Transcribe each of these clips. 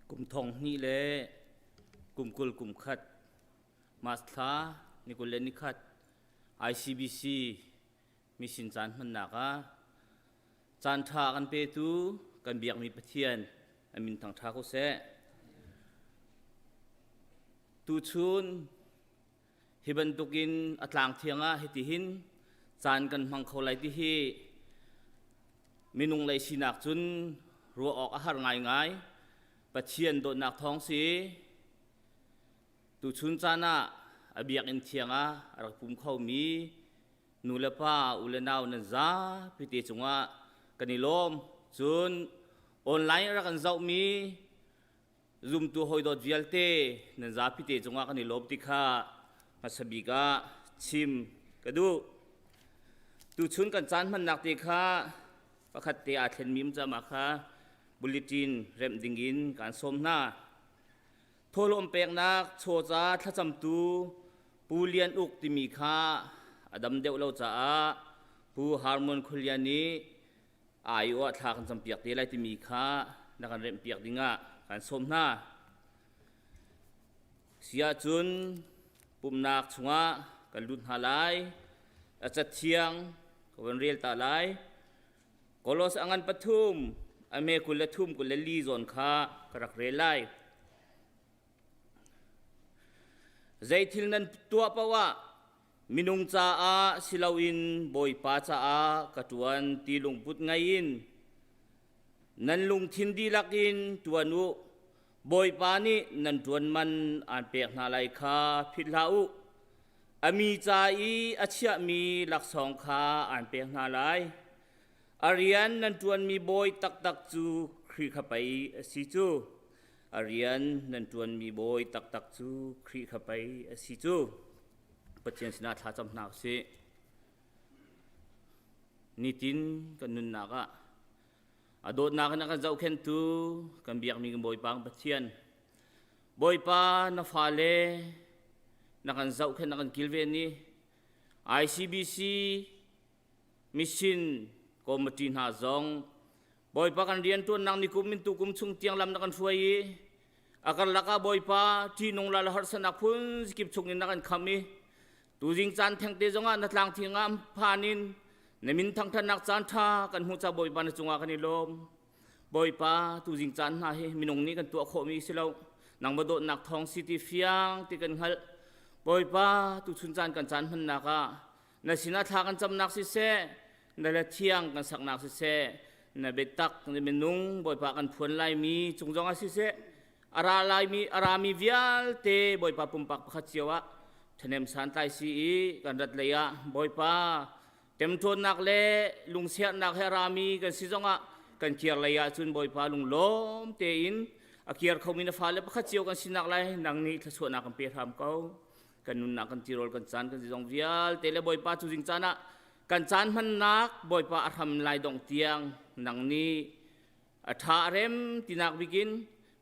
Kum thong hnih le kum 20 kum khat March thla ni 21 ICBC mission caan hmannak ah caan ṭha kan petu kan biakmi Pathian a min thangṭha ko seh. Tuchun hi bantukin a tlang thiang ah hitihin caan kan hmang kho lai ti hi minung lei sinak cun ruah awk a har ngaingai. Pathian dawtnak thawng si. Tuchun caan ah a biakinn thiang ah a rak pum khomi nu le pa u le nau nan zapi te cungah kan i lawm. Cun online rak kan zohmi zumtu hawidawt vialte nan zapi te cungah kan i lawm ti kha hmasa bik ah chim ka duh. Tuchun kan caan hmannak te kha pakhat te aa thlenmi um cama kha bulletin remh dingin kaan sawm hna. Thawhlawm peknak chawca thlacamtu Pu Lian Uk timi kha a dam deuh lo caah Pu Harmon Khualian nih aiawh ah thla kan campiak te lai timi kha na kan remhpiak dingah kan sawm hna. Si ahcun pumhnak chungah kan lut hna lai. A cathiang ka van rel ta lai. Kolos a ngan pathum, a me 23 24 zawn kha ka rak rel lai. Zeithil nan tuah paoh ah minung caah si loin Bawipa caah ka ṭuan ti lungput ngei in nan lungthin dihlak in ṭuan u. Bawipa nih nan ṭuan man aan pek hna lai kha philh hlah u. A mi ca i a chiahmi laksawng kha aan pek hna lai. A rian nan ṭuanmi bawi taktak cu Khrih kha pei a si cu. A rian nan ṭuanmi bawi taktak cu Khrih kha pei a si cu. Pathian sinah thlacam hna usih. Nitin kan nunnak ah a dawtnak in a kan zohkhenhtu kan biakmi kan Bawipa kan Pathian Bawipa na fale na kan zohkhenh na kan kilven i ICBC mission committee hna zong Bawipa kan rianṭuannak ni kum in tukum chung tiang lam na kan hruai i a karlak ah Bawipa ṭihnung la le harsatnak phun kip chung in na kan kham i tuzing caan thengte zongah na tlang thing ah phan in na min thangṭhatnak caan ṭha kan hmu ca Bawipa na cungah kan i lawm. Bawipa tuzing caan hna hi minung nih kan tuah khawhmi si lo nangmah dawtnak thawng si ti fiang ti kan hngalh. Bawipa tuchun caan kan caan hmannak ah na sinah thla kan camnak siseh na le thiang kan saknak siseh na biatak na minung Bawipa kan phuan laimi cung zongah siseh a ra laimi a rami vialte Bawipa pumpak pakhat cio ah ṭhahnem santlai si i kan rat lei ah Bawipa temṭawnnak le lungsiarnak he a rami kan si zongah kan kir lei ah cun Bawipa lunglawm tein a kir khomi na fale pakhat cio kan sinak lai nang nih thluachuahnak kan pe hram ko. Kan nunnak kan tirawl kan caan kan zong vialte le Bawipa cu zing caan ah kan caan hmannak Bawipa a hram lai dong tiang nang nih a ṭha a rem tinak bikin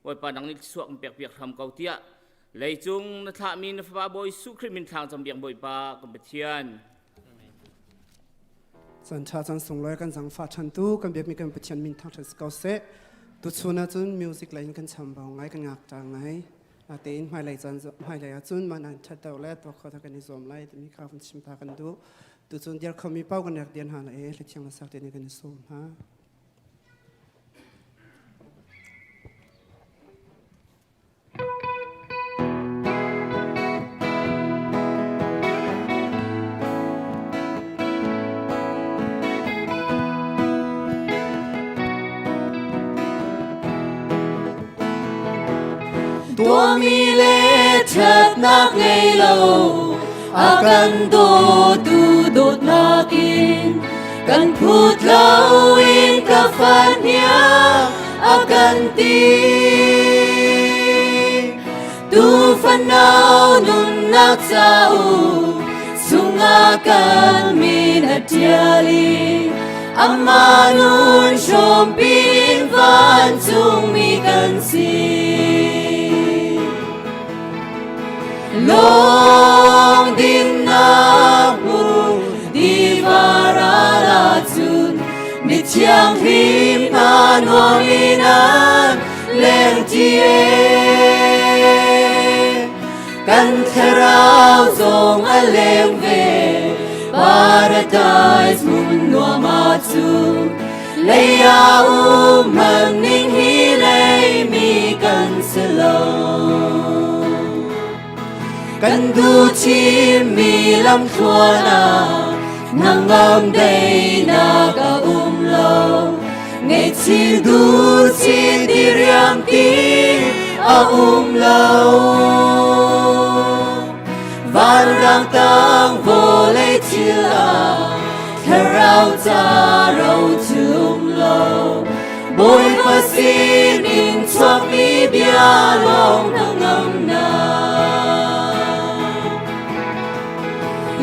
Bawipa nang nih thluachuah kan pek piak hram ko tiah leicung na thlahmi na fapa Bawi Jesuh Khrih min thlang cam biak Bawipa kan Pathian. Chan ṭha chan sunglawi kan zangfah ṭhantu kan biakmi kan Pathian min thangṭhat si ko seh. Tuchun ah cun music lei in kan chambau ngai kan ngak ṭa ngai. Natein hmailei caan hmailei ah cun mah nan ṭhat deuh le tuah khawh kan i zuam lai timi kha vun chim ta kan duh. Tuchun dir khomi paoh kan rak dian hna lai i hlathiang le sak te nih kan i sawm hna. Tuahmi le ṭhatnak ngei lo a kan dawtu dawtnak in kan phut loin ka fahniang a kan ti. Tu fanau nunnak cauk chungah kan min a ṭial i amah nun hrawmpi in vancungmi kan si. Lawng dinnak hmu tiva ral ahcun mithianghlim hna nuam in an leng. ti Kan thlarau zong a leng ve Paradise hmun nuam ah cun Lei ah um hmanning hi leimi kan si lo. Kan duh chinmi lamthluan ah hnangam daihnak a um lo. Ngaihchih duh chin diriam ti a um lo. Vanrang tang vawlei thil ah thlarau ca ro thum lo. Bawipa sinin chuakmi bia lawng hnangamnak.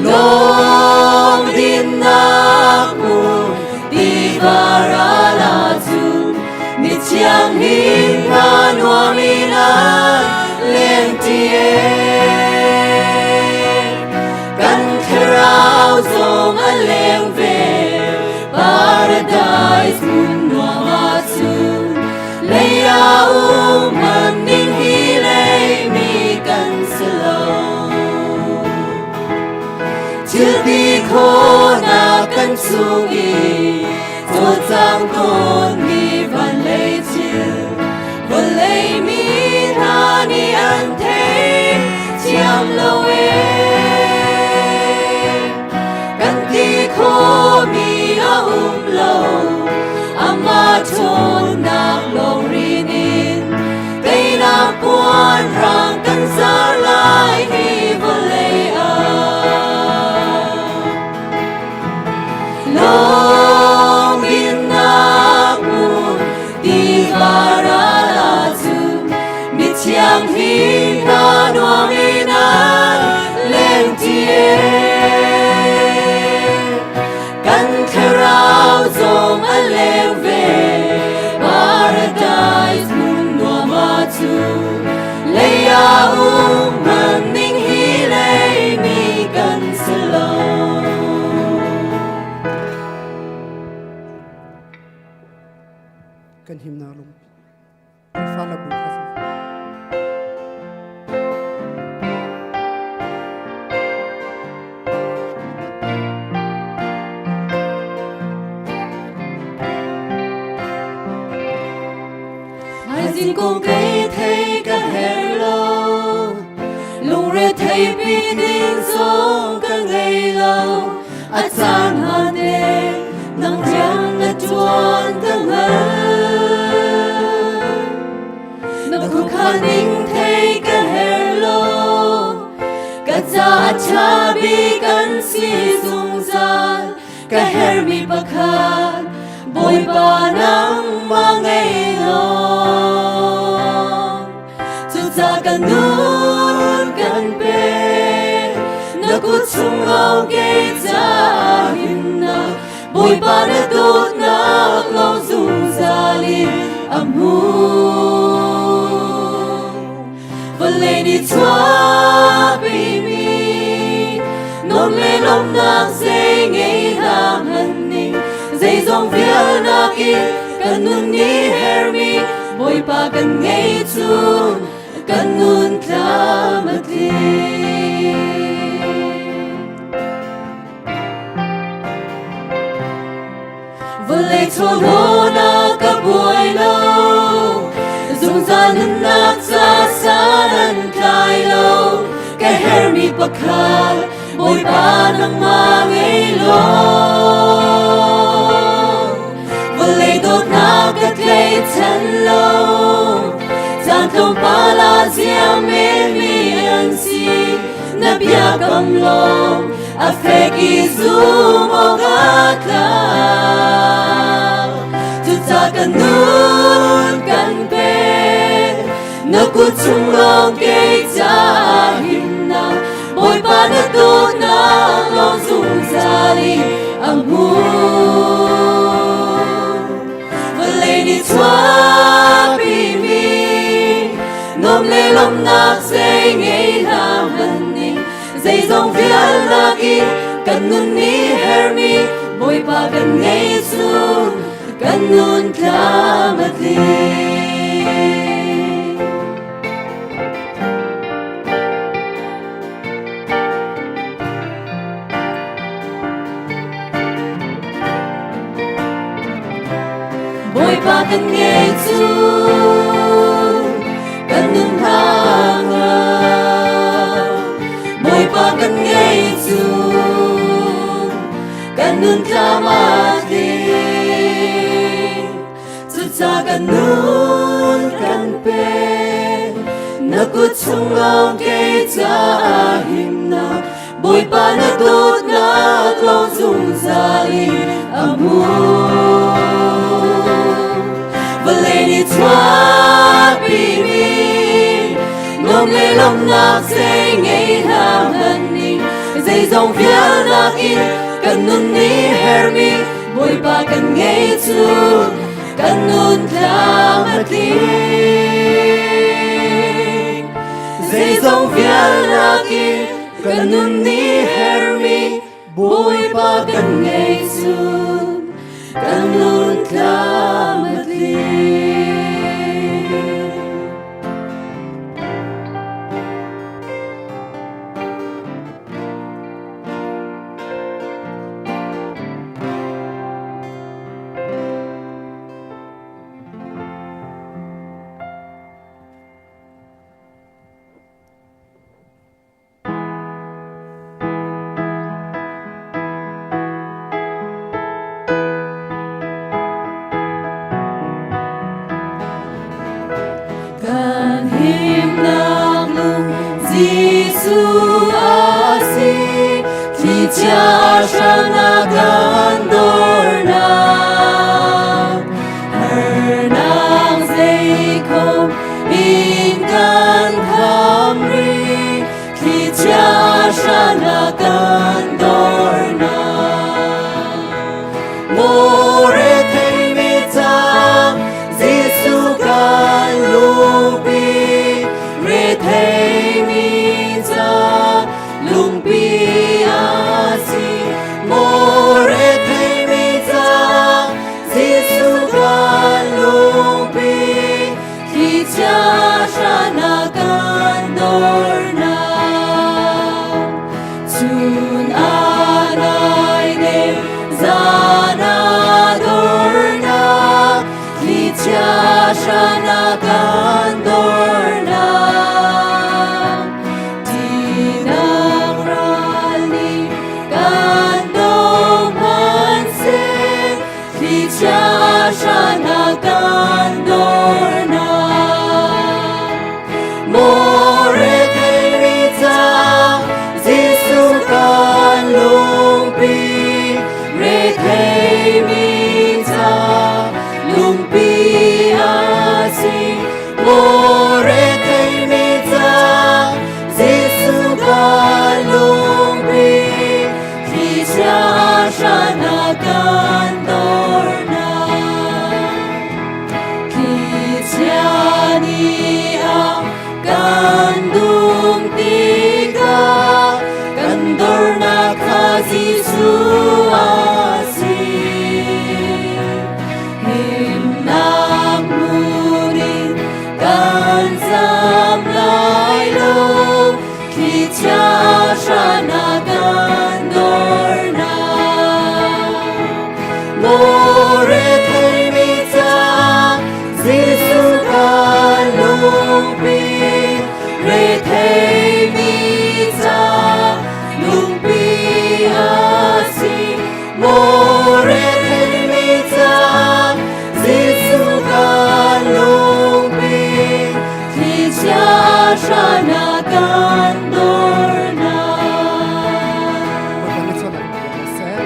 Lawng dinnak hmun tiva ral ahcun mi thianghlim hna nuam in an lengṭi Kan thlarau zong a leng ve paradise hmun nuam ahcun lei ah um ning hi leimi kan si lo. Thil ti khawhnak kan chung i cawlcang tawnmi van lei thil vawlei mi hna nih an thei thiam lo ee. Kan ti khawhmi a um lo amah ṭhawnnak lawng rin in teinak puan rang kan zar lai hi vawlei ah. Lawng dinnak hmun tiva ral ahcun mithiang hlim hna nuam in an lengṭi Kan thlarau zong a leng ve paradise hmun nuam ahcun lei ah um hmanning hi leimi kan si lo. Kan himnak lungpi. Khrihfa labu kha Thaizing kong kei thei ka her lo lungre thei pi ding zong ka ngei lo a caan ha te nang rian na tuan ka hngal na khukha ning thei ka her lo ka ca tha bi kan si zungzal ka hermi pakhat Bawipa nangmah ngei lo Cuca kan nun kan pe na kut chung lawng kei ca himnak Bawipa na dawtnak lawng zungzal in a hmu Vawlei nih chuahpimi nuam le lawmhnak zei ngei hna hmanh ning zeizong vialnak in kan nun nih hermi Bawipa kan ngei cun kan nun tlam a tling. Vawlei chawlhawnak ka buai lo zungzal nunnak ca san an tlai lo ka hermi pakhat Bawipa nangmah ngei law vawlei dawtnak ka tlaichan lo caan tlawmpal ah ziam menmi an si na biakam lawng a fek i zum awk a tlak cuca kan nun kan pek na kut chung lawng kei ca himnak Bawipa na dawtnak lawng zungzal in a hmun vawlei nih chuahpimi nuam le lawmhnak zei ngei hlah hmanh ning zeizong vialnak in kan nun nih hermi Bawipa kan ngei cu kan nun tlam a tling. kan ngei cu kan nun hna ngam. Bawipa kan ngei cu kan nun tlam a tling. Cuca kan nun kan pek na kut chung lawng kei caah himnak Bawipa na dawtnak lawng zungzal in a hmun. Vawlei nih chuahpimi nuam le lawmhnak zei ngei hlah hmanh ning zeizong vialnak in kan nun nih hermi Bawipa kan ngei cu kan nun tlam a tling. Zeizong vialnak in kan nun nih hermi Bawipa kan ngei cun kan nun tlam a tling. Kan himnak lung Jesuh a si, thlichia hrangnak kan dornak. Harnak zeikhom in kan kham rih, thlichia hrangnak kan dornak. Maw retheimi ca Jesuh kan lungpi, retheimi ca lungpi a si. Maw retheimi ca Jesuh kan lungpi, thlichia hranak kan dornak. Chun a nai nem, zan a dornak, thlichia hranak kan dornak. Tinak ral nih kan do hmanhseh, thlichia hranak kan dornak. Maw retheimi ca Jesuh kan lungpi, retheimi ca lungpi a si. Maw retheimi ca Jesuh kan lungpi, thlichia hranak kan dornak. Thlichia nih a kan dum tikah kan dornak kha Jesuh a si. Himnak hmun in kan zam lai lo, thlichia hranak kan dornak. Maw retheimi ca Jesuh kan lungpi, retheimi ca lungpi a si. Maw retheimi ca Jesuh kan lungpi, thlichia hranak kan dornak. Bawipa na chawnhnak in seh.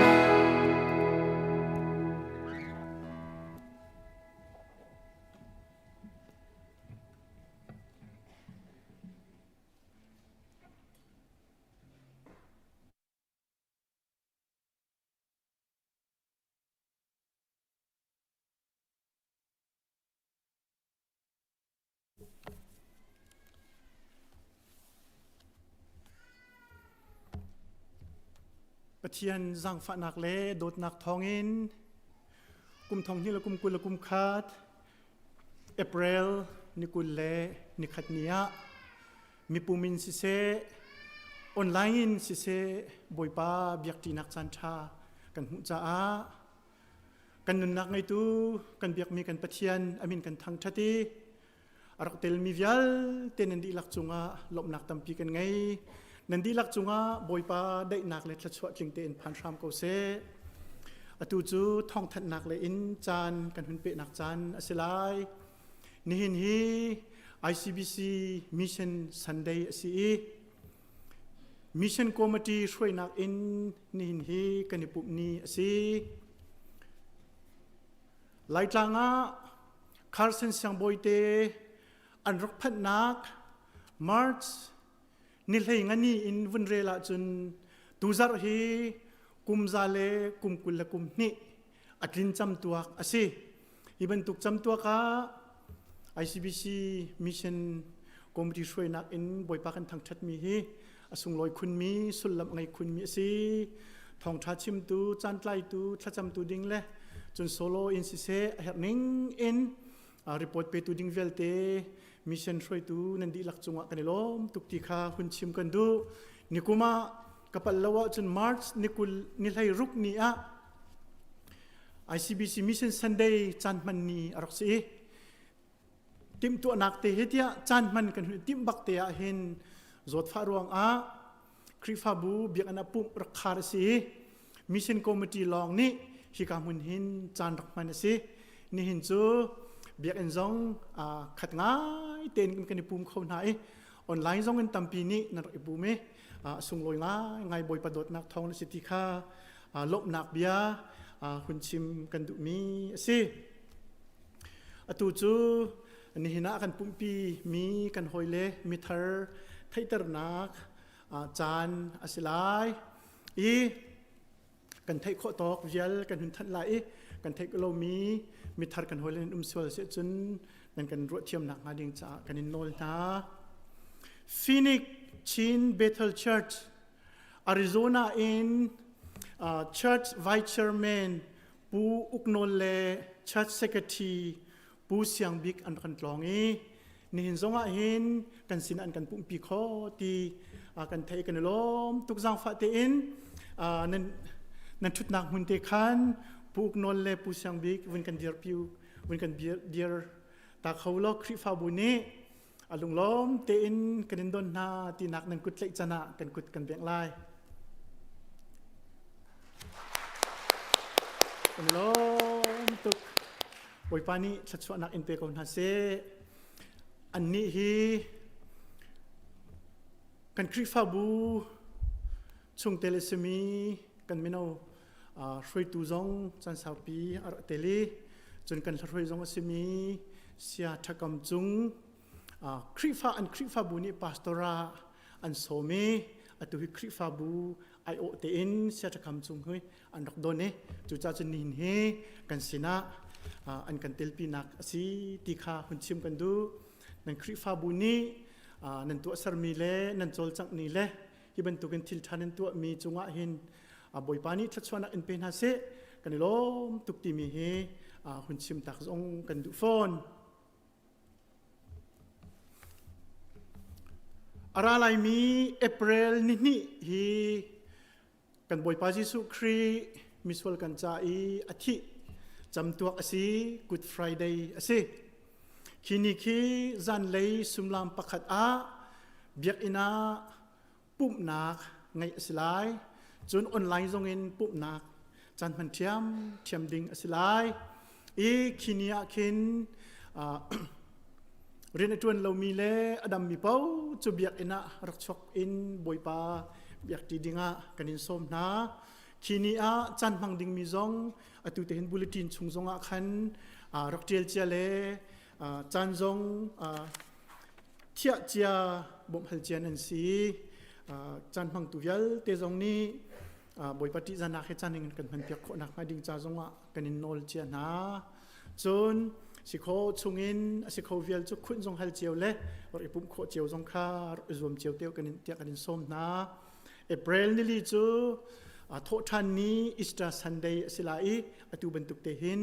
Pathian zaangfahnak le dawtnak thawngin kum thong hnih le kum 20 le kum khat April ni 20 le ni khat ni ah mipum in siseh online in siseh Bawipa biakṭinak caan ṭha kan hmuh caah. Kan nunnak ngeitu kan biakmi kan Pathian amin kan thangṭhat i a rak telmi vialte nan dihlak cungah lawmhnak tampi kan ngei. Nan dihlak cungah Bawipa daihnak le thluachuah tling tein phan hram ko seh. Atu cu thawngthanhnak le in caan kan hun pehnak caan a si lai. Nihin hi ICBC Mission Sunday a si i Mission Committee hruainak in nihin hi kan i pumh ni a si. Laitlang ah Carson siangbawi te an rak phanhnak March ni hlei ngani in vun rel ahcun tuzarh hi kum za le kum 22 a tlin camtuak a si. Hi bantuk camtuak ah ICBC Mission Committee hruainak in Bawipa kan thangṭhatmi hi a sunglawi khunmi, sullam a ngei khunmi a si. Thawngṭha chimtu, caantlaitu, thlacamtu ding le cun solo in siseh a herh ning in report petu ding vialte mission hruaitu nan dihlak cungah kan i lawm tuk ti kha hun chim kan duh. Nikum ah ka palh lo ahcun March ni 20 ni 16 ni ah ICBC Mission Sunday caan hman ni a rak si i timhtuahnak te he tiah caan hman kan hun timh bak te ah hin zawtfah ruang ah Khrihfabu biakinn ah pumh rak khar a si i Mission Committee lawng nih hika hmun hin caan rak hman a si. Nihin cu biakinn zong khat ngai tein kan i pum kho hna i online zong in tampi nih nan rak i pum i sunglawi ngai ngai Bawipa dawtnak thawng na si ti kha lawmhnak bia hun chim kan duhmi a si. Atu cu nihin ah kan pumhpi mi kan hawile mithar theihternak caan a si lai i kan theih khawh tawk vial kan hun thanh lai i kan theih lomi mithar kan hawile nan um sual si cun nan kan ruah thiamnak hnga ding caah kan in nawl hna. Phoenix Chin Bethel Church Arizona in Church Vice Chairman Pu Uk Nawl le Church Secretary Pu Siang Bik an kan tlawng i nihin zong ah hin kan sin an kan pumhpi kho ti kan theih kan i lawm tuk zaangfah tein nan nan ṭhutnak hmun te khan Pu Uk Nawl le Pu Siang Bik vun kan dirpi vun kan dir ta kho law Khrihfabu nih a lunglawm tein kan in don hna tinak nan kut tlaih can ah kan kut kan bengh lai. Kan lawm tuk. Bawipa nih thluachuahnak in pe ko hna seh. Annih hi kan Khrihfabu chungtel a simi kan mino hruaitu zong caan saupi a rak tel i cun kan hlahrui zong a simi Sia Ṭhakam Cung Khrihfa an Khrihfabu nih pastor ah an sawm i atu hi Khrihfabu aiawh tein Sia Ṭhakam Cung hi an rak don i cucaah cun nihin hi kan sinah an kan telpinak a si ti kha hun chim kan duh. Nan Khrihfabu nih nan tuahsermi le nan cawlcangh ni le hi bantukin thil ṭha nan tuahmi cungah hin Bawipa nih thluachuahnak in pe hna seh kan i lawm tuk timi hi hun chim tak zong kan duh fawn. A ra laimi April ni hnih hi kan Bawipa Jesuh Khrih misual kan ca i a thih camtuak a si Good Friday a si. Khi ni khi zanlei sumlam pakhat ah biakinn ah pumhnak ngeih a si lai. Cun online zongin pumhnak caan hman ṭhiam ṭhiam ding a si lai. I khi ni ah khin rian a ṭuan lomi le a dammi paoh cu biakinn ah rak chuak in Bawipa biakṭi dingah kan in sawm hna. Khi ni ah caan hmang dingmi zong atu te hin bulletin chung zongah khan rak ṭial cia le caan zong thiah cia bawmhhal cia nan si. Caan hmangtu vialte zong nih Bawipa ṭihzahnak he caan in kan hmanpiak khawh nakhnga ding ca zongah kan in nawl cia hna. Cun si kho chungin a si kho vial cu khunh zong hal cio le rak i pumh khawh cio zong kha rak i zuam cio te kan in tiah kan in sawm hna. April nili cu thawhṭhan ni Easter Sunday a si lai i atu bantuk te hin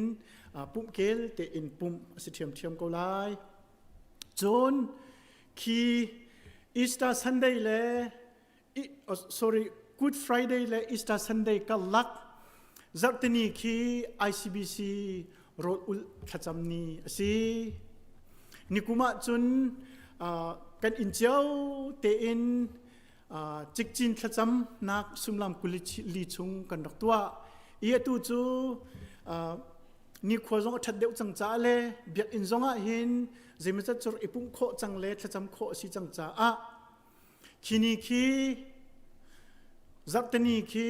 pumhkel tein pumh a si ṭhiamṭhiam ko lai. Cun khi Easter Sunday le sorry Good Friday le Easter Sunday karlak Zarhtini khi ICBC rawl ulh thlacam ni a si. Nikum ah cun kan inn cio tein cikcin thlacamnak sumlam 22 chung kan rak tuah. I atu cu nikhua zong a ṭhat deuh cang caah le biakinn zong ah hin zeimawzat cu i pumh khawh cang le thlacam khawh a si cang caah khi ni khi zarhteni khi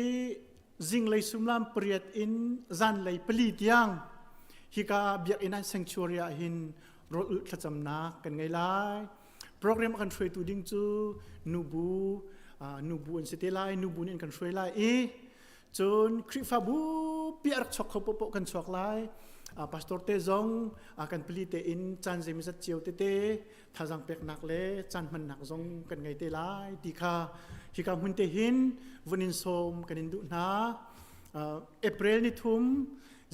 zinglei sumlam pariat in zanlei pali tiang hika biakinn an sanctuary ah hin rawl ulh thlacamnak kan ngei lai. Program a kan hruaitu ding cu nubu nubu an si te lai, nubu nih an kan hruai lai i cun Khrihfabu pi a rak chuak kho poah kan chuak lai. Pastor te zong kan pali te in caan zeimawzat cio tete thazaang peknak le caan hmannak zong kan ngei te lai ti kha hika hmun te hin vun in sawm kan in duh hna. April ni thum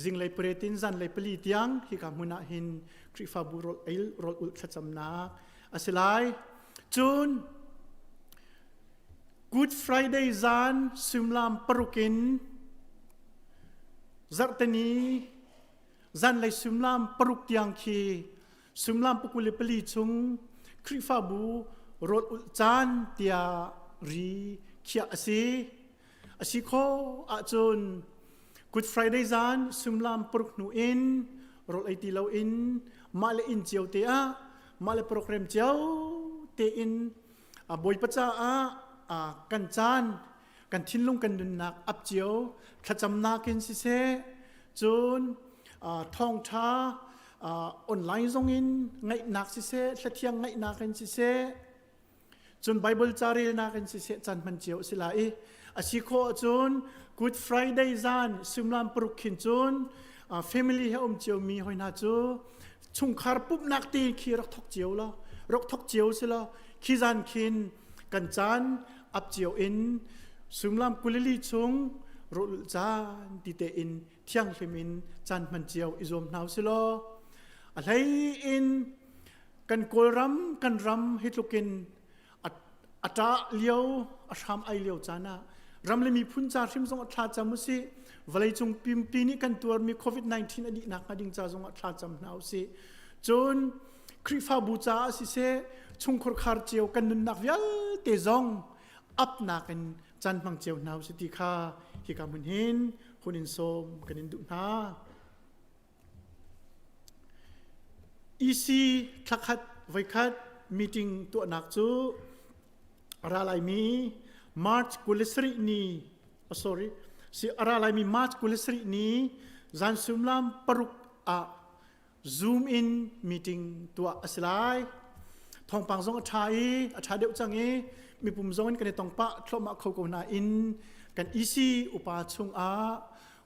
zinglei pariat in zanlei pali tiang hika hmun ah hin Khrihfabu rawl ei rawl ulh thlacamnak a si lai. Cun Good Friday zan suimilam paruk in zarhteni zanlei suimilam paruk tiang khi suimilam 24 chung Khrihfabu rawl ulh caan tiah ri khiah a si. A si khawh ahcun Good Friday zan suimilam paruk hnu in rawl ei ti loin mah le inn cio te ah mah le program cio tein Bawipa caah kan caan kan thinlung kan nunnak ap cio thlacamnak in siseh cun thawngṭha online zong in ngaihnak siseh hlathiang ngaihnak in siseh cun Bible ca relnak in siseh caan hman cio a si lai i a si khawh ahcun Good Friday zan suimilam paruk khin cun family he um cio mi hoi hna cu chungkhar pumhnak te khi rak thok cio lo rak thok cio si lo khi zan khin kan caan ap cio in suimilam 22 chung rawlulh caan ti te in thianghlim in caan hman cio i zuam hna si law a hlei in kan kawlram kan ram hi tlukin a ṭah lio a hram ai lio caan ah ram le miphun ca hrim zong a thla cam usih vawleicung pimpi nih kan tuarmi covid-19 a dihnak hnga ding ca zong ah thla cam hna usih cun Khrihfabu caah siseh chungkhur khar cio kan nunnak vialte zong apnak in caan hmang cio hna usih ti kha hika hmun hin hun in sawm kan in duh hna. EC thlakhat voikhat meeting tuahnak cu a ra laimi March 27 ni oh sorry si a ra laimi March 27 ni zan suimilam paruk ah Zoom in meeting tuah a si lai. Thawngpang zong a ṭha i a ṭha deuh cang i mipum zong in kan i tong pah thluahmah kho ko nain kan EC upa chungah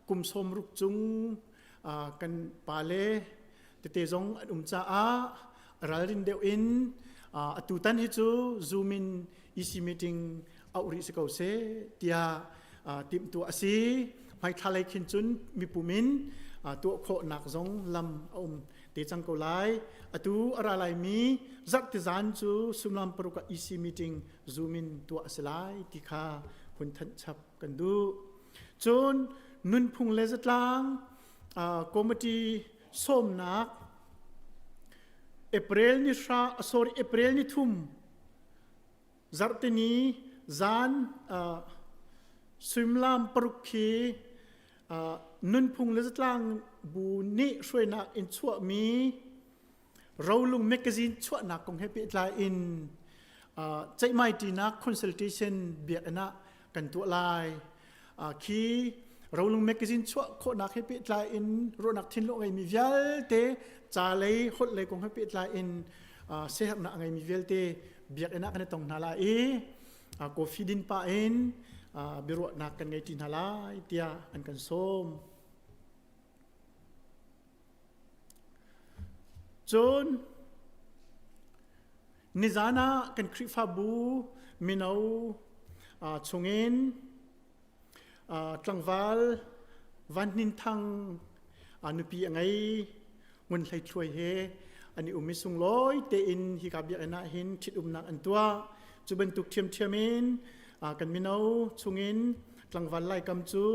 kum 60 cung kan pale tete zong an um caah ralrin deuh in atu tan hi cu Zoom in EC meeting auh rih si ko seh tiah timhtuah a si. Hmaithla lei khin cun mipum in tuah khawhnak zong lam a um te cang ko lai. Atu a ra laimi zarhte zan cu suimilam paruk ah EC meeting Zoom in tuah a si lai ti kha hun thanh chap kan duh. Cun nunphung le zatlang committee sawmnak April ni hra sorry April ni thum Zarhtini zan suimilam paruk khi nunphung le zatlang bu nih hruainak in chuahmi rolung magazine chuahnak kong he pehtlai in ceihmaiṭinak consultation biakinn ah kan tuah lai. Khi rolung magazine chuah khawhnak he pehtlai in ruahnak thinlung a ngeimi vialte ca lei holh lei kong he pehtlai in siaherhnak a ngeimi vialte biakinn ah kan i tong hna lai i coffee din pah in biaruahnak kan ngei ṭi hna lai tiah an kan sawm. Cun nizan ah kan Khrihfabu mino chungin tlangval Van Hnin Thang nupi a ngei Ngun Hlei Thluai he an i um i sunglawi tein hika biakinn ah hin ṭhitumnak an tuah. Cu bantuk ṭhiamṭhiam in kan mino chungin tlangval Laikam cu.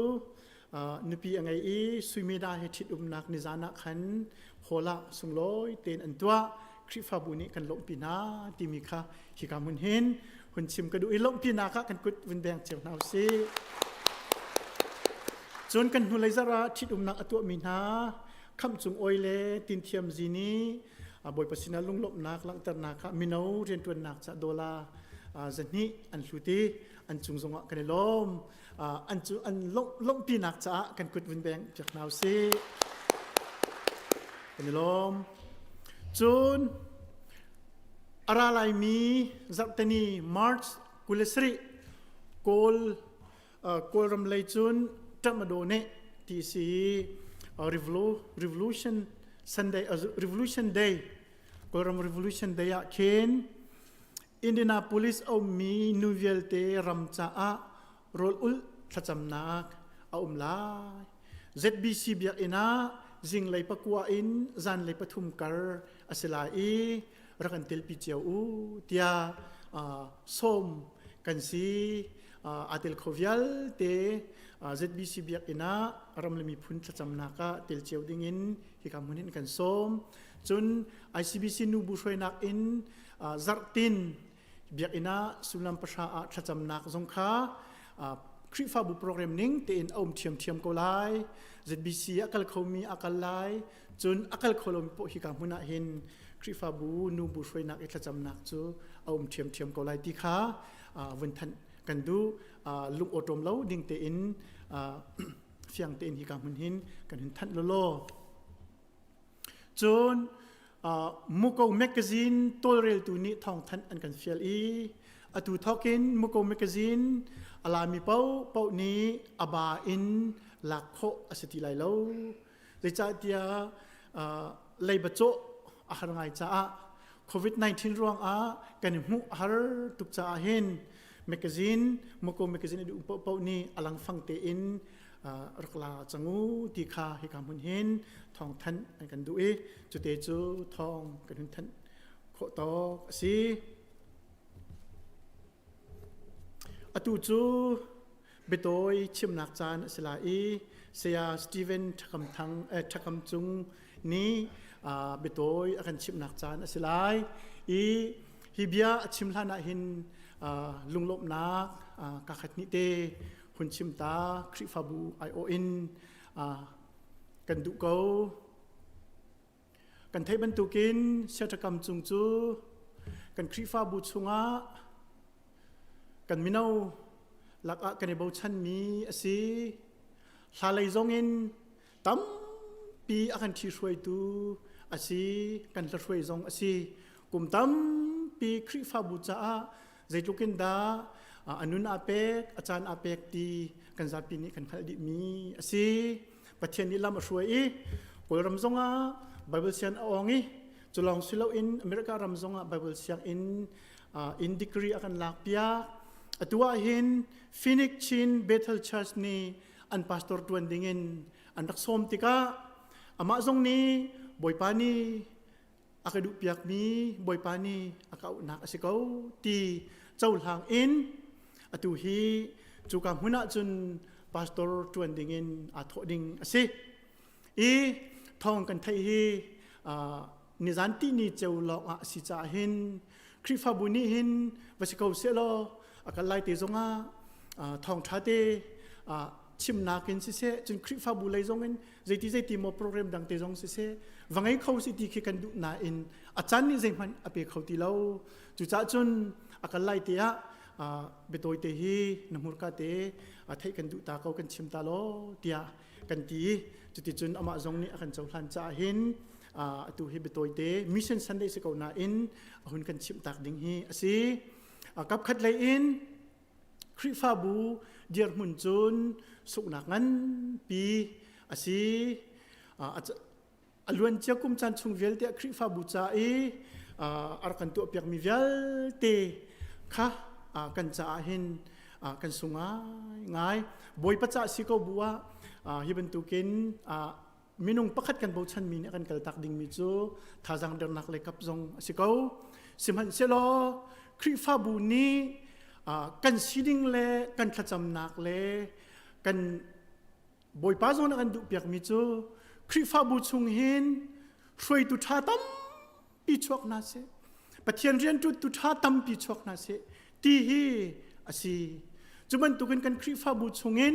Nupi a ngei i Suimeda he ṭhitumnak nizan ah khan hall ah sunglawi tein an tuah. Khrihfabu nih kan lawmhpi hna timi kha hika hmun hin hun chim ka duh i lawmhpinak ah kan kut vun beng cio hna usih. Cun kan hnulei zarh ah ṭhitumnak a tuahmi hna Khamh Cung Oi le Tin Thiam Zi nih Bawipa sinah lunglawmhnak langhternak ah mino rianṭuannak ca dawla zahnih an hlut i an cung zongah kan i lawm. An cu an lawmhpinak caah kan kut vun beng piak hna usih. Kan i lawm. Cun a ra laimi zarhteni March 27 Kawl Kawlram lei cun Ṭamadaw nih ti si Revolution Sunday Revolution Day Kawlram Revolution Day ah khin Indianapolis a ummi nu vialte ram caah rawl ulh thlacamnak a um lai. ZBC biakinn ah zinglei pakua in zanlei pathum kar a si lai i rak kan telpi cio u tiah sawm kan si. Aa tel kho vialte ZBC biakinn ah ram le miphun thlacamnak ah tel cio dingin hika hmun hin kan sawm. Cun ICBC nubu hruainak in zarhtin biakinn ah sullam pahra ah thlacamnak zong kha Khrihfabu program ning tein a um ṭhiamṭhiam ko lai. ZBC a kal khomi a kal lai. Cun a kal kho lomi poh hika hmun ah hin Khrihfabu nubu hruainak i thlacamnak cu a um ṭhiamṭhiam ko lai ti kha vun thanh kan duh. Lung awṭawm lo ding tein fiang tein hika hmun hin kan hun thanh lawlaw. Cun Muko magazine tawlreltu nih thawngthanh an kan fial i atu thawkin Muko magazine a lami paohpaoh nih a ba in lak khawh a si ti lai lo. Zeicahtiah leiba cawh a har ngai caah COVID-19 ruangah kan i hmuh a har tuk caah hin magazine Muko magazine a duh paohpaoh nih a langfang tein rak la cang u ti kha hika hmun hin thawng thanh an kan duh i cute cu thawng kan hun thanh khawh tawk a si. Atu cu biatawi chimnak caan a si lai i Saya Steven Ṭhakam Thang eh, Ṭhakam Cung nih biatawi a kan chimhnak caan a si lai i hi bia a chim hlan ah hin lunglawmhnak ka khat hnih te hun chim ta Khrihfabu aiawh in kan duh ko. Kan theih bantukin Siaṭakam cung cu kan Khrihfabu chungah kan mino lakah kan i bochanmi a si. Hla lei zongin tampi a kan ṭhihruaitu a si, kan hlahruai zong a si. Kum tampi Khrihfabu caah zeitluk in dah a nun aa pek, a caan aa pek ti kan zapi nih kan hngalh dihmi a si. Pathian nih lam a hruai i Kawlram zongah Bible sian a awng i cu lawng si loin America ram zongah Bible sianginn in degree a kan lakpiak. Atu ah hin Phoenix Chin Bethel Church nih an pastor ṭuan dingin an rak sawm tikah amah zong nih Bawipa nih a ka duhpiakmi Bawipa nih a ka auhnak a si ko ti cohlang in atu hi cuka hmun ah cun pastor ṭuan dingin aa thawh ding a si. I thawng kan theih hi nizan tihni ceu lawng ah a si caah hin Khrihfabu nih hin va si ko sehlaw a kal lai te zongah thawngṭha te chimnak in siseh cun Khrihfabu lei zong in zeiti zeiti maw program dang te zong siseh va ngei kho si ti khi kan duh nain a caan nih zeihmanh a pe kho ti lo cucaah cun a kal lai te ah biatawi te hi na hmurka te theih kan duh ta ko kan chim ta law tiah kan ti cuticun amah zong nih a kan cohlan caah hin atu hi biatawi te mission Sunday si ko nain a hun kan chimh tak ding hi a si kapkhat lei in Khrihfabu dirhmun cun sunghnak nganpi a si. A luancia kum caan chung vialte ah Khrihfabu ca i a rak kan tuahpiakmi vialte kha kan caah hin kan sung ngai. Bawipa ca si ko bu ah hi bantukin minung pakhat kan bochanmi nih a kan kaltak dingmi cu thazaang dernak le kap zong a si ko. Sihmanhsehlaw Khrihfabu nih kan sining le kan thlacamnak le kan Bawipa zong nih a kan duhpiakmi cu Khrihfabu chung hin hruaitu ṭha tampi chuak hna seh, Pathian rianṭuantu ṭha tampi chuak hna seh ti hi a si. Cu bantukin kan Khrihfabu chungin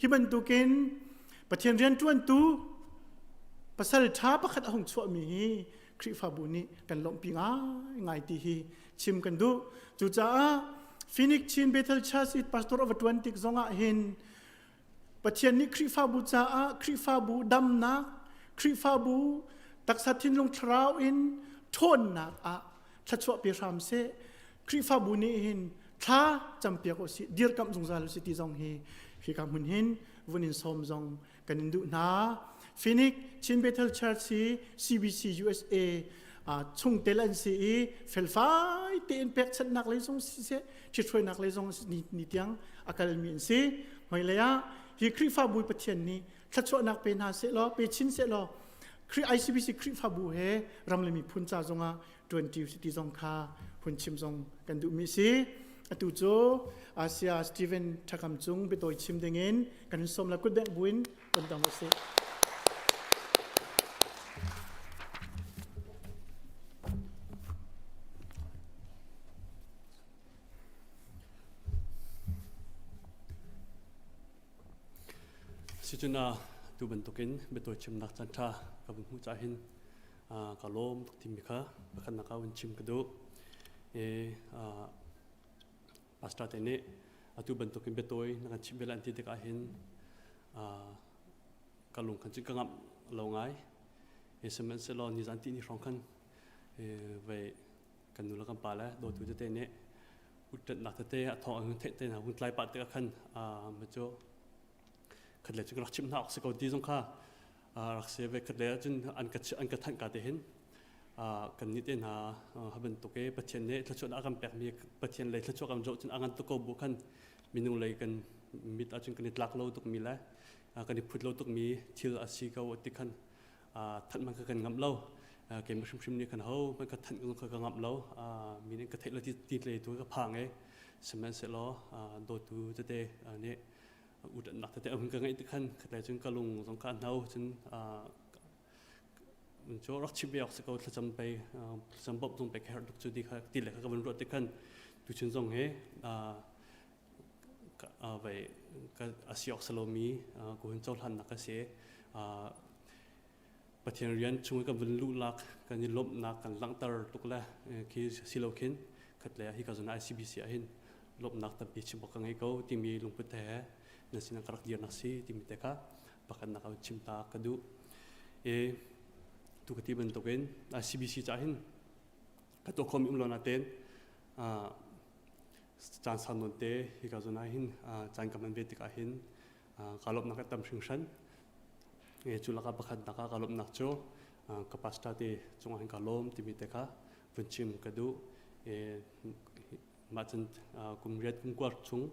hi bantukin Pathian rianṭuantu pasal ṭha pakhat a hung chuahmi hi Khrihfabu nih kan lawmhpi ngaingai ti hi chim kan duh. Cucaah Phoenix Chin Bethel Church i pastor a va ṭuan tik zongah hin Pathian nih Khrihfabu caah Khrihfabu damnak, Khrihfabu taksa thinlung thlarau in ṭhawnnak ah thluachuah pe hram seh. Khrihfabu nih hin thla campiak usih, dirkamh zungzal usih ti zong hi hika hmun hin vun in sawm zong kan in duh hna. Phoenix Chin Bethel Church hi CBC USA chungtel an si i felfai tein pekchanhnak lei zong siseh ṭhithruainak lei zong ni tiang a kalmi an si. Hmailei ah hi Khrihfabu Pathian nih thluachuahnak pe hna seh law pe chin seh law ICBC Khrihfabu he ram le miphun ca zongah ṭuanṭi ti zong kha hun chim zong kan duhmi si. Atu cu Asia Stephen Thakam Cung biatawi chim dingin kan sawm la kutbengh buin kan dang usih. Sicun tu bantukin biatawi chimnak caan ṭha ka vun hmuh cah hin ka lawm tuk timi kha pakhatnak ah vun chim ka duh. E, pastor te nih atu bantukin biatawi na kan chimh ve lai an ti tikah hin ka lung khan cun ka ngamh lo ngai. E, sihmanhsehlaw nizan ti ni hrawng khan vei kan nu le kan pa le dawtu tete nih uttatnak tete a thawng an theih te hna hun tlai pah tikah khan ma cu khat le cu ka rak chimh hna awk si ko ti zong kha rak si ve khat le cun an ka an ka thanh ka te hin kan nih te hna ha bantuk e Pathian nih thluachuah a kan pekmi Pathian lei thluachuah kan zoh cun a ngan tuk ko bu khan minung lei kan mit ahcun kan i tlak lo tukmi le kan i phut lo tukmi thil a si ko ti khan thanh man kha kan ngamh lo keimah hrimhrim nih khan ho man ka thanh kha ka ngamh lo mi nih ka theih lo ti ti tle tu ka phang e sihmanhsehlaw dawtu tete nih utannak tete ahun ka ngeih ti khan khatlei cun ka lung zong ka hno cun cu rak chim ve awk si ko thlacam pei thlacam bawmh zong pei ka herh tuk cu ti kha ti le kha ka van ruah ti khan tuchun zong he vei a si awk si lomi ka hun cohlannak a si. Pathian rian chung i kan vun luhlak kan i lawmhnak kan langhter tuk le khi si lo khin khat le hi ka zon ICBC ah hin lawmhnak tampi chim awk ka ngei ko timi lungput he na sinah ka rak dirnak si timi te kha pakhatnak ah chim ta ka duh. E tu ka ti bantukin ICBC ca hin ka tuah khomi um lo natein caan sau nawn te hika zawn ah hin caan ka hman ve tikah hin kaa lawmhnak a tam hringhran. Cu lakah pakhatnak ah kaa lawmhnak cu ka pastor te cungah hin kaa lawm timi te kha vun chim ka duh. Mah cun kum riat kum kuar chung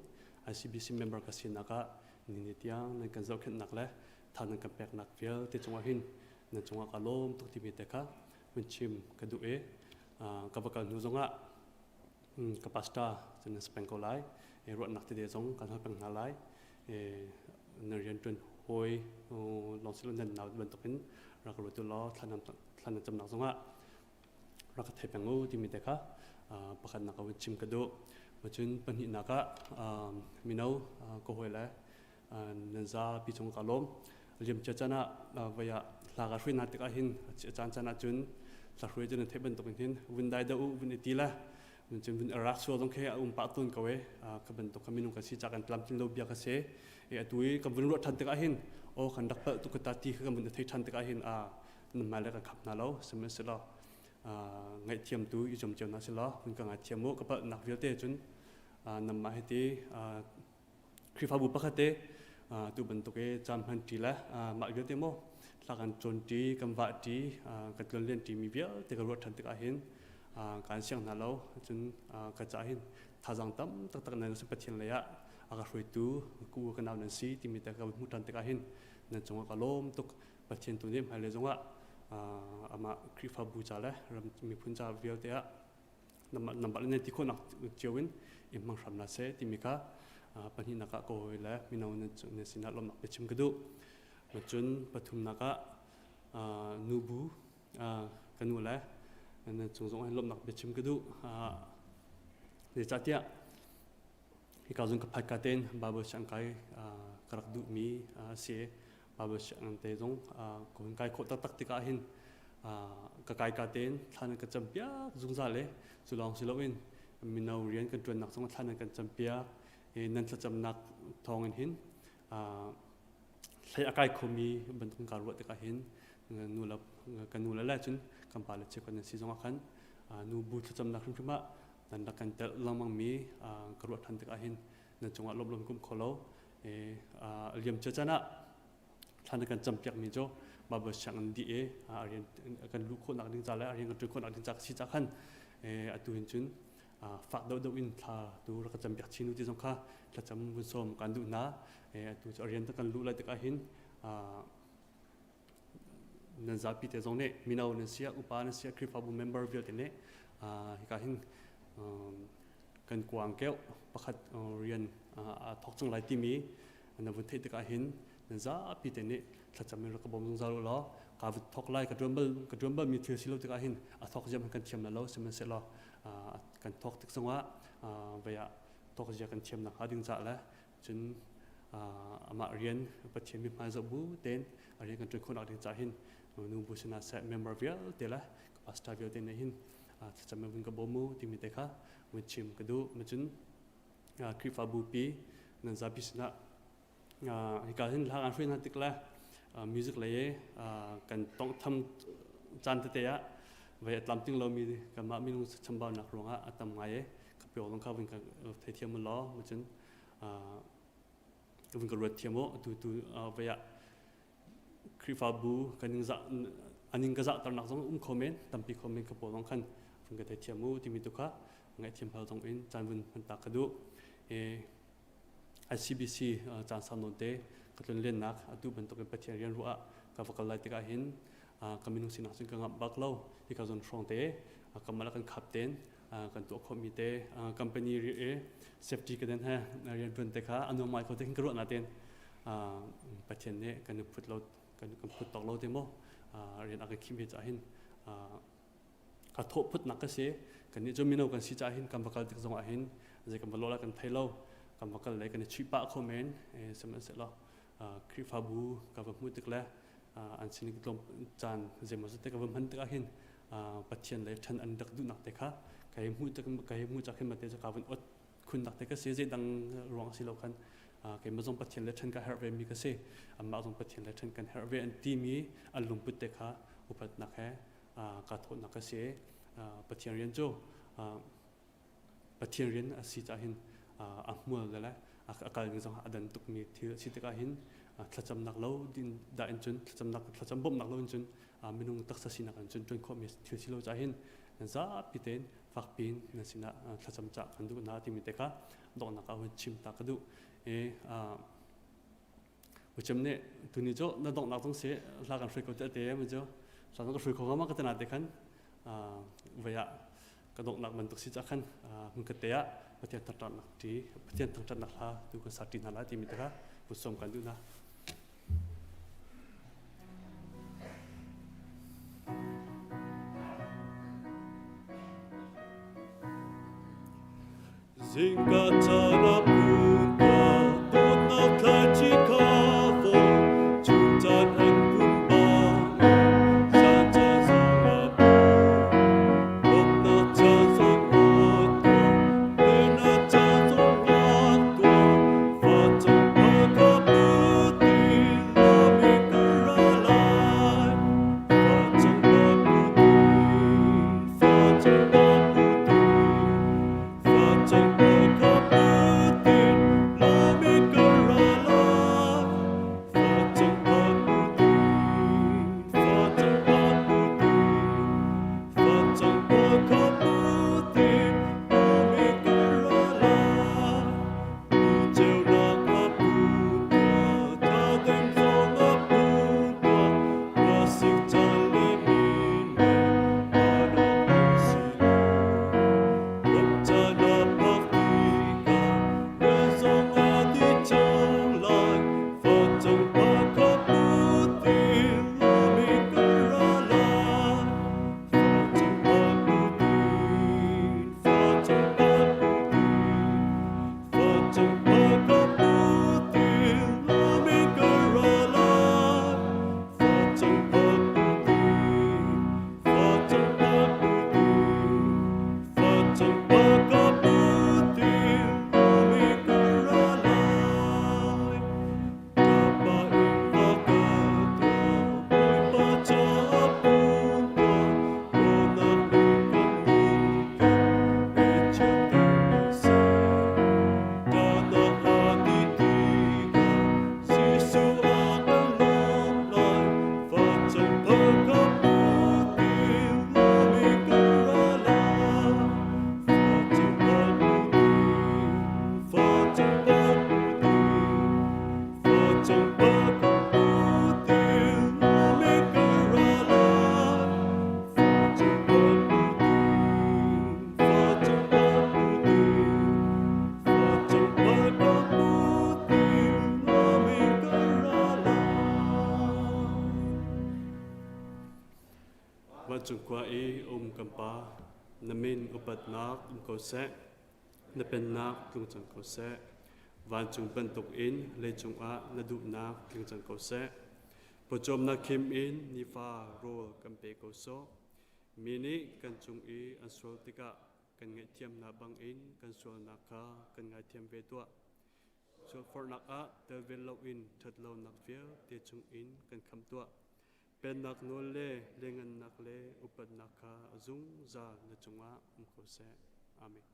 ICBC member ka sinak ah nini tiang nan kan zohkhenhnak le tha nan kan peknak vialte cungah hin nan cungah kaa lawm tuk timi te kha vun chim ka duh i ka va kal hnu zongah ka pastor cu nan si peng ko lai ruahnak tete zong kan hal peng hna lai na rianṭuan hawi lawng si lo nan nau bantukin rak ruat u law thla nan camnak zongah rak ka thei peng u timi te kha pakhatnak ah chim ka duh cun pahnihnak ah mino ka hawi le nan zapi cung ka lawm liamcia caan ah voi ah hla ka hruai hna tikah hin caan caan ah cun hla hruai cu nan theih bantuk in hin vun dai deuh u vun i ti le cun vun rak sual zong khi a um pah tawn ko e ka bantuk kha minung kan si ca kan tlamtlin lo bia ka si e atu i kan vun ruah ṭhan tikah hin aw kan rak palh tuk ta ti kha kan vun i thei ṭhan tikah hin a nan hmai le kan khap hna lo sihmanhsehlaw ngaihthiam tu i zuam cio hna selaw vun ka ngaithiam u ka palhnak vialte cun nanmah hiti Khrihfabu pakhat te tu bantuk i caan hman ṭi le mah vialte maw thla kan cawn ṭi kan vah ṭi kan tlonlen ṭi mi vialte ka ruah ṭhan tikah hin kaan siang hna lo cun ka caah hin thazaang tam taktak nan si Pathian lei ah a ka hruaitu ku ka nau nan si timi te ka hmuh ṭhan tikah hin nan cungah ka lawm tuk Pathian tu nih hmailei zongah amah Khrihfabu ca le ram miphun ca vialte ah nambah le nan ti khawhnak cio in i hmang hram hna seh timi kha Pahnihnak ah ka hawi le mino nan sinah lawmhnak biachim ka duh. Cun pathumnak ah nubu ka nu le nan cung zong hin lawmhnak biachim ka duh. Zeicahtiah hika zung ka phat ka tein Bible siang kai ka rak duhmi a si. Bible sianginn te zong ka hun kai khawh taktak tikah hin ka kai ka tein thla nan ka campiak zungzal i cu lawng si loin mino rian kan ṭuannak zong thla nan kan campiak i nan thlacamnak thawngin hin hlei a kai khomi bantuk ka ruah tikah hin nu le ka nu le le cun kan pa le cheukhat nan si zongah khan nu bu thlacamnak hrimhrim ah nan rak kan telh lengmang mi ka ruah ṭhan tikah hin nan cungah lawmlawm kum kho lo liam cia caan ah thlan kan campiak mi cu Bible sianginn dih i rian kan luh khawhnak ding ca le rian kan ṭuan khawhnak ding ca si ca khan atu hin cun fak deuh deuh in thla tu rak ka campiak chin u ti zong kha thlacam vun sawm kan duh hna. Atu cu rian kan luh lai tikah hin nan zapi te zong nih mino nan sia upa nan sia Khrihfabu member vialte nih hika hin kan kuang keuh pakhat rian aa thawk cang lai timi na vun theih tikah hin nan zapi te nih thlacam in rak ka bawm zungzal u law ka vun thawk lai ka ṭuan bal ka ṭuan bal mi thil si lo tikah hin a thawk ziam kan thiam la lo sihmanhsehlaw kan thawk tik zongah vei ah thawk zia kan thiam nakhnga ding caah le cun amah rian Pathian mithmai zoh bu tein a rian kan ṭuan khawh nak ding caah hin nu bu sinah seh member vialte le ka pastor vialte nih hin thlacam in vun ka bawm u timi te kha vun chim ka duh. Cun Khrihfabu pi nan zapi sinah hika hin hla kan hruai hna tik le music lei i kan tawnghtham caan tete ah vei a tlamtling lomi kanmah minung chambaunak ruangah a tam ngai i ka pio zong kha vun ka theithiam u law cun vun ka ruat thiam u. Tu tu vei ah Khrihfabu kan ning zah aning ka zahternak zong um kho men tampi kho men ka pawl zong khan vun ka theithiam u timi tu kha ngaihthiam hal zong in caan vun hman ta ka duh. ICBC caan sau nawn te ka tlun lennak atu bantuk in Pathian rian ruah ah ka va kal lai tikah hin ka minung sinak cun ka ngamh bak lo. Hika zawn hrawng te kamah kan khap ten kan tuah khawhmi te company i safety ka den he rian tuan te kha anuam ngai ko te khin ka ruah na ten Pathian nih kan phut lo kan kan phut tawk lo te maw rian a ka khim he cah hin ka thawh phutnak ka si. Kan nih cu mino kan si cah hin kan va kal tik zong ah hin zei kan va lawh la kan thei lo kan va kal le kan i chuih pah kho men. Sihmanhsehlaw Khrihfabu ka va hmuh tik le an sin tlawm caan zeimaw zat te ka va hman tikah hin Pathian lei ṭhan an rak duhnak te kha ka hei hmuh tik ka hei hmuh cak hin mate cu ka vun ot khunnak te ka si. Zei dang ruang si lo khan keimah zong Pathian le ṭhan ka herh ve mi ka si, anmah zong Pathian le ṭhan kan herh ve an timi an lungput te kha upatnak he ka thawhnak ka si. Pathian rian cu Pathian rian a si caah hin a hmual le a kal ning zong a dan tukmi thil a si tikah hin thlacamnak lo din dah in cun thlacamnak thlacam bawmhnak lo in cun minung taksa sinak in cun ṭuan khawhmi thil si lo caah hin zapi tein fakpi in nan sinah thlacam cah kan duh hna timi te kha donghnak ah hun chim ta ka duh. I Uchim nih tuni cu na donghnak zong si hla kan hruai ko te te mu cu hla ka hruai kho ma ka tana te khan vai ah ka donghnak bantuk si ca khan hmun ka te ah Pathian thangṭhatnak ṭi Pathian thangṭhatnak hla tu kan sa ṭi hna lai timi te kha vun kan duh hna. Zingka caan ah phunpa dawtnak thlaici kha vawl chun caan an phun bang zan caan zong ah phun lawmhnak caan zong awt tuah lehnak caan zong ngak tuah facang pa kha put ti lawmi ka ra lai facang pa put ti facang pa put ti facang pa kha put ti lawmi ka ra lai. Vancung khua i um kan Pa, na min upatnak um ko seh. Na pennak tlung cang ko seh. Vancung bantuk in leicung ah na duhnak tling cang ko seh. Pawcawmnak khim in nifa rawl kan pe ko sawh. Mi nih kan cung i an sual tikah kan ngaihthiamnak bangin kan sualnak kha kan ngaithiam ve tuah. Sualforhnak ah tel ve loin ṭhatlonak vialte chungin kan khamh tuah. Pennak nawl le lengannak le upatnak kha a zungzal na cungah um ko seh. Amen.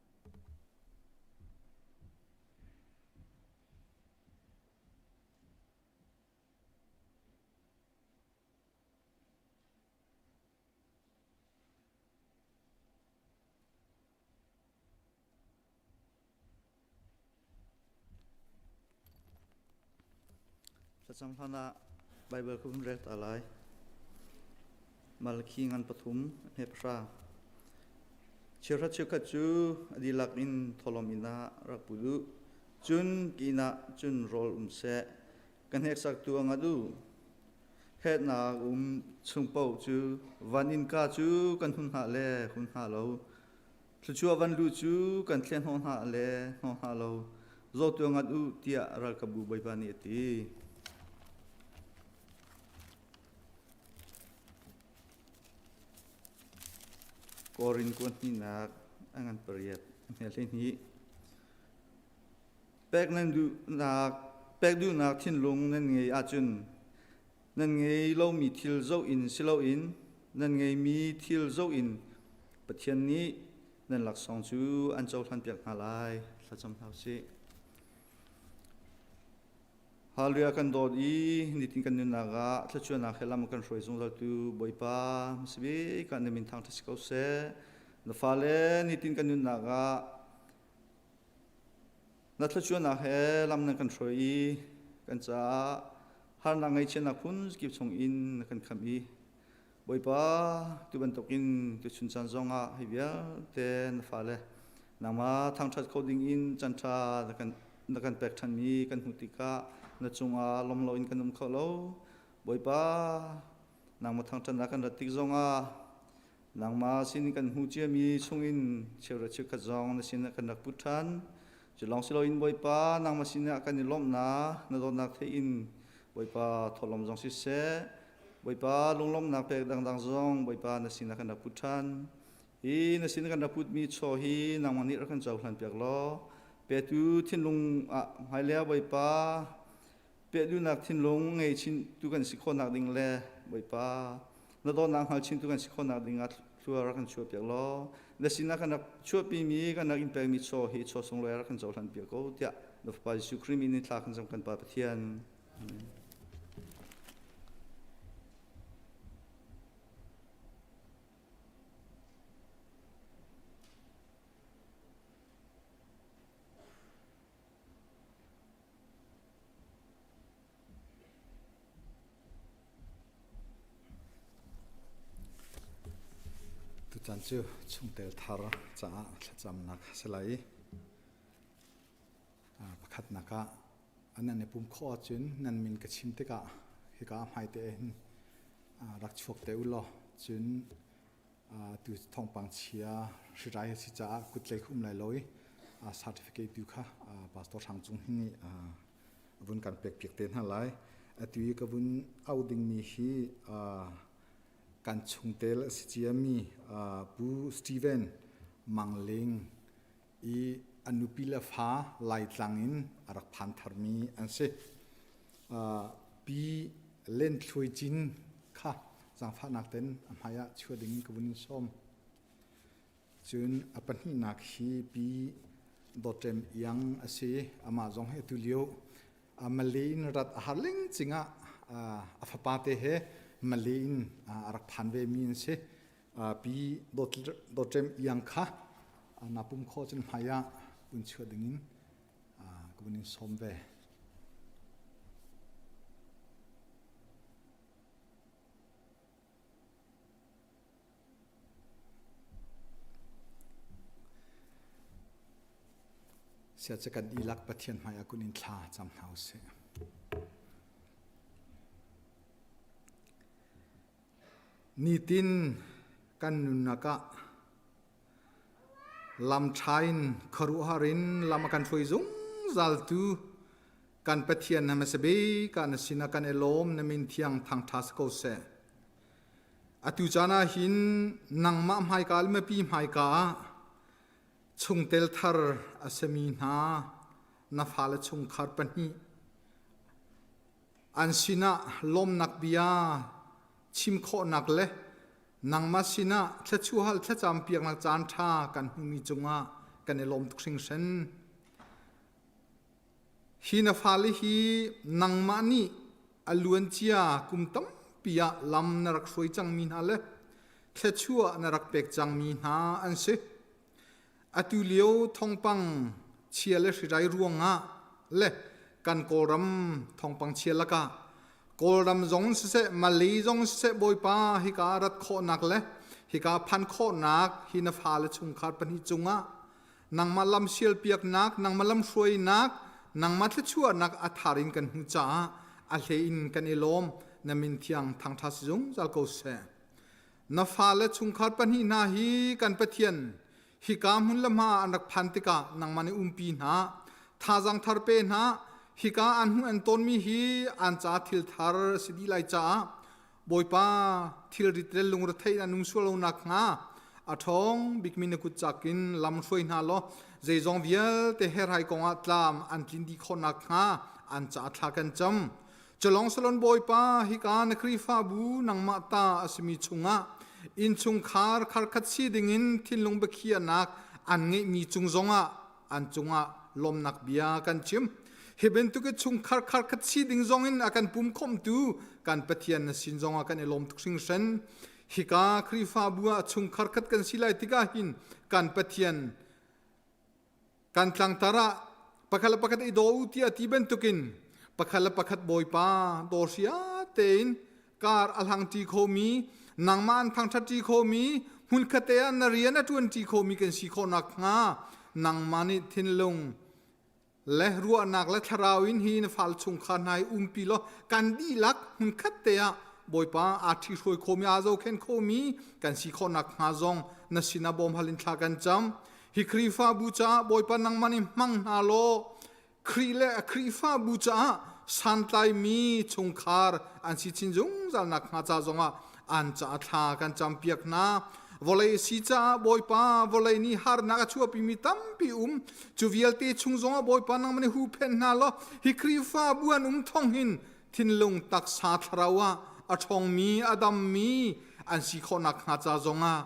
Thlacam hlan ah Baibal ka hun rel ta lai. Malakhi ngan pathum hme pahra. Chiahra cheukhat cu a dihlak in tholom inn ah rak pu duh. Cun inn ah cun rawl um seh. Ka hneksaktu a ngat u. Hetnak um chung paoh cu van innka cu kan hun hna le hun hna lo. Thluachuah van lu cu kan thlen hnawh hna le hnawh hna lo. Zawtu ngat u tiah ralkapbu Bawipa nih a ti. Korin kuan hnihnak a ngan pariat a hmel hleihnih. Pek nan duhnak pek duhnak thinlung nan ngei ahcun nan ngei lomi thil zoh in si loin nan ngeimi thil zoh in Pathian nih nan laksawng cu an cohlanpiak hna lai. Thlacam hna usih. Hallelujah kan dawt i nitin kan nunnak ah thluachuahnak he lam kan hruai zungzaltu Bawipa hmasabik ah na min thangṭhat si ko seh. Na fale nitin kan nunnak ah Na thluachuahnak he lam nan kan hruai i kan caah harnak ngaihchiatnak phun kip chungin na kan khamh i Bawipa tu bantukin tuchun caan zongah hi vialte na fale nangmah thangṭhat kho dingin caanṭha na kan pek ṭhanmi kan hmuh tikah na cungah lawm loin kan um kho lo. Bawipa nangmah thangṭhatnak kan rat tik zongah Nangmah sin kan hmuh ciami chungin cheuhra cheukhat zong na sinah kan rak put ṭhan. Cu lawng si loin Bawipa nangmah sinah kan i lawmhnak na dawtnak theih in Bawipa thawhlawm zong siseh, Bawipa lunglawmhnak pek dangdang zong Bawipa na sinah kan rak put ṭhan. Hi na sin kan rak putmi chaw hi nangmah nih rak kan cohlan piak law petu thinlung ah hmailei ah Bawipa peh duhnak thinlung ngei chin tu kan si khawhnak ding le Bawipa na dawtnak hngal chin tu kan si khawhnak ding ah thlua rak kan chuah piak law na sinah kan rak chuahpimi kan rak in pekmi chaw hi chaw sunglawi rak kan cohlan piak ko tiah na Fapa Jesuh Khrih min in thla kan cam kan Pa Pathian. Amen. Tutan cu chungtel thar caah thlacamnak a si lai i pakhatnak ah nan i pum khawh ahcun nan min ka chim tikah hika hmaite hin rak chuak te u law cun tu thawngpang chia hrirai a si caah kuttlei kha um lai lo i certificate tu kha pastor Hrang Cung Hing nih vun kan pek piak te hna lai. Atu i ka vun au dingmi hi kan chungtel a si ciami Pu Steven Mang Ling i a nupi le fa Laitlang in a rak phan tharmi an si. Pi Len Thluai Cin kha zaangfahnak ten a hmai ah chuah ding in ka vun in sawm. Cun a pahnihnak hi Pi Dawtrem Iang a si. Amah zong hi atu lio Malay in rat a har ling cingah a fapa te he Malay in a rak phan ve mi an si. Pi Dawtrem Iang kha na pum khawh cun hmai ah vun chuah ding in ka vun in sawm ve. Siaca kan ilak Pathian hmai ah kun in thla cam hna usih. Nitin Kan nunnak ah lam ṭha in khuaruahhar in lam a kan hruai zungzal tu kan Pathian na hmasa bik ah na sinah kan i lawm na min thiang thangṭha si ko seh. Atu caan ah hin nangmah hmaika le mipi hmaika ah chungtel thar a simi hna na fale chungkhar pahnih an sinah lawmnak bia chim khawhnak le nangmah sinah thluachuah thlacam piaknak caan ṭha kan hmumi cungah kan i lawm tuk hringhran. Hi na fale hi nangmah nih a luancia kum tampi ah lam na rak hruai cangmi hna le thluachuah na rak pek cangmi hna an si. Atu lio thawngpang chia le hrirai ruangah le kan Kawlram thawngpang chia lakah Kawlram zong siseh Malay zong siseh Bawipa hika rat khawhnak le hika phan khawhnak hi na fale chungkhar pahnih cungah nangmah lam sialpiaknak nangmah lam hruainak nangmah thluachuahnak a thar in kan hmuh caah a hlei in kan i lawm na min thiang thangṭhat si zungzal ko seh. Na fale chungkhar pahnih hna hi kan Pathian hika hmun le hma an rak phan tikah nangmah nih umpi hna thazang thar pe hna hika an hmuh an tawnmi hi an ca thil thar si dih lai caah Bawipa thilrit le lungretheih an um sual lo nakhnga a ṭhawng bikmi na kut cak in lam hruai hna law zeizong vialte herhai kongah tlam an tlin dih khawh nakhnga an ca thla kan cam. Culong salon Bawipa hika na Khrihfabu nangmah ta a simi chungah innchungkhar kharkhat si dingin thinlung biakhiahnak an ngeihmi cung zongah an cungah lawmnak bia kan chim. Hi bantuk i chungkhar kharkhat si ding zongin a kan pumkhawmtu kan Pathian na sin zongah kan i lawm tuk hringhran. Hika Khrihfabu ah chungkhar khat kan si lai tikah hin kan Pathian Kan tlangtar ah pakhat le pakhat i daw u tiah ti bantukin pakhat le pakhat Bawipa daw hria tein kar a hlangṭi khomi nangmah an thangṭhatṭi khomi hmunkhat te ah na rian a ṭuanṭi khomi kan si khawh nakhnga nangmah nih thinlung le ruahnak le thlarau in hi na fal chungkhar hna hi umpi law kan dihlak hmunkhat te ah Bawipa aa ṭhihruai khomi aa zohkhenh khomi kan si khawh nakhnga zong na sinah bawm hal in thla kan cam. Hi Khrihfabu caah Bawipa nangmah nih hmang hna law Khrih le a Khrihfabu caah santlaimi chungkhar an si chin zungzal nakhnga ca zongah an caah thla kan campiak hna. Vawlei si caah Bawipa vawlei nih harnak a chuahpimi tampi um cu vialte chung zongah Bawipa nangmah nih huhphenh hna law hi Khrihfabu an um thawng hin thinlung taksa thlarau ah a ṭhawngmi a dammi an si khawh nakhnga ca zongah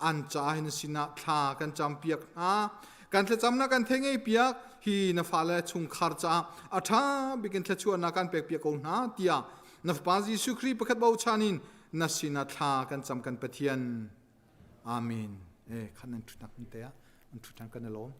an ca hin sinah thla kan campiak hna kan thlacamnak kan thei ngei piak hi na fale chungkhar caah a ṭha bikin thluachuahnak kan pek piak ko hna tiah na fapa Jesuh Khrih pakhat bochan in na sinah thla kan cam kan Pathian amen eh khan nan ṭhutnak te ah an ṭhuthan kan i lawm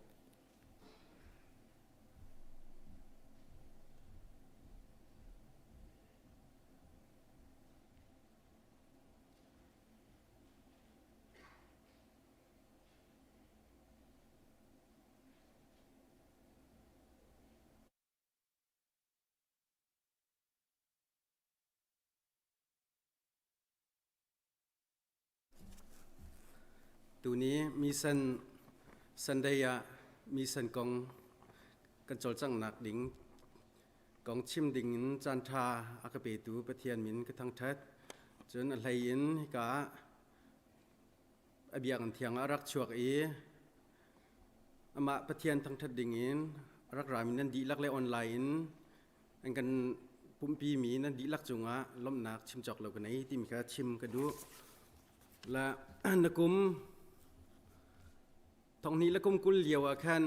Tuni mission Sunday ah mission kong kan cawlcanghnak ding kong chim ding in caanṭha a ka petu Pathian min ka thangṭhat. Cun a hlei in hika ah a biakinn thiang ah a rak chuak i amah Pathian thangṭhat ding in a rak rami nan dihlak le online in an kan pumhpimi nan dihlak cungah lawmhnak chim cawk lo ka nei timi kha chim ka duh. La na kum thonghnih le kum 20 lio ah khan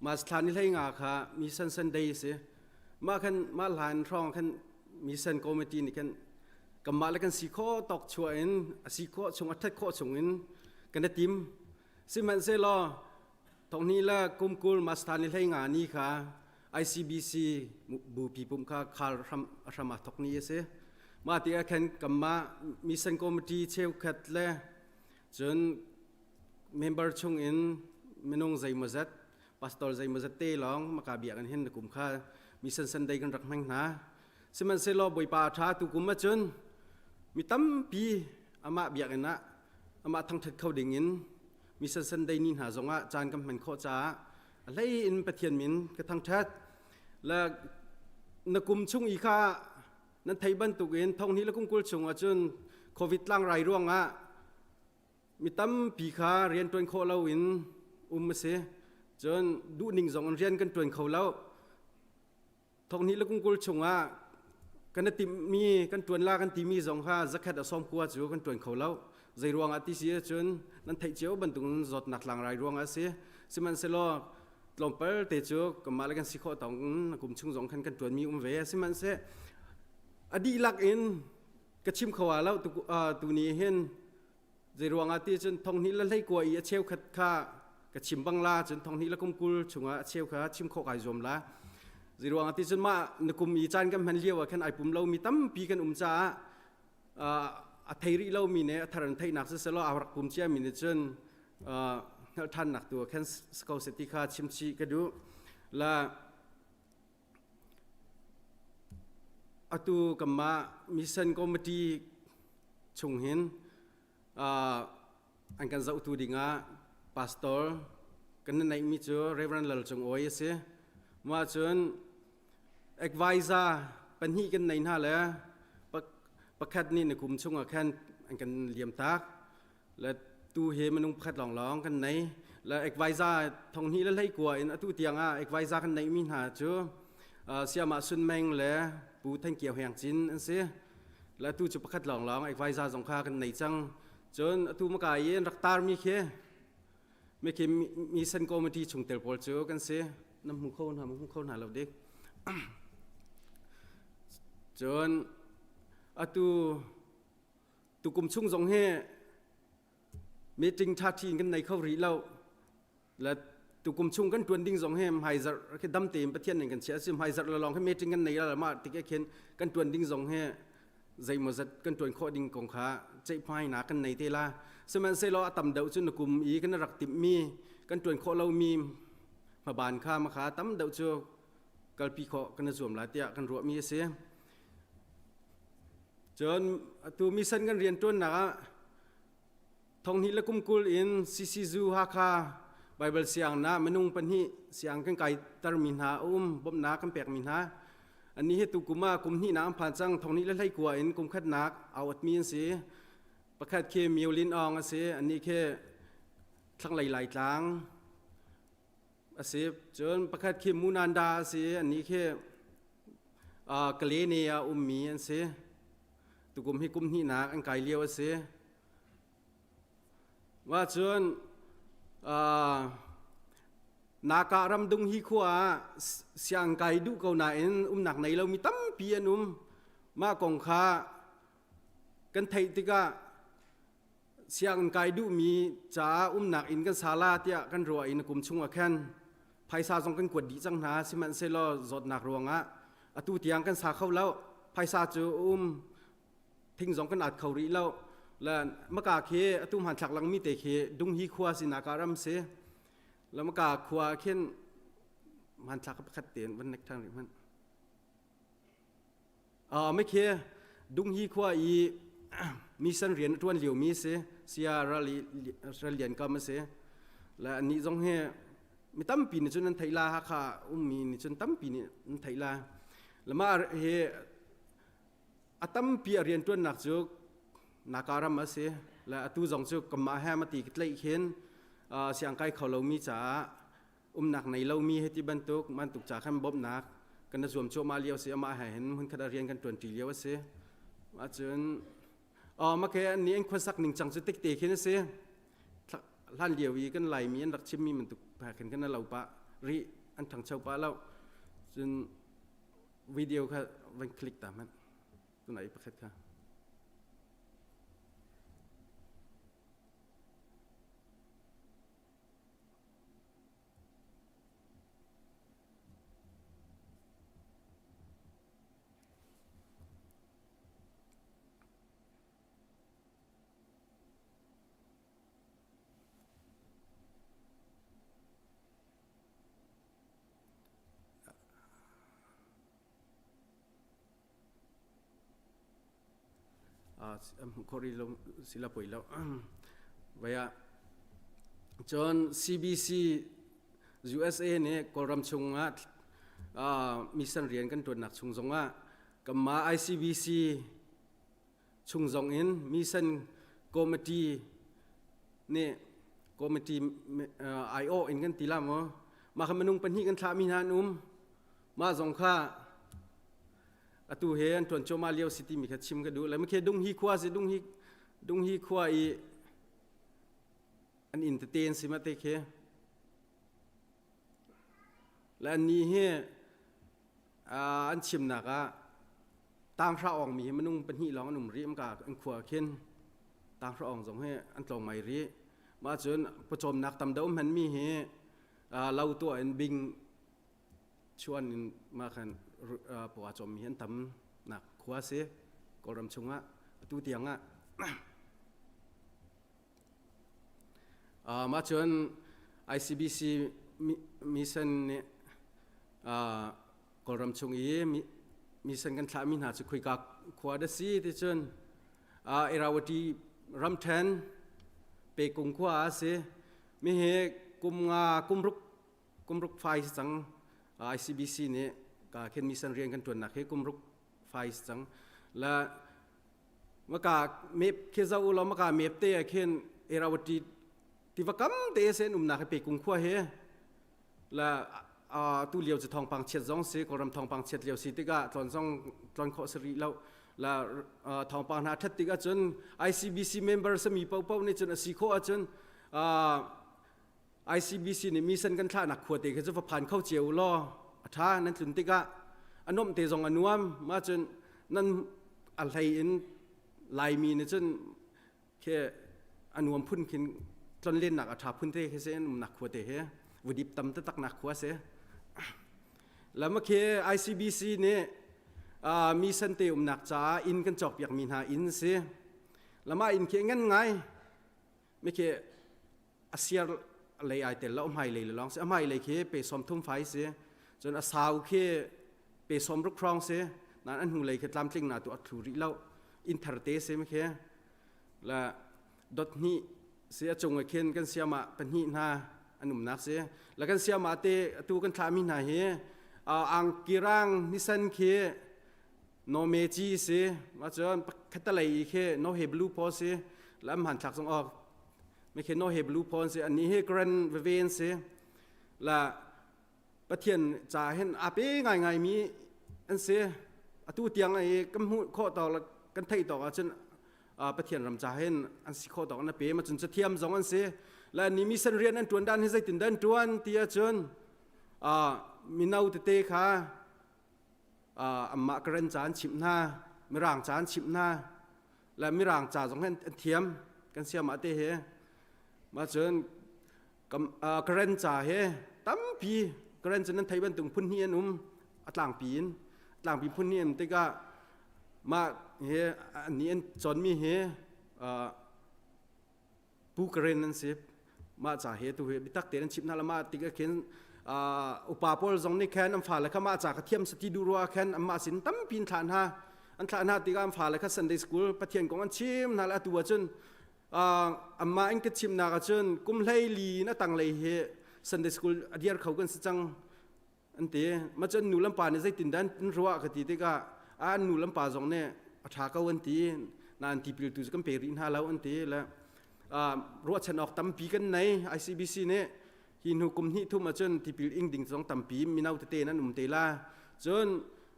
mas thla ni hlei nga kha mission Sunday si mah khan mah hlan hrawng khan mission committee nih khan kanmah le kan si khawh tawk chuah in a si khawh chung a that khawh chung in kan i tim sihmanhsehlaw Thonghnih le kum 20 Masthan ni hlei nga ni kha ICBC bupi pum kha khar hram hram a thok ni a si. Mah ti ah khan kanmah mission committee cheukhat le cun member chung in minung zeimawzat pastor zeimawzat te lawng maka biakinn hin na kum kha mission Sunday kan rak hmang hna. Sihmanhsehlaw Bawipa a ṭha tu kum ahcun mi tampi Amah biakinn ah amah thangṭhat kho ding in Mission Sunday ni hna zongah caan kan hman khawh caah a hlei in Pathian min ka thangṭhat. Le na kum chung i kha nan thei bantukin thonghnih le kum 20 chung ahcun COVID tlangrai ruangah mi tampi kha rian ṭuan khawh loin um a si. Cun duhning zong in rian kan ṭuan kho lo. Thonghnih le kum 20 chungah kan i timhmi kan ṭuan la kan timi zong kha zakhat a 90 cu kan ṭuan kho lo. Zei ruangah ti si ahcun nan theih cio bantukin zawtnak tlangrai ruangah a si. Sihmanhsehlaw tlawmpal te cu kanmah le kan si khawh tawng in kum chung zong khan kan ṭuanmi um ve. Sihmanhseh a dihlak in ka chim kho ah lo tuni hin zei ruangah ti cun thonghnih le 19 i a cheukhat kha ka chim bang la cun thonghnih le kum 20 chungah a cheu kha chim khawh kai zuam la zei ruangah ti cun mah na kum i caan kan hman lio ah khan ai pum lomi tampi kan um caah a thei rih lomi ne a thar an theihnak siselaw a rak pum ciami nih cun hngalh ṭhannak tu ah khan ko seh ti kha chim chih ka duh la Atu kanmah mission committee chung hin an kan zohtu dingah pastor kan neihmi cu Reverend Lal Cung Awi a si. Mah cun advisor pahnih kan nei hna le pakhat nih na kum chungah khan an kan liam tak. Le tu hi minung pakhat lawnglawng kan nei. Le advisor thong hnih le 19 in atu tiang ah advisor kan neihmi hna cu Siamah Sun Meng le Pu Than Kio Heng Cin an si. Le atu cu pakhat lawnglawng advisor zong kha kan nei cang. Cun atu maka i an rak tarmi khi mi khi mission committee chungtel pawl cu kan si. Na hmu kho hna hmu kho hna lo dik. Cun atu tukum chung zong hi meeting ṭhaṭhi in kan nei kho rih lo le tukum chung kan ṭuan ding zong hi hmaizarh khi dam tein Pathian nih kan chiah si hmaizarh le lawng khi meeting kan nei la mah tik khin kan ṭuan ding zong hi zeimawzat kan ṭuan khawh ding kong kha ceihmainak kan nei te la sihmanhsehlaw a tam deuh cu na kum i kan rak timhmi kan ṭuan khawh lomi hmaban kha makha tam deuh cu kalpi khawh kan i zuam la tiah kan ruahmi a si. Cun atu mission kan rianṭuannak ah thonghnih le kum 20 in CCZU Hakha Baibal siang na minung pahnih siang kan kaitermi hna a um bawmhnak kan pekmi hna annih hi tukum ah kum hnihnak an phan cang thonghnih le 19 in kum khatnak aa awtmi an si pakhat khi Myolin Aung a si annih khi thlanglei Laitlang a si cun pakhat khi Munanda a si annih khi Kalene ah ummi an si. Tukum hi kum hnihnak an kai lio a si. Wa cun Naka ramdung hi khua ah siang kai duh ko nain umnak nei lomi tampi an um. Mah kong kha kan theih tikah sianginn kai duhmi caah umnak inn kan sa la tiah kan ruah i na kum chung ah khan phaisa zong kan kuat dih cang hna sihmanhsehlaw zawtnak ruangah atu tiang kan sa kho lo phaisa cu um thing zong kan at kho rih lo le maka khi atu hmanthlak langmi te khi dunghi khua sinak ah ram si le maka khua khin hmanthlak pakhat tein van nek ṭhan rih hmanh Mikhi Dunghi khua i mission rian a ṭuan liomi a si. Sia ral lian kam a si. Le annih zong hi mi tampi nih cun an theih la Hakha ummi nih cun tampi nih an theih la. Le mah hi a tampi a rianṭuannak cu Naka ram a si. Le atu zong cu kanmah he mati ka tlaih khin siangkai kho lomi caah umnak nei lomi hei ti bantuk bantuk ca khan bawmhnak kan na zuam cuahmah lio si amah he hin hmunkhat ah rian kan ṭuanṭi lio a si ahcun make an nih an khuasak ning cang cu tikte khin a si hlan lio i kan laimi an rak chimmi bantuk khin kan lo pah rih an ṭhangcho pah lo cun video kha van click ta hmanh tunai pakhat kha Hmuh khawh rih lo sila poi lo. Vaya cun CBC USA nih Kawlram chungah mission rian kan ṭuannak chung zongah kanmah ICBC chung zong in mission committee nih committee aiawh in kan ti la maw mah kha minung pahnih kan thlahmi hna an um mah zong kha atu he an ṭuan cuahmah lio si timi kha chim ka duh le makhe dung hi khua si dung hi dung hi khua i an inn tete an si ma te khi le an ni hi an chimnak ah tanghra awng mi hi minung pahnih lawng an um rih ka an khua khin tanghra awng zong hi an tlawng mai rih mah cun pawcawmnak tam deuh hman mi hi lo tuah in bing chuan in mah khan pawa cawm mi hi an tam nak khua si kawlram chungah atu tiang ah Mah cun ICBC mission nih Kawlram chung i mission kan thlahmi hna cu khoika khua dah si ti cun Irrawaddy ramṭhen Pekung khua ah a si. Mi hi kum nga kum ruk kum ruk fai si cang ICBC nih ka khin mission rian kan ṭuannak hi kum ruk fai si cang. La maka map khi zoh u law maka map te ah khin Irrawaddy tiva kam te sen umnak hi Pekung khua hi la tu lio cu thawngpang chiat zong si Kawlram thawngpang chiat lio si tikah tlon zong tlon khawh si rih lo la thawngpang hna that tikah cun ICBC member sami paohpaoh nih cun a si khawh ahcun ICBC nih mission kan thlahnak khua te khi cu va phan kho cio u law a ṭha nan tlun tikah a nuamh te zong a nuam mah cun nan a hlei in Laimi nih cun khi a nuam phun khin tlonlennak a ṭha phun te khi si an umnak khua te hi vudip tam taktak nak khua si lama khi ICBC nih mission te umnak caah inn kan cawkpiak mi hna inn si lama inn khi ngan ngai mi khi a siar lei ai tel lo hmai lei lawng si a hmai lei khi pe som thum fai si cun a sau khi pe som ruk hrawng si nan an hnu lei khi tlamtling na tu a thlu rih lo inn thar te si mi khi la dot hnih si a cung ah khin kan siama pahnih hna an umnak si la kan siama te atu kan thlahmi hna hi angkirang nisan khi no me chi si ma cun khatalei khi no he blue paw si lam han thlak zong ok mi khi no he blue pawn si ani hi karen veve an si la pathian ca hin a pe ngai ngai mi an si atu tiang ai kan hmuh khawh tawk la kan theih tawk ahcun pathian ram ca hin an si khawh tawk an pe ma cun cathiam zong an si la ni mission rian an tuan dan hi zeitin dan tuan ti ahcun mino tete kha amah karen ca an chimh hna mirang ca an chimh hna le mirang ca zong an thiam kan siam ah te he mah cun karen ca he tampi karen cu nan thei bantuk phun hnih an um a tlangpi in tlangpi phun hnih an tikah mah he an nih an cawnmi hi Pu Karen an si. Mah ca he tu hi bitak tein an chimh hna la mah tik ah khin upa pawl zong nih khan an fale kha mah ca kha thiam sati duh rua khan anmah sin tampi an thlah hna. An thlah hna tikah an fale kha Sunday school Pathian kong an chim hna le atu ahcun anmah in ka chimnak ahcun kum hlei li in a tanglei hi Sunday school a diar kho kan si cang. An ti. Mah cu an nu le an pa nih zeitindah an ruah ka ti tikah an nu le an pa zong nih a ṭha ko an ti. Nain tipil tu cu kan pe rih hna lo an ti. Le ruahchan awk tampi kan nei ICBC nih hi hnu kum hnih thum ahcun tipil ing ding zong tampi mino tete nan um te la. Cun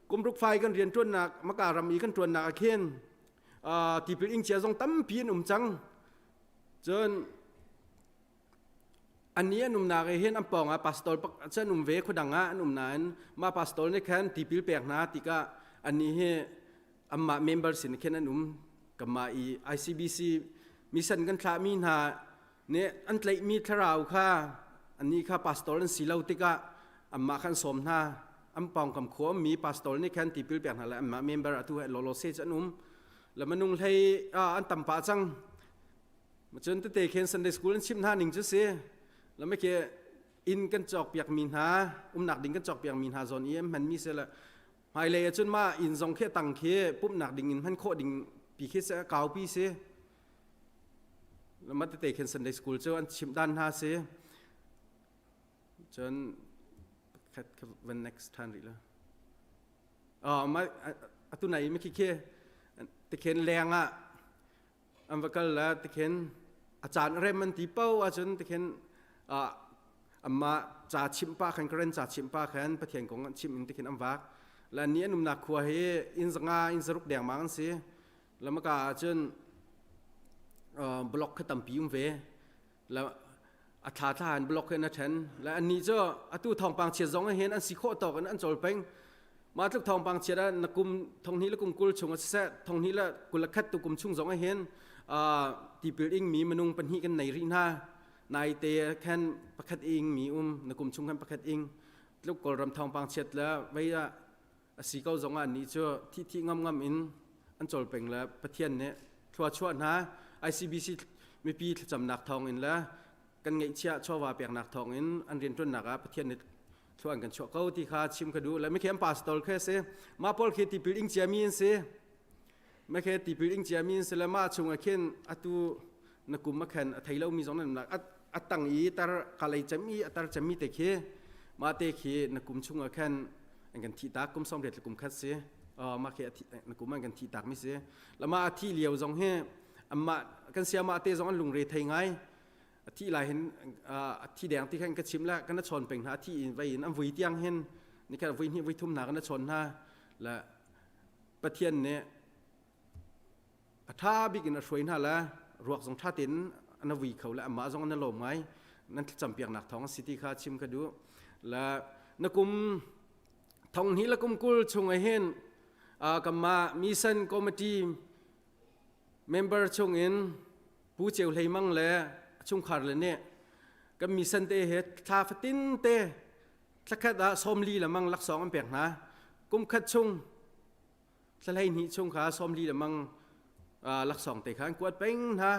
kum ruk fai kan rian ṭuannak maka ram i kan ṭuannak ah khin tipil ing cia zong tampi an um cang. Cun Annih an umnak i hin an pawngah pastor cu an um ve khuadang ah an um nain mah pastor nih khan tipil pek hna tikah annih hi anmah member sin khin an um kanmah i ICBC mission kan thlahmi hna nih an tlaihmi thlarau kha annih kha pastor an si lo tikah anmah kha an sawm hna an pawngkam khua ummi pastor nih khan tipil pek hna le anmah member atu he lawlaw se cu an um le minung hlei an tam pah cang Cun tete khin Sunday school an chimh hna ning cu si. Lame khi inn kan cawk piak mi hna, umnak ding kan cawk piak mi hna zawn i an hman mi si le hmailei ahcun mah inn zong khi a tang khi pumhnak ding in hman khawh ding pi khi se kau pi si ma tete khin Sunday school cu an chimh dan hna si cun khat van next than rih la ma atu nai mi khi khi tikhin leng ah an va kal la tikhin a caan rem an ti po ahcun tikhin amma ca chimh pa khan karen ca chimh pa khan pathian kong an chimh in tikhin an vak la ni an umnak khua hi inn zanga inn zaruk dengmang an si lamaka ahcun block kha tampi um ve la a thla thla an block in a then la anni cu atu thawngpang chiat zong hin an si khawh tawk in an cawl peng mah tluk thawngpang chiat ah na kum thonghnih le kum 20 chung a siseh thonghnih le 21 tu kum chung zong hin tipil ing mi minung pahnih kan nei rih hna nai te khan pakhat ing mi um na kum chung khan pakhat ing tluk kawlram thawngpang chiat le vei ah a si ko zong ah ni cu thi thi ngam ngam in an cawl peng le Pathian nih thlua chuah hna ICBC mipi thlacamnak thawng in le kan ngeihchiah chawva peknak thawng in an rianṭuannak ah Pathian nih thlua an kan chuah ko ti kha chim ka duh le mikhe an pastor khe si mah pawl khi tipil ing ciami an si makhe tipil ing ciami an si le mah chung ah khin atu na kum a khan a thei lomi zong nan a tang i tar kalei cem i a tar cemmi te khi mah te khi na kum chung ah khan an kan thih tak kum 80 le kum khat si mah khi na kum an kan thih tak mi si lama a thi lio zong hi amma kan siama te zong an lungre thei ngai a thi lai hin a thi deng ti khan ka chim la kan chawn peng hna thi in vai in an vui tiang hin ni khan vui hnih vui thum na kan chawn hna la pathian nih A ṭha bik in a hruai hna le ruak zong ṭha tein an vui kho le amah zong an i lawm ngai. Nan thlacampiaknak thawng a si ti kha chim ka duh. Le na kum thong hnih le kum 20 chung ah hin kanmah mission committee member chung in Pu Ceu Hlei Mang le a chungkhar le nih kan mission te he thla fatin te thlakhat ah 40 lemang laksawng an pek hna. Kum khat chung Thla 12 chung kha 40 lemang laksawng te kha an kuat peng hna.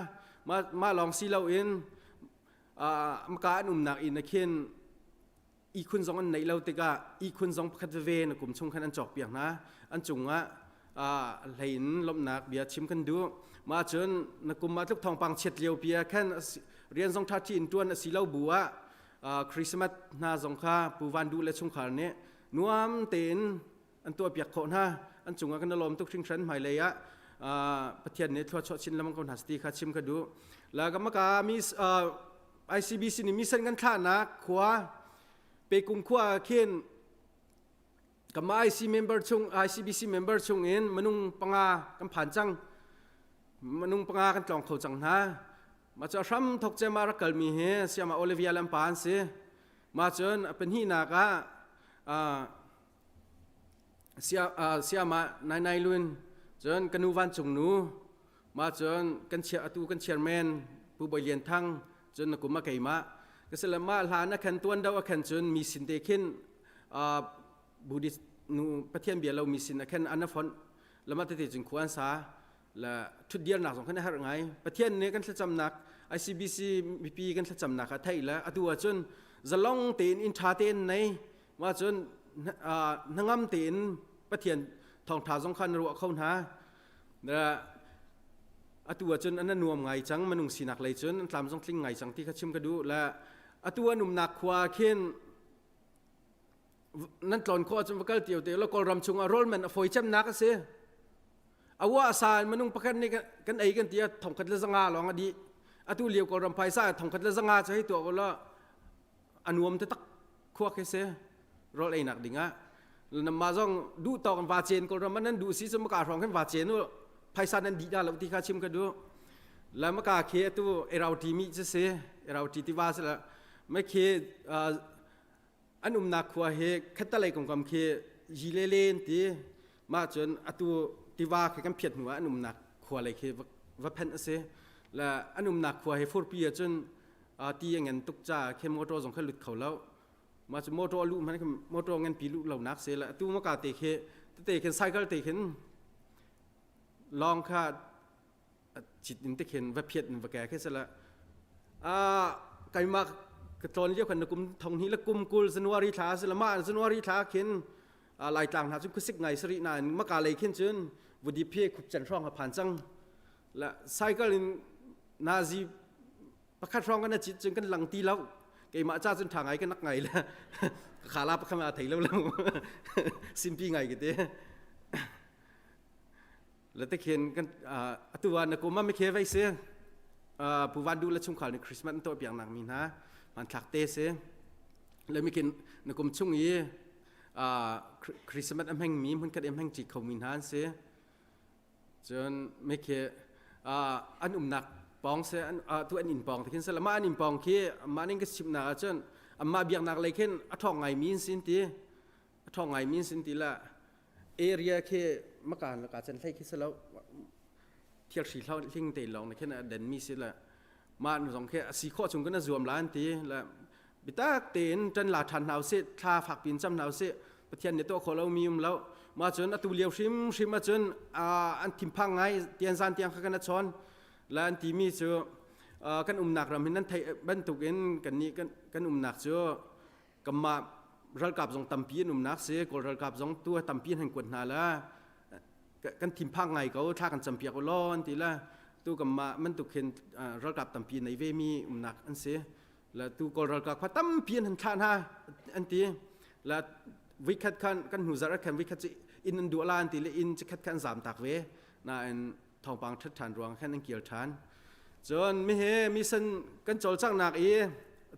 Mah lawng si loin maka an umnak inn ah khin ihkhun zong an neih lo tikah ihkhun zong pakhat veve na kum chung khan an cawk piak hna. An cungah hlei in lawmhnak bia chim kan duh. Mah cun na kum ah tluk thawngpang chiat lio pi ah khan rian zong ṭha in ṭuan a si lo bu ah Christmas hna zong kha Pu Van Duh le chungkhar nih nuam tein an tuahpiak khawh hna an cungah kan i lawm tuk hringhran hmailei ah Pathian nih thluachuah chin lengmang ko hna ti kha chim ka duh la ka maka mi ICBC nih mission kan thlahnak khua pekung khua khin kama IC member chung ICBC member chung in manung panga kan phan cang manung panga kan tlong kho cang hna ma cha hram thok che ma rak kalmi hi siama Olivia lampa an si ma cun a pahnihnak ah Siamah Nai Nai Lun cun ka nu vancung nu mah cun kan chia atu kan chairman Pu Bawi Lian Thang cun na kum a keimah ka si le mah hlan a khan tuan do a khan cun mi sin te khin Buddhist nu Pathian bia lo mi sin a khan an a fonh lama tete cun khua an sa la thutdirnak zong khan a herh ngai Pathian nih kan thlacamnak ICBC mipi kan thlacamnak a theih le atu ahcun zalong tein inn ṭha tein nei mah cun hnangam tein Pathian thawngṭha zong kha na ruah kho hna atu ahcun an nuam ngai cang minung sinak lei cun an tlam zong tling ngai cang ti kha chim ka duh le atu an umnak khua khin nan tlawn khawh ahcun va kal tio te lo Kawlram chungah rawl man a fawi cemnak a si awa sa in minung pakhat nih kan ei kan ti ah 1500 lawng a dih atu lio Kawlram phaisa 1500 cu hei tuah ulaw a nuam taktak khua khi si rawl einak ding ah namah zong duh tawk va cen Kawlram ah nan duh si cu maka hrawng khin va cen u phaisa nan dih dah lo ti kha chim ka duh la maka khi atu erauti mi cu si erauti tiva si la me khi an umnak khua hi khattalei kongkam khi yi le len ti mah cun atu tiva khi kan phiat hnu ah an umnak khua lei khi va phenh a si le an umnak khua hi furpi ah cun ti a ngen tuk ca khi motor zong kha lut kho lo mah cu motor a luh hmanh khi motor ngen pi luh lo nak si le atu maka te khi tete khin cycle te khin lawng kha cit in te khin va phiat in va ke khi sala a keimah ka tlawn lio khan na kum thong hnih le kum 20 January thla sila ma January thla khin laitlang hna cu khuasik ngai sari nain maka lei khin cun vudi phe khup chan hrawng ha phan cang. La cycle in nazi pakhat hrawng kan cit cun kan lang ti lo. Keimah ca cun tha ngai ka nak ngai le ka khala pakhat ma thei lo lo. Simpi ngai ke te. Le te khin kan atu ah na kum ah mikhe vai si. Pu Van Du le chungkhar ni Christmas an tuah piak nak mi hna hmanthlak te si. Le mikhin na kum chung i Christmas a hmang mi hmunkhat i hmang ṭi kho mi hna an si. Cun mikhi an umnak pawng se tu an inn pawng te khin sala mah an inn pawng khi mah ning ka chimnak ahcun anmah biaknak lei khin a ṭhawng ngai mi an sin ti a ṭhawng ngai mi an sin ti la area khi makan la ka chan hlei khi salo thil hri hlo hling te lawng ne khin a den mi si la mah zong khi a si khawh chung kan a zuam la an ti la bitak tein ṭan la ṭhan hna usih thla fak pin cam hna usih Pathian nih tuah khawh lomi um lo mah cun atu lio hrimhrim ahcun an thinphang ngai tian zan tiang kha kan a chawn la an timi cu kan umnak ram hin nan theih bantukin kannih kan umnak cu kanmah ralkap zong tampi an umnak si kawl ralkap zong tu tampi an han kuat hna la kan thinphang ngai ko thla kan campiak u law an ti la tu kanmah bantuk khin ralkap tampi nei ve mi umnak an si la tu kawl ralkap kha tampi an han thlah hna an ti la vikhat khan kan hnu zarh khan vikhat ci inn an duah la an ti le inn chikhat khan zam tak ve nain thawngpang that than ruang khan an kir than cun mi he mi san kan cawlcanghnak i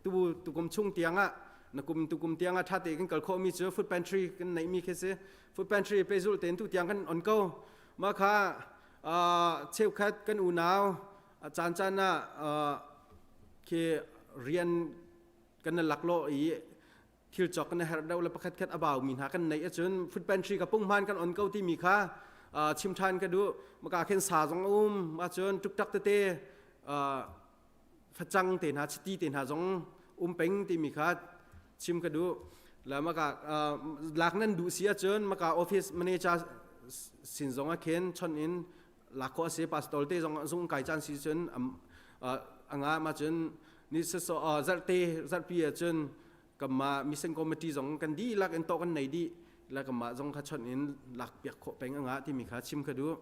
tu tukum chung tiang ah na kum tukum tiang ah thate kan kal khawh mi cu food pantry kan neih mi khi si food pantry pezul ten tu tiang kan on ko ma kha cheukhat kan unau caan caan ah khi rian kan laklawh i thil cawk kan herh deuh le pakhat khat a bau mi hna kan neih ahcun food pantry ka punghman kan on ko timi kha chim ṭhan ka duh maka khin sa zong a um ahcun ṭukṭak tete facang te hna chiti te hna zong um peng timi kha chim ka duh la maka lak nan duh si ahcun maka office manager sin zong ah khin chon in lak khawh a si pastor te zong zung kai caan si cun anga ma cun ni so zarhte zarhpi ah cun kamma mission committee zong kan dihlak in to kan nei dih la kamma zong kha chon in lak piak khawh peng anga timi kha chim ka duh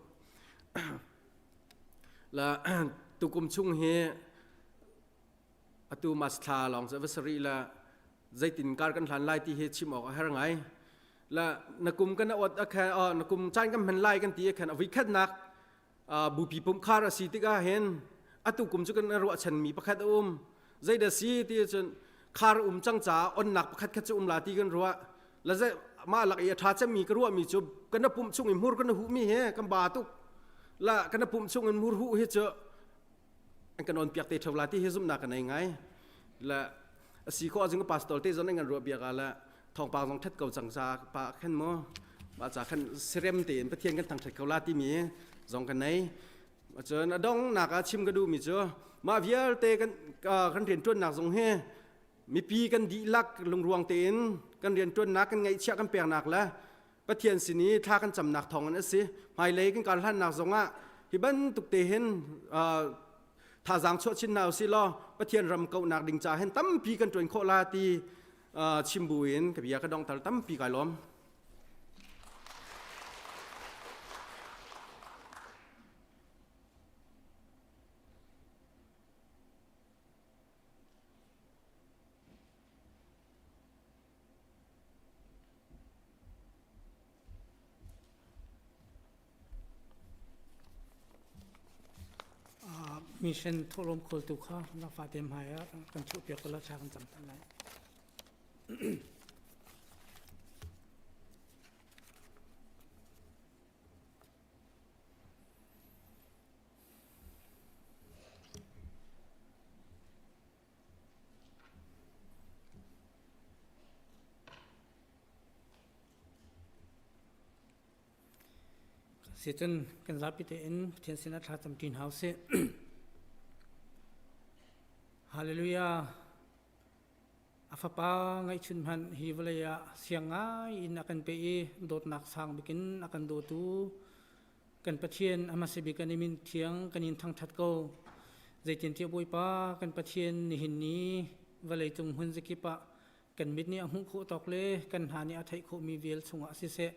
la tukum chung hi atu mas thla lawng cu va sari la zeitin kar kan hlan lai ti hi chim awk a har ngai la na kum kan ot a khan na kum caan kan hman lai kan ti a khan a voi khatnak bupi pum khar a si tikah hin atu kum cu kan ruahchan mi pakhat a um zeidah si ti cun khar um cang ca onnak pakhat khat cu um la ti kan ruah la ze mah lak i a tha cemmi ka ruah mi cu kan pum chung in hmur kan hu mi he kan ba tuk la kan pum chung in hmur hu hi cu an kan on piak te theu la ti hi zumhnak kan ei ngai la a si ko azing pastor te zon an ruah biak ala thawngpang zong that ko cang ca pa khan mo ma cha khan serem te in pathian kan thang that ko la ti mi zong kan nei cun a dong nak ah chim ka duh mi cu mah vialte kan kan rian tuan nak zong hi mipi kan dihlak lungruang tein kan rian tuan nak kan ngaihchiah kan pek nak le Pathian sin i thla kan camnak thawng in a si. Hmailei kan kar hlannak zongah hi bantuk te hin thazaang chuah chin hna usih law Pathian ram kauhnak ding ca hin tampi kan ṭuan khawh la ti chim bu in ka bia ka dongter tampi kai lawm. Mission thawhlawm khawltu kha lakfa te hmai ah kan chuahpiak ko la thla kan cam than lai. Sicun kan zapi tein Pathian sinah thla cam ṭi hna usih. Hallelujah. A fapa ngaihchun hmanh hi vawlei ah siang ngai in a kan pe i dawtnak sang bikin a kan dawtu Kan Pathian a hmasa bik kan i min thiang kan in thangṭhat ko. Zeitintiah Bawipa kan Pathian nihin ni vawleicung hmun zakip ah kan mit nih a hmuh khawh tawk le kan hna nih a theih khawhmi vel chungah siseh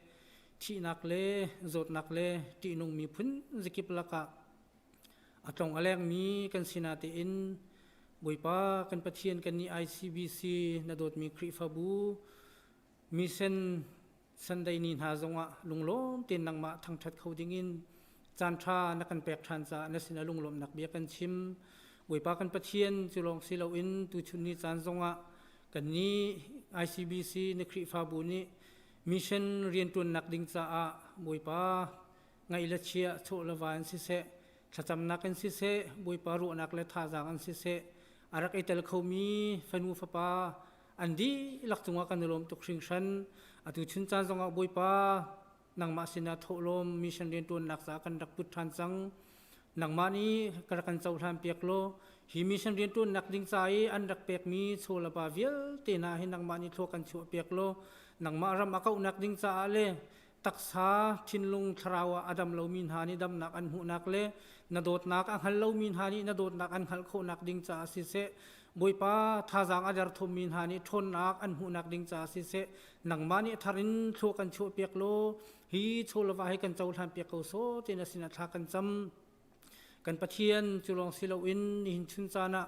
thihnak le zawtnak le ṭihnungmi phun zakip lakah. A tlong a lengmi kan sina tein Bawipa kan Pathian kan nih ICBC na dawtmi Khrihfabu mission Sunday ni hna zongah lunglawm tein nangmah thangṭhat kho dingin caan ṭha na kan pek ṭhan caah na sinah lunglawmhnak bia kan chim. Bawipa kan Pathian cu lawng si loin tuchun ni caan zongah kannih ICBC na Khrihfabu nih mission rianṭuannak ding caah Bawipa ngaih le chia chawh le va in siseh thlacamnak in siseh Bawipa ruahnak le thazaang in siseh a rak i tel khomi fanu fapa an dihlak cungah kan i lawm tuk hringhran. Atu chun caan zongah Bawipa nangmah sinah thawhlawm mission rianṭuannak caah kan rak put ṭhan cang. Nangmah nih ka rak kan cohlan piak law hi mission rianṭuannak ding ca i an rak pekmi chaw le pa vialte hna hi nangmah nih thlua kan chuah piak law nangmah ram a kauhnak ding caah le taksa thinlung thlarau ah a dam lomi hna nih damnak an hmuhnak le na dawtnak a hngal lomi hna nih na dawtnak an hngalh khawhnak ding caah siseh Bawipa thazaang a derthawmmi hna nih ṭhawnnak an hmuhnak ding caah siseh nangmah nih thar in thlua kan chuah piak law hi chawlava hi kan cohlan piak ko sawh ti na sinah thla kan cam. Kan Pathian cu lawng si loin nihin chun caan ah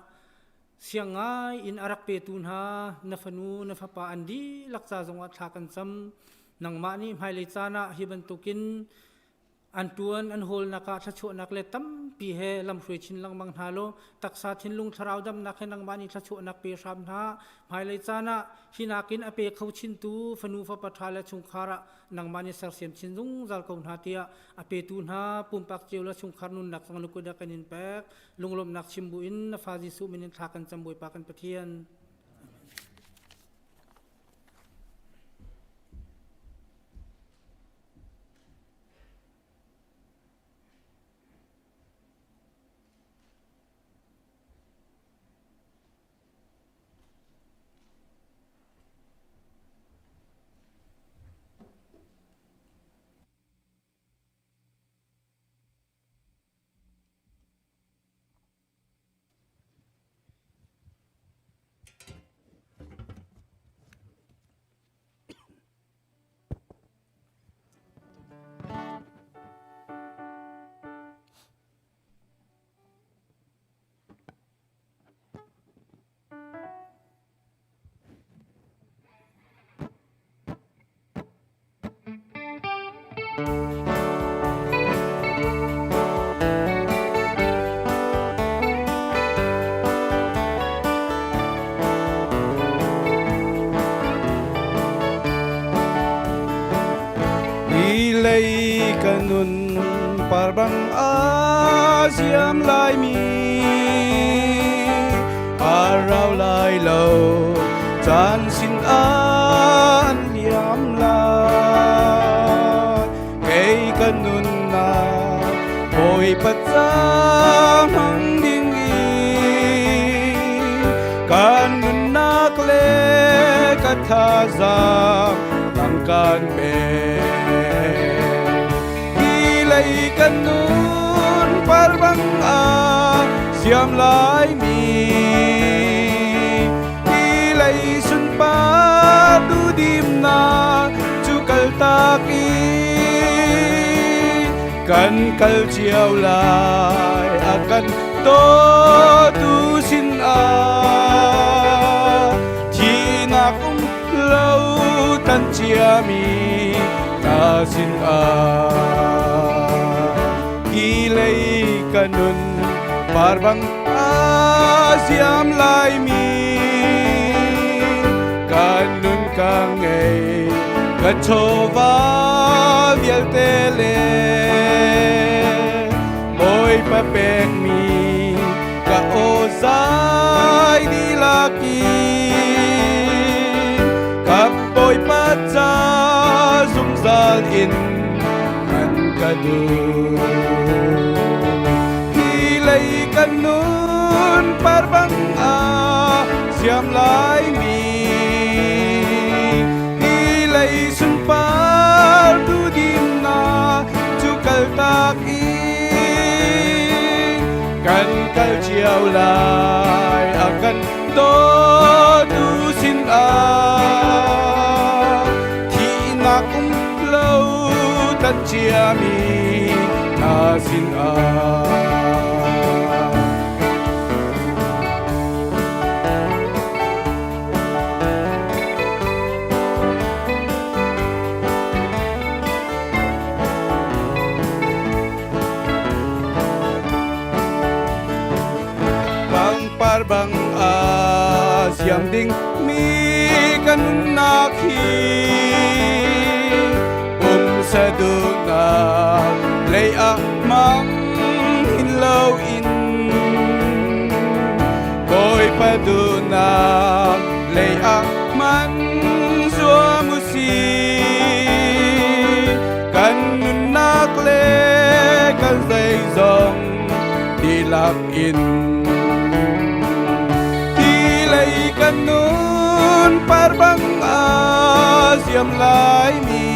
siang ngai in a rak petu hna na fanu na fapa an dihlak ca zongah thla kan cam. Nangmah nih hmailei caan ah hi bantukin an ṭuan an hawlnak ah thluachuahnak le tampi he lamhruai chin lengmang hna law taksa thinlung thlarau damnak he nangmah nih thluachuahnak pe hram hna. Hmailei caan ah hi nakin a pe kho chintu fanu fapa ṭha le chungkhar ah nangmah nih sersiam chin zungzal ko hna tiah a petu hna pumpak cio le chungkhar nunnak zong na kut ah kan in pek. Lunglawmhnak chim buin na fa Jesuh min in thla kan cam Bawipa kan Pathian. Lei ka nun par bang a ziam lai mi a rau lai lo caan sin an liam lai kei ka nunnak Bawipa ca hmang ding in kan nunnak le ka thazaang nang kan pe hi lei kan nun par bang a siam lai mi hi lei sunpar duhdimnak cu kaltak in kan kal cio lai a kan dawtu sin ah thihnak um lo tan ciami na sin ah hi lei ka nun par bang a siam lai mi kan nun ka ngei ka chawva vialte le Bawipa pekmi ka aw zai dihlak in ka Bawipa ca zungzal in an ka duh. Hi lei kan nun par bang a siam lai mi hi lei sunpar duhdimnak cu kaltak in kan kal cio lai a kan dawtu sin ah thihnak um lo tan ciami na sin ah. ding mi kan nunnak hi pumsa duhnak lei ah hmang hin lo in Bawipa duhnak lei ah hman zuam u sih. Kan nunnak le kan zeizong dihlak in hi lei kan nun par bang a ziam lai mi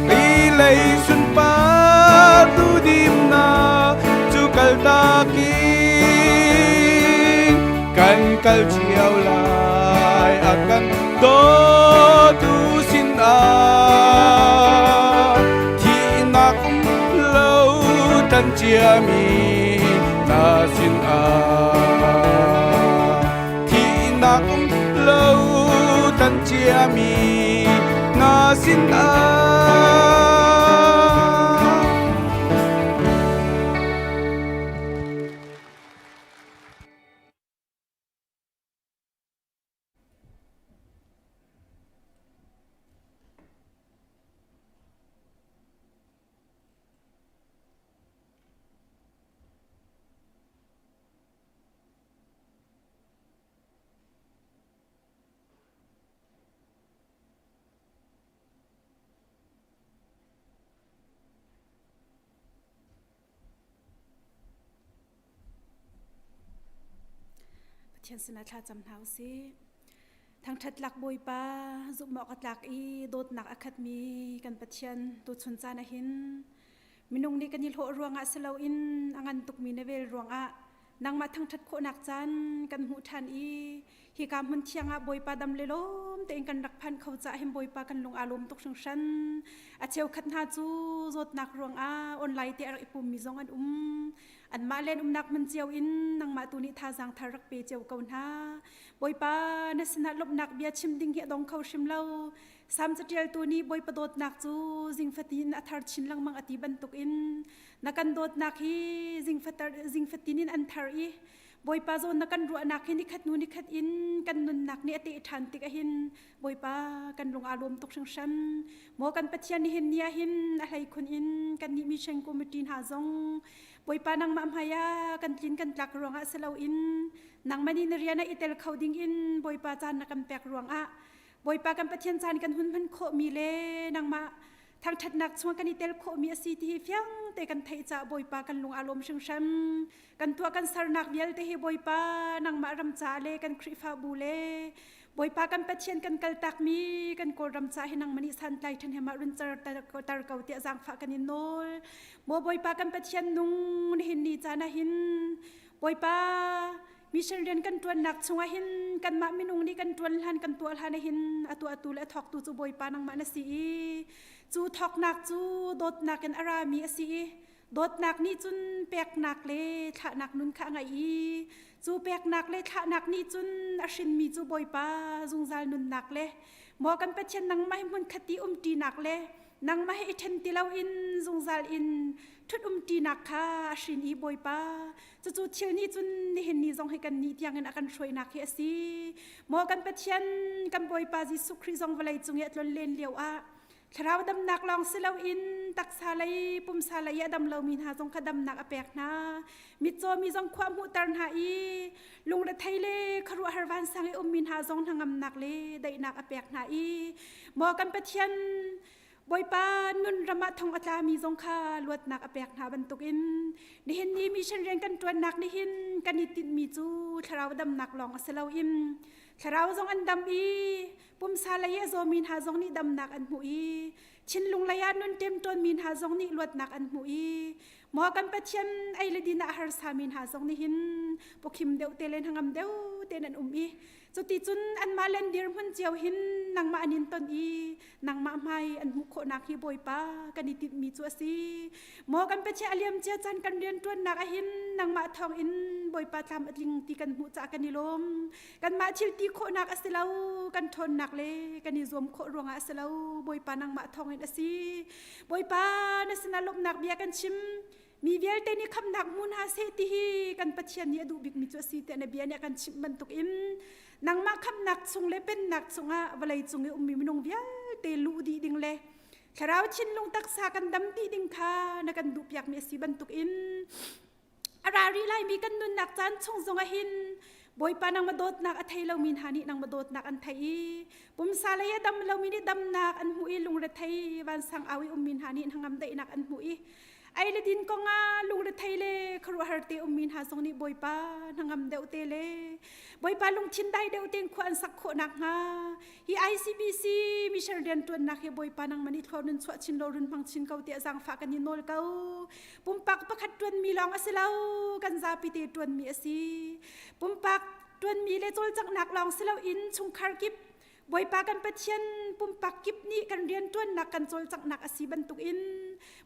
hi lei sunpar duhdimnak cu kaltak in kan kal cio lai a kan dawtu sinah thihnak um lo tan ciami na sinah thihnak um lo tan ciami na sinah. Pathian sinah thlacam hna u sih. Thangṭhat tlak Bawipa, zumh awk a tlak i dawtnak a khatmi kan Pathian tuchun caan ahhin minung nih kan i hlawh ruangah si loin a ngan tukmi na vel ruangah nangmah thangṭhat khawhnak caan kan hmuh ṭhan i hika hmun thiang ah Bawipa dam le lawm tein kan rak phan kho caah hin Bawipa kan lung aa lawm tuk hringhran. A cheukhat hna cu zawtnak ruangah online te a rak i pummi zong an um. Anmah len umnak hmun cio in nangmah tu nih thazaang thar rak pe cio ko hna. Bawipa na sinah lawmhnak bia chim ding hi a dong kho hrim lo. Sam caṭialtu nih Bawipa dawtnak cu zingfatin a thar chin lengmang a ti bantukin na kan dawtnak hi zingfatin in an thar i Bawipa zawn na kan ruahnak hi nikhat hnu nikhat in kan nunnak nih a teh ṭhan tik ahhin Bawipa kan lung aa lawm tuk hringhran. Maw kan Pathian nihin ni ahhin a hleikhun in kan nih mission committee hna zong Bawipa nangmah hmai ah kan tlin kan tlak ruangah si loin nangmah nih na rian ah i tel kho ding in Bawipa caan na kan pek ruangah Bawipa kan Pathian caan kan hun hman khawhmi le nangmah thangṭhatnak chung kan i tel khawhmi a si ti hi fiang te kan theih caah Bawipa kan lung aa lawm hringhran. Kan tuah kan sernak vialte hi Bawipa nangmah ram caah le kan Khrihfabu le Bawipa kan Pathian kan kaltakmi kan Kawlram caah hi nangmah nih santlai ṭhahnem ah run tar ko tiah zaangfah kan in nawl. Maw Bawipa kan Pathian nung nihin ni caan ah hin Bawipa mission rian kan ṭuannak chungah hin kanmah minung nih kan ṭuan hlan kan tuah hlan hin a tuahtu le a thawktu cu Bawipa nangmah na si i cu thawknak cu dawtnak in a rami a si i dawtnak nih cun peknak le thlahnak nun kha a ngeih i cu peknak le thlahnak nih cun a hrinmi cu Bawipa zungzal nunnak le maw kan Pathian nangmah hi hmunkhat i umṭinak le nangmah hi i ṭhen ti loin zungzal in ṭhut umṭinak kha a hrin i Bawipa Cucu thil nih cun nihin ni zong hi kan nih tiangin a kan hruainak hi a si. Maw kan Pathian, kan Bawipa Jesuh Khrih zong vawlei cung i a tlon len lio ah thlarau damnak lawng si loin taksa lei, pumsa lei a dam lomi hna zong kha damnak a pek hna. Mitcaw mi zong khua hmuhter hna i lungrethei le khuaruahhar vansang i ummi hna zong hnangamnak le daihnak a pek hna i maw kan Pathian Bawipa nun ram ah thong a tlami zong kha luatnak a pek hna bantukin nihin ni mission rian kan ṭuannak nihin kan i tinhmi cu thlarau damnak lawng a si loin thlarau zong an dam i pumsa lei a zawmi hna zong nih damnak an hmuh i thinlung lei ah nun ṭemṭawnmi hna zong nih luatnak an hmuh i maw kan Pathian ei le din ah a harsami hna zong nihin pawkhim deuh te le hnangam deuh tein an um i Cuticun anmah le an dirhmun cio hin nangmah an in ton i nangmah hmai an hmuh khawhnak hi Bawipa kan i tinhmi cu a si. Maw kan Pathian a liam cia caan kan rianṭuannak ahhin nangmah thawngin Bawipa tlam a tling ti kan hmuh caah kan i lawm. Kanmah thil ti khawhnak a si lo, kan ṭhawnnak le kan i zuam khawh ruangah a si lo, Bawipa nangmah thawngin a si. Bawipa na sinah lawmhnak bia kan chim. Mi vialte nih khamnak hmu hna seh ti hi kan Pathian nih a duh bikmi cu a si tiah na bia nih a kan chimh bantuk in nangmah khamnak chung le pennak chungah vawlei cung i ummi minung vialte luh dih ding le thlarau thinlung taksa kan dam dih ding kha na kan duhpiakmi a si bantuk in a ra rih laimi kan nunnak caan chung zongah hin Bawipa nangmah dawtnak a thei lomi hna nih nangmah dawtnak an thei i pumsa lei a dam lomi nih damnak an hmuh i lungrethei vansang au i ummi hna nih hnangam daihnak an hmuh i ei le din kongah lungrethei le khuaruahhar te ummi hna zong nih Bawipa hnangam deuh te le Bawipa lungthin dai deuh tein khua an sak khawh nakhnga hi ICBC mission rianṭuannak hi Bawipa nangmah nih thlor nun chuah chin lo run hmang chin ko tiah zaangfah kan i nawl ko. Pumpak pakhat ṭuanmi lawng a si lo, kan zapi te ṭuanmi a si. Pumpak ṭuanmi le cawlcanghnak lawng si loin chungkhar kip Bawipa kan Pathian pumpak kip nih kan rianṭuannak kan cawlcanghnak a si bantukin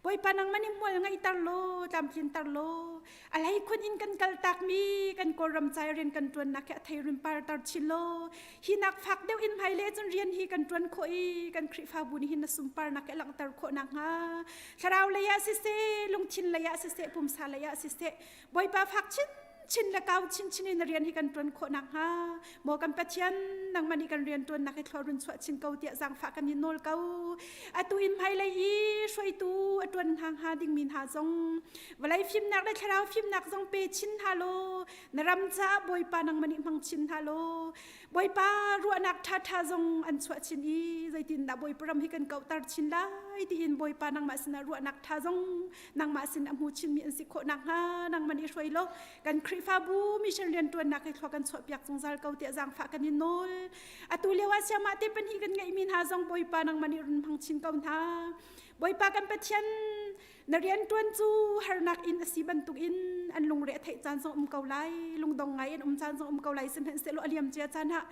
Bawipa nangmah nih hmual ngeihter law tlamtlinter law a hleikhun in kan kaltakmi kan Kawlram cai rian kan ṭuannak hi a thei run parter chin law hi nak fak deuh in hmailei cun rian hi kan ṭuan khawh i kan Khrihfabu nih hin na sunparnak hi a langhter khawh nakhnga thlarau lei ah siseh lungthin lei ah siseh pumsa lei ah siseh Bawipa fak chin chin le kau chin chin in rian hi kan ṭuan khawh nakhnga maw kan Pathian nangmah nih kan rian ṭuannak hi thlor run chuah chin ko tiah zaangfah kan in nawl ko. Atu in hmailei i hruaitu a ṭuan hna hnga dingmi hna zong vawlei fimnak le thlarau fimnak zong pe chin hna law na ram caah Bawipa nangmah nih hmang chin hna law Bawipa ruahnak ṭhaṭha zong an chuah chin i zeitindah Bawipa ram hi kan kauhter chin lai tiin Bawipa nangmah sinah ruahnak ṭha zong nangmah sin a hmu chinmi an si khawh nakhnga nangmah nih hruai law kan Khrihfabu mission rianṭuannak hi thlua kan chuahpiak zungzal ko tiah zaangfah kan in nawl. Atu lio ah siamah te pahnih kan ngeihmi hna zong Bawipa nangmah nih run hmang chin ko hna. Bawipa kan Pathian na rianṭuan cu harnak in a si bantukin an lungre a theih caan zong um ko lai lungdong ngai an um caan zong um ko lai sihmanhsehlaw a liam cia caan ah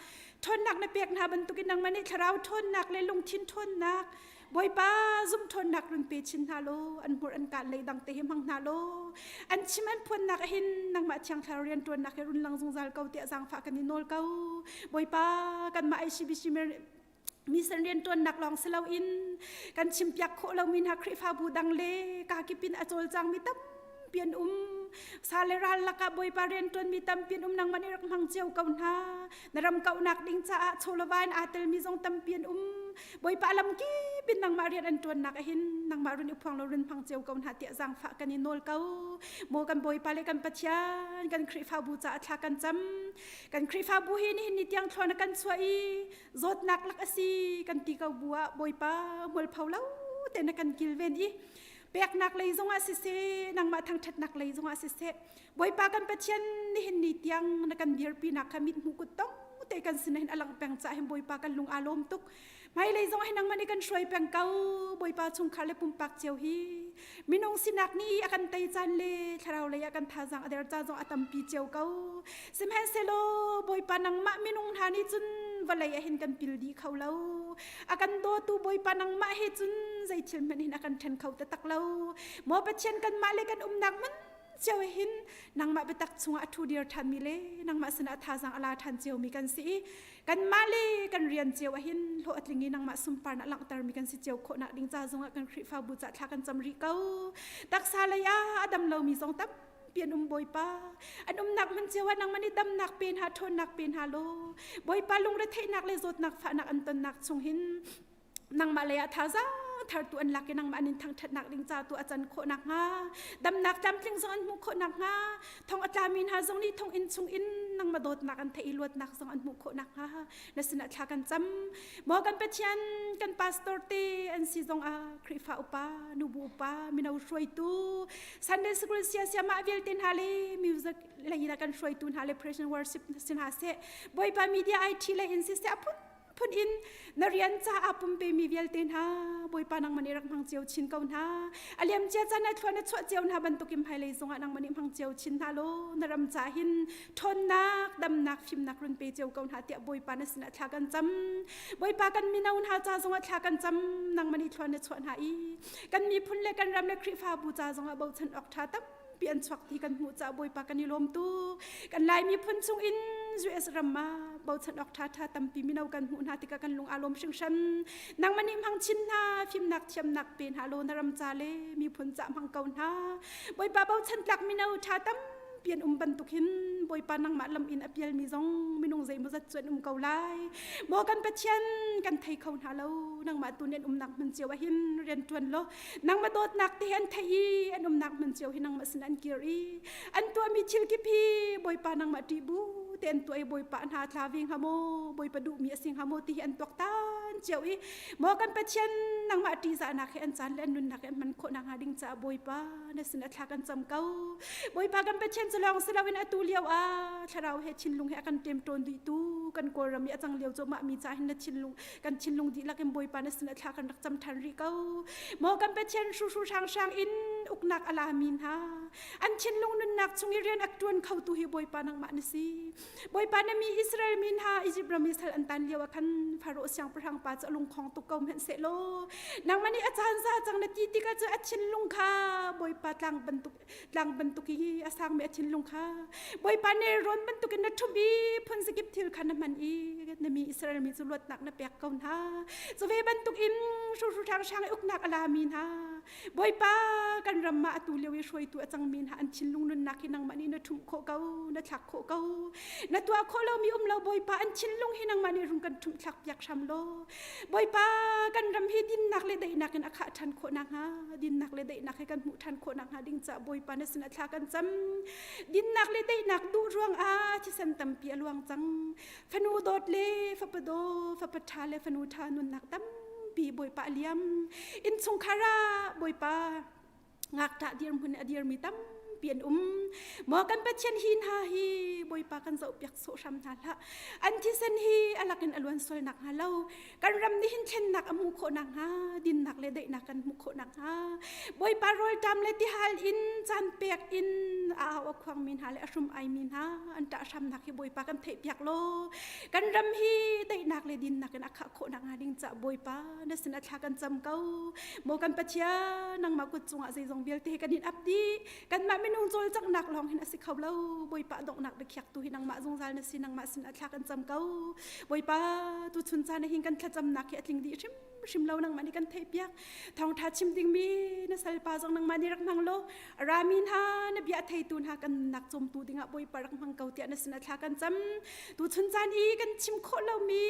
ṭhawnnak na pek hna bantukin nangmah nih thlarau ṭhawnnak le lungthin ṭhawnnak Bawipa zumh ṭhawnnak run pe chin hna law an hmur an kaan lei dang te hi hmang hna law an chim an phuannak ah hin nangmah thiang thlarau rianṭuannak hi run lang zungzal ko tiah zaangfah kan i nawl ko Bawipa kanmah ICBC mission rianṭuannak lawng si loin kan chimpiak khawh lomi hna Khrihfabu dang le kakip in a cawlcangmi tampi an um sa le ral lakah Bawipa rianṭuanmi tampi an um nangmah nih rak hmang cio ko hna na ram kauhnak ding caah chawlawva in aa telmi zong tampi an um Bawipa lamkip in nangmah rian an ṭuannak ahhin nangmah run i phuang lo run hmang cio ko hna tiah zaangfah kan i nawl ko. Maw kan Bawipa le kan Pathian kan Khrihfabu caah thla kan cam. Kan Khrihfabu hi nihin ni tiang thlawn a kan chuah i zawtnak lak a si kan ti ko bu ah Bawipa hmualpho lo te na kan kilven i peknak lei zongah siseh nangmah thangṭhatnak lei zongah siseh Bawipa kan Pathian nihin ni tiang na kan dirpinak kha mit hmuh kut tong te kan sin hin a lang peng ca hin Bawipa kan lung aa lawm tuk. Hmailei zong hi nangmah nih kan hruai peng ko. Bawipa chungkhar le pumpak cio hi minung sinak nih a kan tei caan le thlarau lei ah kan thazaang a der caan zong a tampi cio ko. Sihmanhsehlaw Bawipa nangmah minung hna nih cun vawlei ah hin kan pil dih kho lo. A kan dawtu Bawipa nangmah he cun zei thil hmanh hin a kan ṭhen kho taktak lo. Maw Pathian kanmah le kan umnak hmun cio hin nangmah biatak chungah a ṭhu dir ṭhanmi le nangmah sinah thazaang a la ṭhan ciomi kan si i kanmah le kan rian cio ahhin hlawh a tling i nangmah sunparnak langhtermi kan si cio khawhnak ding ca zongah kan Khrihfabu ca thla kan cam rih ko. Taksa lei ah a dam lomi zong tampi an um Bawipa. An umnak hmun cio ah nangmah nih damnak pe hna, ṭhawnnak pe hna law Bawipa lungretheihnak le zawtnak fahnak an tonnak chung hin nangmah lei ah thazaang thartu an lak i nangmah an in thangṭhatnak ding ca tu a can khawh nakhnga damnak tlamtling zong an hmuh khawh nakhnga thong a tlami hna zong nih thonginn chung in nangmah dawtnak an theih i luatnak zong an hmuh khawh nakhnga na sinah thla kan cam maw kan Pathian kan pastor te an si zong ah Khrihfa upa nubu upa mino hruaitu Sunday school sia siamah vialte hna le music lei in kan hruaitu hna le praise and worship si hna seh Bawipa media IT lei in siseh a phun phun in na rian caah pumpemi vialte hna Bawipa nangmah nih rak hmang cio chin ko hna a liam cia caan ah thluan a chuah cio hna bantukin hmailei zongah nangmah nih hmang cio chin hna law na ram ca hin ṭhawnnak damnak fimnak run pe cio ko hna tiah Bawipa na sinah thla kan cam Bawipa kan mino hna ca zongah thla kan cam nangmah nih thluan na chuah hna i kan miphun le kan ram le Khrihfabu ca zongah bochan awk ṭha tam tampi an chuak ti kan hmuh caah Bawipa kan i lawm tuk. Kan Lai miphun chung in US ram ah. Bochan awk ṭhaṭha tampi mino kan hmuh hna tikah kan lung aa lawm hringhran. Nangmah nih hmang chin hna, fimnak thiamnak pe hna law na ram ca le miphun ca hmang ko hna. Bawipa bochan tlak mino ṭha tampi an um bantuk hin Bawipa nangmah lam in a pialmi zong minung zeimawzat cu an um ko lai. Maw kan Pathian kan thei kho hna lo, nangmah tu nih an umnak hmun cio ah hin rian ṭuan law nangmah dawtnak te hi an theih i an umnak hmun cio hi nangmah sin an kir i an tuahmi thil kip hi Bawipa nangmah ṭih bu te an tuah i Bawipa hna tla ve hnga maw Bawipa duhmi a si hnga maw ti hi an tuaktan cio i maw kan Pathian nangmah ṭihzahnak he an caan le an nunnak he an hman khawh nakhnga ding caah Bawipa na sin a thla kan cam ko. Bawipa kan Pathian cu lawng si loin atu lio ah thlarau he thinlung he a kan ṭemṭawn dihtu kan Kawlram i a cang lio cuahmah mi caah hin na thinlung kan thinlung dihlak in Bawipa na sin a thla kan rak cam ṭhan rih ko. Maw kan Pathian hruhru hranghrang in uknak a lami hna an thinlung nunnak chung i rian a ṭuan khotu hi Bawipa nangmah na si. Bawipa na mi Israel mi hna Izipt ram i sal an tan lio ah khan Faro siangpahrang pa cu a lungkhong tuk ko hmanhsehlaw nangmah nih a caan za cang na ti tikah cu a thinlung kha Bawipa tlang bantuk tlang bantuk i a sangmi a thinlung kha Bawipa nelrawn bantukin na ṭhumh i phun zakip thil kha na hman i na mi Israel mi cu luatnak na pek ko hna. Cu ve bantukin hruhru hranghrang i uknak a lami hna Bawipa kan ram ah atu lio i hruaitu a cangmi hna an thinlung nunnak hi nangmah nih na ṭhumh khawh ko, na thlak khawh ko. Na tuah khawh lomi um lo Bawipa an thinlung hi nangmah nih rung kan ṭhumh thlak piak hram law. Bawipa kan ram hi dinnak le daihnak in a khah ṭhan khawh nakhnga, dinnak le daihnak he kan hmuh ṭhan khawh nakhnga ding caah Bawipa na sinah thla kan cam. Dinnak le daihnak duh ruangah thisen tampi a luang cang. Fanu dawt le fapa daw, fapa ṭha le fanu ṭha nunnak tampi Bawipa a liam. Innchungkhar ah Bawipa ngakṭah dirhmun a dirmi tampi an um. Maw kan Pathian hi hna hi Bawipa kan zohpiak sawh hram hna hlah. An thisen hi a lakin a luan sual nakhnga lo. Kan ram nih hin thlennak a hmuh khawh nakhnga, dinnak le daihnak kan hmuh khawh nakhnga, Bawipa rawlṭam le tihal in caan pek in a au a khuangmi hna le a hrum aimi hna an ṭah hramnak hi Bawipa kan theihpiak law kan ram hi daihnak le dinnak in a khah khawh nakhnga ding caah Bawipa na sin a thla kan cam ko. Maw kan Pathian, nangmah kut cungah zeizong vialte hi kan in ap dih. Kanmah minung cawlcanghnak lawng hin a si kho lo. Bawipa donghnak biakhiaktu hi nangmah zungzal na si, nangmah sin a thla kan cam ko. Bawipa, tuchun caan ah hin kan thlacamnak hi a tling dih hrimhrim lo nangmah nih kan theihpiak. Thawngṭha chim dingmi na salpa zong nangmah nih rak hmang law rami hna na bia theitu hna kan nunnak cawmtu dingah Bawipa rak hmang ko tiah na sin a thla kan cam. Tuchun caan i kan chim khawh lomi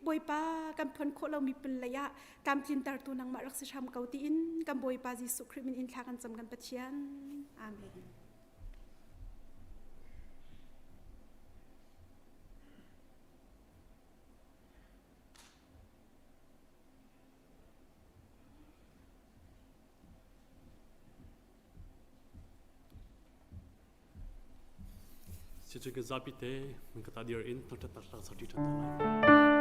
Bawipa kan phuan khawh lomi pinlei ah tlamtlintertu nangmah rak si hram ko tiin kan Bawipa Jesuh Khrih min in thla kan cam kan Pathian. Amen. Cucu kan zapi te kan kata dir in thangṭhat tak sak ṭi ṭhan hna lai.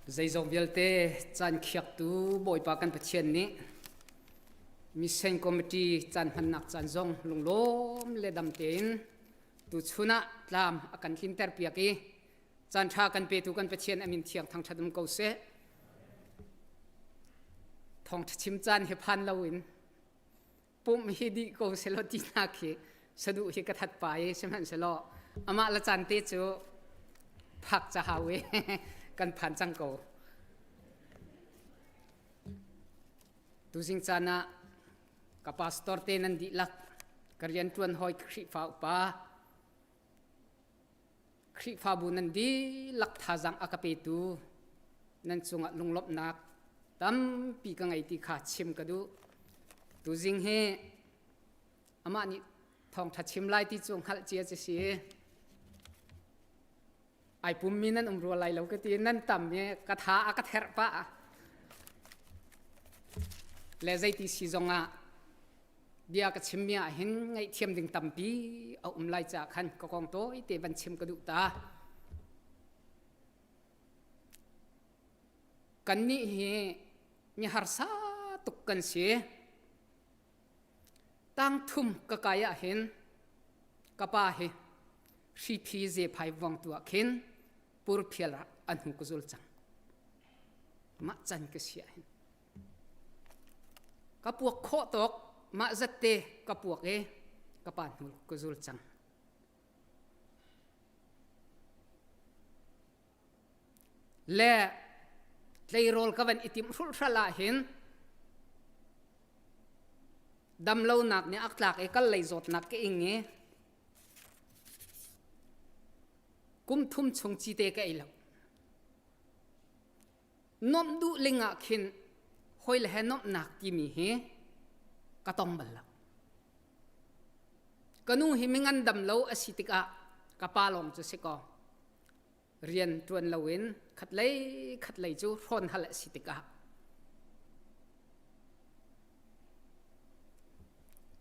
Zeizong vialte caan khiaktu Bawipa kan Pathian nih Mission Committee caan hmannak caan zong lunglawm le dam tein tuchun ah tlam a kan tlinter piak i caan ṭha kan petu kan Pathian a min thiang thangṭhat um ko seh. Thawngṭha chim caan hi phan loin pumh hi dih ko selaw ti hna khi saduh hi ka that pa i sihmanhsehlaw amah la caan te cu phak ca hau i kan phan cang ko. Tuzing caan ah ka pastor te nan dihlak ka rianṭuan hawi Khrihfa upa Khrihfabu nan dihlak thazaang a ka petu nan cungah lunglawmhnak tampi ka ngei ti kha chim ka duh. Tuzing hi amah nih thawngṭha chim lai ti cu hngalh cia ci si. Ai pummi nan um rua lai lo ka ti nan tam i ka tha a ka therh pah. Le zeiti si zongah bia ka chimmi ah hin ngaihthiam ding tampi a um lai caah khan ka kong tawite van chim ka duh ta. Kannih hi mi harsa tuk kan si. Tang thum ka kai ah hin ka pa hi hriphi zephai vong tu ah khin purphial ah an hnu ka zul cang. Mah can ka si ah hin. Ka puak khawh tawk mah zatte ka puak i ka pa hnu ka zul cang. Le tleirawl ka van i timh hrulhhralh ah hin damlonak nih a tlak i kal lei zawtnak ka ing i kum thum chung cite ka ei lo. Nuamh duh ling ah khin hawi le he nuamhnak timi hi ka tong bal lo. Ka nu hi mingan dam lo a si tikah ka pa lawng cu si kaw rian ṭuan loin khatlei khatlei cu hrawn hal a si tikah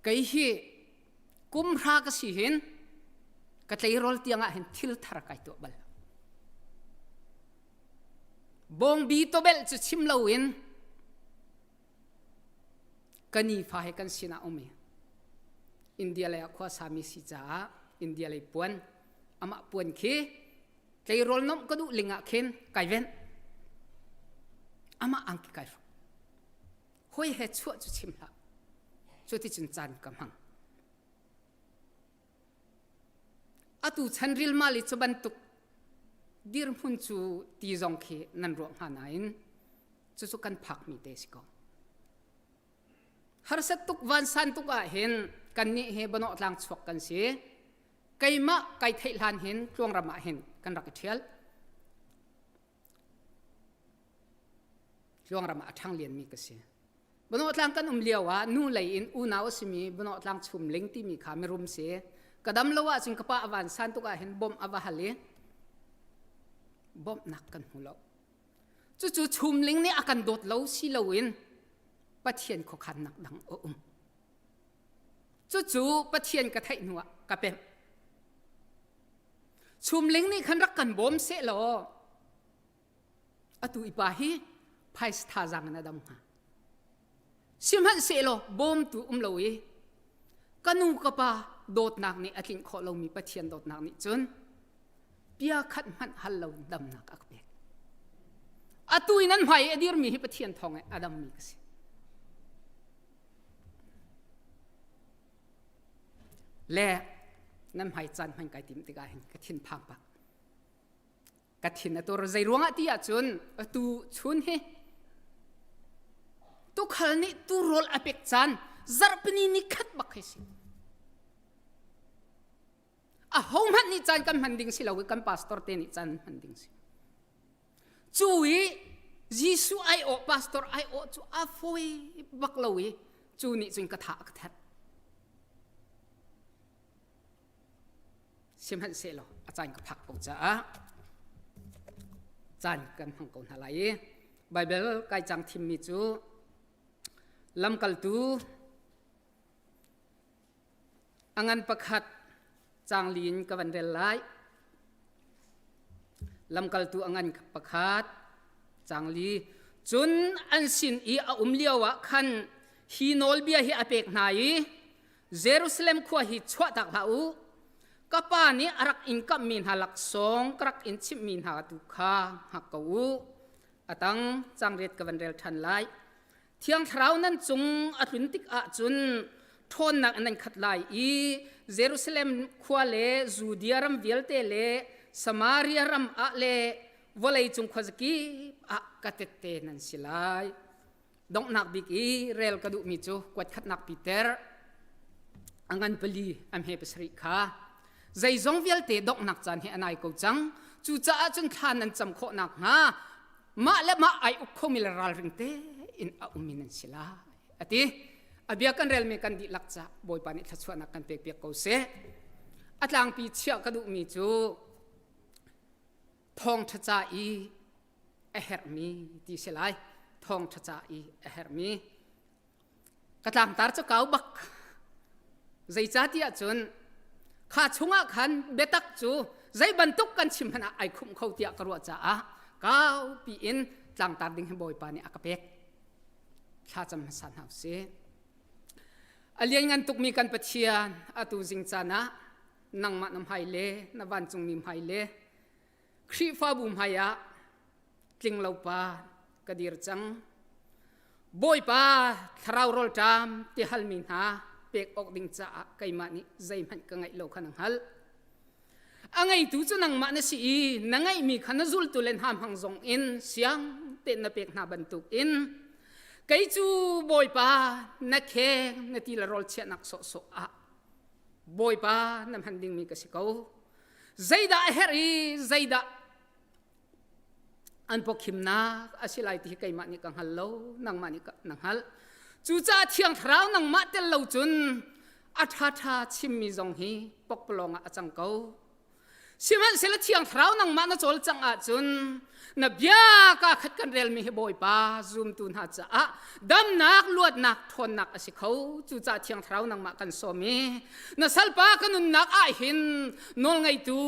kei hi kum hra ka si hin ka tleirawl tiang ah hin thil thar kai tuah bal lo. Bawngbi tawbelh cu chim loin ka nifa he kan sinah um i India lei ah khua sami si caah India lei puan amah puan khi tleirawl nomh ka duh ling ah khin kai venh amah angki kai hruk hoi he chuah cu chim hlah cu ti cun caan ka hmang Atu chan rilmal i cu bantuk dirhmun cu ti zong khi nan ruah hnga nain cucu kan phakmi te si ko. Harsat tuk vansan tuk ah hin kannih hi Banawh tlang chuak kan si. Keimah kai theih hlan hin tluangram ah hin kan rak i ṭhial. Tluangram ah a ṭhang lianmi ka si. Banawhtlang kan um lio ah nu lei in unau a simi Banawhtlang chumling timi kha mirum si. Ka dam lo ahcun ka pa a van san tuk ah hin bawmh a va hal i bawmhnak kan hmu lo. Cucu chumling nih a kan dawt lo si loin Pathian khuakhannak dang a um. Cucu Pathian ka theih hnuah ka pemh. Chumling nih khan rak kan bawm seh law atu i pa hi phaisa thazaang in a dam hnga. Sihmanhsehlaw bawmtu um lo i ka nu ka pa dawtnak nih a tlinh khawh lomi Pathian dawtnak nih cun bia khat hmanh hal lo damnak a ka pek. Atu i nan hmai i a dirmi hi Pathian thawng in a dammi ka si. Le nan hmai caan hman kai tim tikah hin ka thin phang pah. Ka thin a tur zei ruangah ti ahcun atu chun hi tukhal nih turawl a pek caan zarhpini ni khat bak hei si. A ho hmanh nih caan kan hman ding si lo i kan pastor te nih caan hman ding si. Cu i Jesuh ai awh pastor ai awh cu a fawi bak lo i cu nih cun ka tha a ka therh. Sihmanhsehlaw a caan ka phak ko caah caan kan hmang ko hna lai i Baibal kai cang thimmi cu lamkaltu a ngan pakhat cangli in ka van rel lai. Lamkaltu a ngan pakhat. Cangli cun an sin i a um lio ah khan hi nawlbia hi a pek hna i Jerusalem khua hi chuahtak hlah u. Ka pa nih a rak in kamhmi hna laksawng ka rak in chimhmi hna tu kha hngak ko u. A tang cangriat ka van rel ṭhan lai. Thiang Thlarau nan cung a tlun tikah cun ṭhawnnak in nan khat lai i Jerusalem khua le Judea ram vialte le Samaria ram ah le vawleicung khuazakip ah ka tette nan si lai. Donghnak bik i rel ka duhmi cu kuatkhatnak Peter a ngan pali a hme pasarih kha zeizong vialte donghnak caan hi a nai ko cang. Cucaah cun thla nan cam khawh nakhnga mah le mah ai uk khomi le ralring tein a ummi nan si lai a ti a bia kan relmi kan dihlak ca bawipa nih thluachuahnak kan pek piak ko seh a tlangpi chiah ka duhmi cu thawngṭha ca i a herhmi ti si lai thawngṭha ca i a herhmi Ka tlangtar cu kau bak. Zeicahtiah cun kha chungah khan biatak cu zei bantuk kan chim hmanh ah ai khumh kho tiah ka ruah caah kaupi in tlangtar ding hi Bawipa nih a ka pek. Thlacam hmasa hna usih. A lianngan tukmi kan Pathian atu zing caan ah nangmah na hmai le na vancungmi hmai le Khrihfabu hmai ah tlinglo pa ka dir cang. Bawipa thlarau rawlṭam ti halmi hna pek awk ding caah keimah nih zeihmanh ka ngeih lo kha na hngalh. A ngeitu cu nangmah na si i na ngeihmi kha na zultu le hna hmang zong in siang tein na pek hna bantukin kei cu Bawipa na kheng na ti le rawl chiahnak sawhsawh ah Bawipa na hman dingmi ka si ko. Zeidah a herh i zeidah an pawkhimnak a si lai ti hi keimah nih ka hngal lo nangmah nih na hngalh cucaah thiang thlarau nangmah tel lo cun a ṭhaṭha chimmi zong hi pokpalawng ah a cang ko sihmanhsehlaw thiang thlarau nangmah na cawlcangh ahcun na bia ka khat kan relmi hi bawipa zumtu hna caah damnak luatnak ṭhawnnak a si kho cucaah thiang thlarau nangmah kan sawm i na salpa ka nunnak ah hin nawlngeitu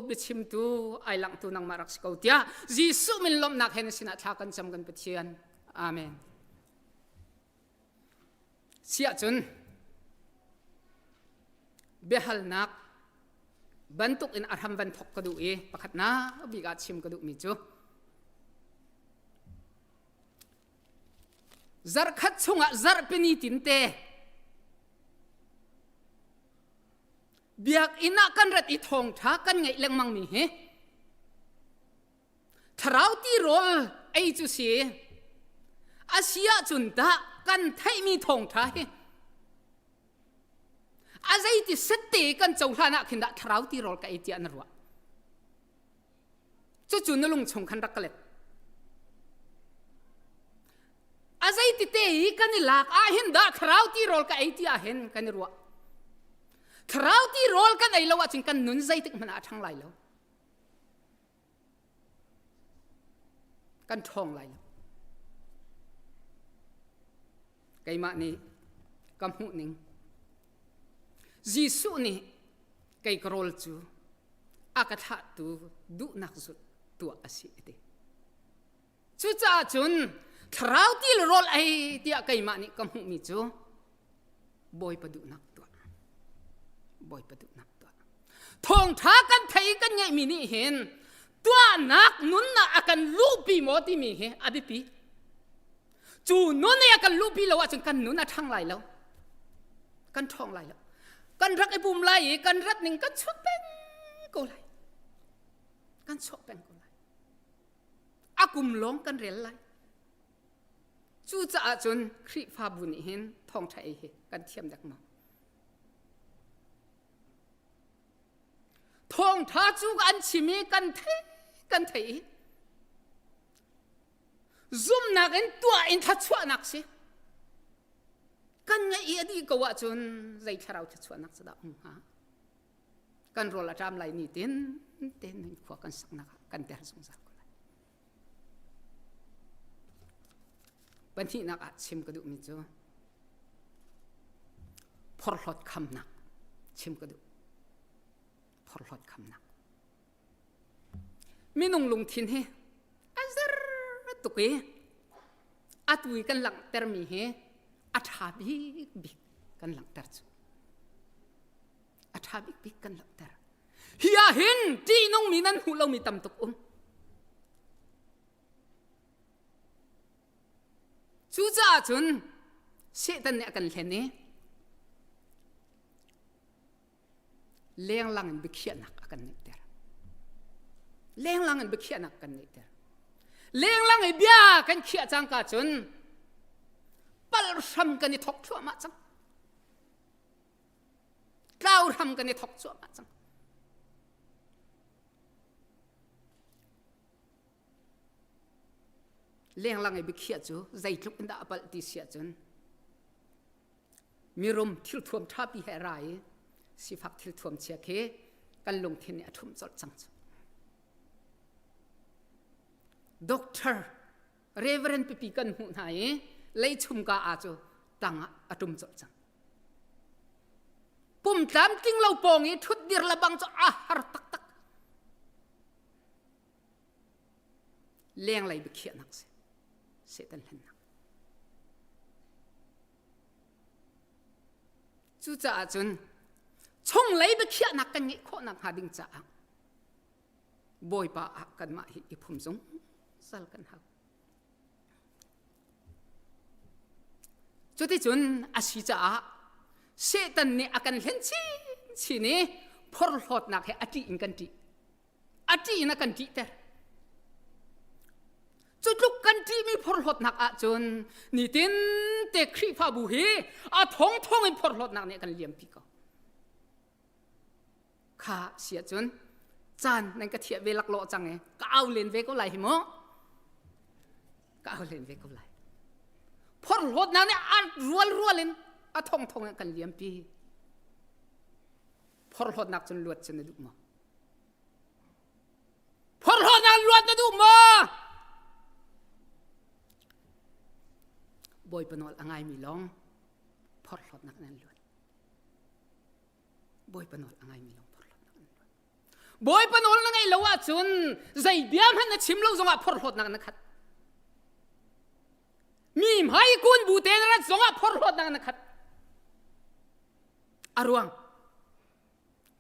biachimtu ai langhtu nangmah rak si ko tiah Jesuh min lawmhnak he na sinah thla kan cam kan Pathian amen siah cun biahalnak bantuk in a hram van thok ka duh i pakhatnak bik ah chim ka duhmi cu zarkhat chungah zarhpini tinte Biakinn ah kan rat i thawngṭha kan ngaih lengmangmi hi thlarau tirawl ei cu si a si ahcun tah kan theihmi thawngṭha hi a zeiti sette kan cohlan ah khin dah thlarau tirawl ka ei tiah na ruah Cucu na lung chung khan rak ka let. A zeiti te i kan i lak ah hin dah thlarau tirawl ka ei ti ah hin kan i ruah. Thlarau tirawl kan ei lo ahcun kan nun zeitik hmanh ah a ṭhang lai lo. Kan ṭhawng lai lo. Keimah nih ka hmuh ning Jesuh nih kei ka rawl cu a ka thlahtu duhnak zulh tuah a si a ti. Cucaah cun thlarau ti le rawl ei tiah keimah nih ka hmuhmi cu Bawipa duhnak tuah. Bawipa duhnak tuah. Thawngṭha kan thei kan ngeihmi nih hin tuahnak nunnak a kan luhpi maw timi hi a biapi. Cu nun i a kan luhpi lo ahcun kan nun a ṭhang lai lo. Kan ṭhawng lai lo. Kan rak i pum lai i kan rat ning kan chuak peng ko lai. Kan chuak peng ko lai. A kum lawng kan rel lai. Cucaah cun Khrihfabu nih hin thawngṭha ei hi kan thiam dek maw? Thawngṭha cu an chim i kan thei kan thei i Zumhnak in tuah in thluachuahnak si. Kan ngaih i a dih ko ahcun zei thlarau thluachuahnak cu dah um hnga? Kan rawl a ṭam lai ni tin ten in khua kan saknak ah kan ter zungzal ko lai. Pahnihnak ah chim ka duhmi cu phorhlawt khamnak chim ka duh. Phorhlawt khamnak. Minung lungthin hi a zer tuk i atu i kan langhtermi hi a ṭha bikbik kan langhter cu. A ṭha bikbik kan langhter. Hi ah hin ṭihnungmi nan hmuh lomi tam tuk um. Cucaah cun Satan nih a kan hlen i lenglang in biakhiahnak a kan ngeihter. Lenglang in biakhiahnak kan ngeihter. Lenglang i bia kan khiah cangka cun palh hram kan i thok thluahmah cang. Tlau hram kan i thok cuahmah cang. Lenglang i biakhiah cu zeitluk in dah a palh ti si ahcun mirum thilthuam ṭhapi he ra i sifak thilthuam chia khi kan lungthin nih a ṭhumh colh cang cu. Doctor Reverend pipi kan hmuh hna i leichumka ah cu tang ah a ṭum colh cang. Pum tlamtling lo pawng i ṭhutdir lebang cu a har taktak. Lenglei biakhiahnak si. Satan hlennak. Cucaah cun chunglei biakhiahnak kan ngeih khawhnak hnga ding caah Bawipa ah kanmah hi i phum zungzal kan hau. Cuticun a si caah Satan nih a kan hlen chinchin i phorhlawtnak he a ṭih in kan ṭih. A ṭih in a kan ṭihter. Cu tluk kan ṭihmi phorhlawtnak ahcun nitin te Khrihfabu hi a thongthong in phorhlawtnak nih a kan liampi ko. Kha si ahcun caan nan ka thiah ve laklawh cang i ka au len ve ko lai hi mu. Ka au len ve ko lai. Phorhlawtnak nih a rual rual in a thongthong in a kan liampi. Phorhlawtnak cun luat cu na duh maw? Phorhlawtnak luat na duh maw? Bawipa nawl a ngaimi lawng phorhlawtnak in an luat. Bawipa nawl a ngaimi lawng phorhlawtnak an luat. Bawipa nawl na ngaih lo ahcun zei bia hmanh na chim lo zongah phorhlawtnak na khat. Mi hmai kun bu te na rat zongah phorhlawtnak na khat. A ruang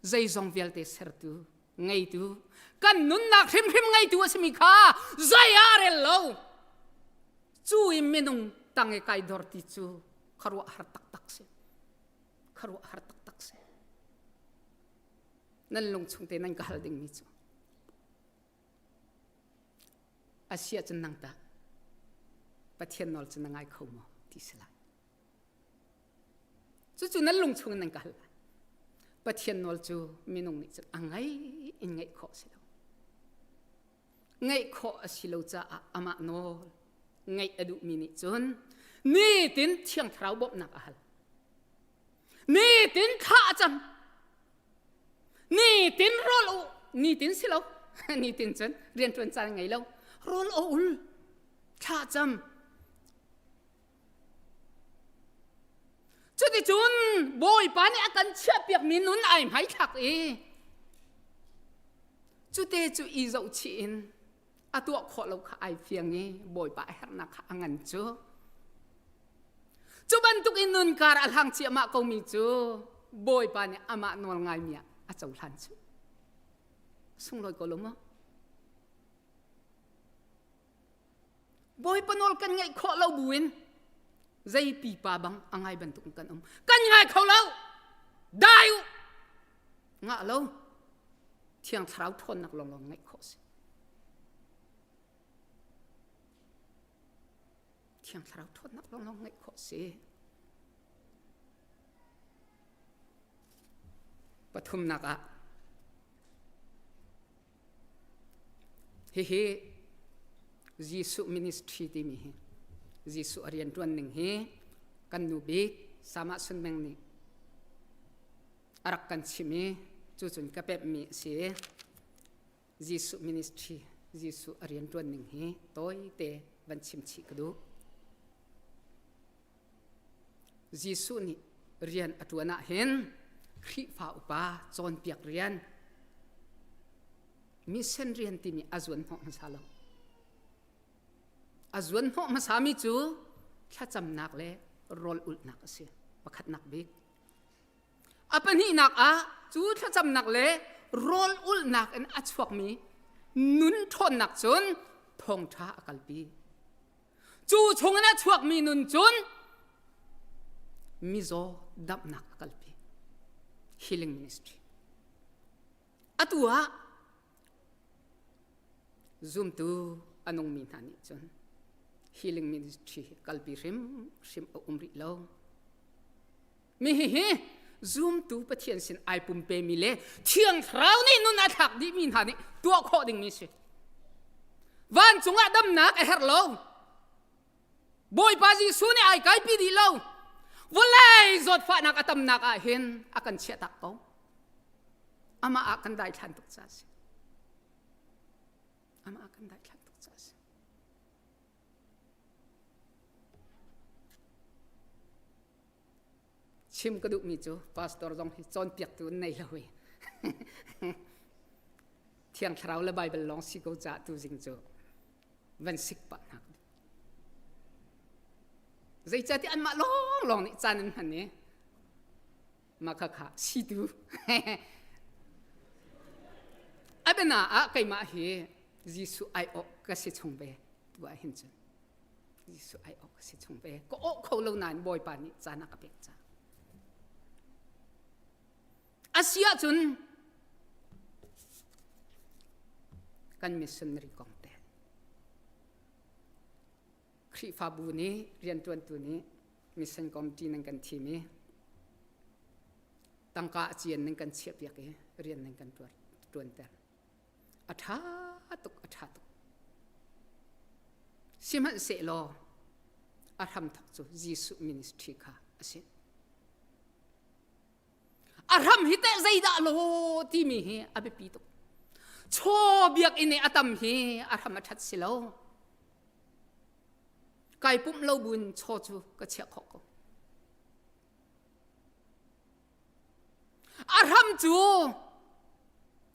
zeizong vialte sertu ngeitu kan nunnak hrimhrim ngeitu a simi kha zei ah a rel lo cu i minung tang i kai dor ti cu khuaruah har taktak si khuaruah har taktak si nan lung chung te nan ka hal dingmi cu a si ahcun nang tah Pathian nawl cu na ngai kho maw ti si lai Cucu nan lung chung in nan ka hal lai. Pathian nawl cu minung nih cun a ngai in ngaih khawh a si lo. Ngaih khawh a si lo caah amah nawl ngaih a duhmi nih cun nitin Thiang Thlarau bawmhnak a hal. Nitin thla a cam. Nitin rawl u nitin si lo nitin cun rianṭuan caan ngei lo rawl a ul thla cam Cuticun Bawipa nih a kan chiahpiakmi nun ai hmaithlak i cute cu i zohchih in a tuah khawh lo kha ai fiang i Bawipa a herhnak kha a ngan cu. Cu bantuk in nun kar a hlang ciahmah komi cu Bawipa nih amah nawl ngaimi ah a cohlan cu. Sunglawi ko lo maw? Bawipa nawl kan ngaih khawh lo buin zei pipa bang a ngai bantuk kan um. Kan ngai kho lo. Dai u. Ngah lo. Thiang Thlarau ṭhawnnak lawnglawng ngaih khawh si. Thiang Thlarau ṭhawnnak lawnglawng ngaih khawh si. Pathumnak ah Hihi Jesuh ministry timi hi Jesuh a rianṭuan ning hi kan nu bik Samah Sunmeng nih a rak kan chimh i cucun ka pemhmi a si. Jesuh ministry Jesuh a rianṭuan ning hi tawite van chim chih ka duh. Jesuh nih rian a ṭuan ah hin Khrihfa upa cawnpiak rian mission rian timi a zuan hnawh hmasa lo. A zuan hnawh hmasami cu thlacamnak le rawl ulhnak a si. Pakhatnak bik. A pahnihnak ah cu thlacamnak le rawl ulhnak in a chuakmi nun ṭhawnnak cun thawngṭha a kalpi. Cu chungin a chuakmi nun cun mizaw damhnak a kalpi. Healing ministry. Atu ah zumtu a nungmi hna nih cun healing ministry kalpi hrimhrim a um rih lo. Mi hihi zumtu Pathian sin ai pumpemi le Thiang Thlarau nih nun a thlak dihmi hna nih tuah khawh dingmi si. Vancung ah damnak a herh lo. Bawipa Jesuh nih ai kaipi dih lo. Vawlei zawtfahnak a tamnak ah hin a kan chiahtak ko. Amah ah kan daithlan tuk ca si. Amah ah kan daithlan tuk ca si. Chim ka duhmi cu pastor zong hi cawnpiaktu an nei lo i Thiang Thlarau le Baibal lawng si ko caah tu zing cu van sik pah hna ka duh. Zeicahtiah anmah lawnglawng nih caan an hman i mah khakha situ a biana ah keimah hi Jesuh aiawh ka si chung ve tu ah hin cun Jesuh aiawh ka si chung ve ka awh kho lo nain Bawipa nih caan a ka pek ca a si ahcun kan missionary kong te Khrihfabu nih rianṭuantu nih mission committee nan kan thim i tangka a cian nan kan chiahpiak i rian nan kan ṭuanter. A ṭha tuk, a ṭha tuk. Sihmanhsehlaw a hramthawk cu Jesuh ministry kha a si. A hram hi teh zeidah law timi hi a biapi tuk. Chaw biakinn i a tam hi a hram a ṭhat si lo. Kai pumh lo buin chaw cu ka chiah khawh ko. A hram cu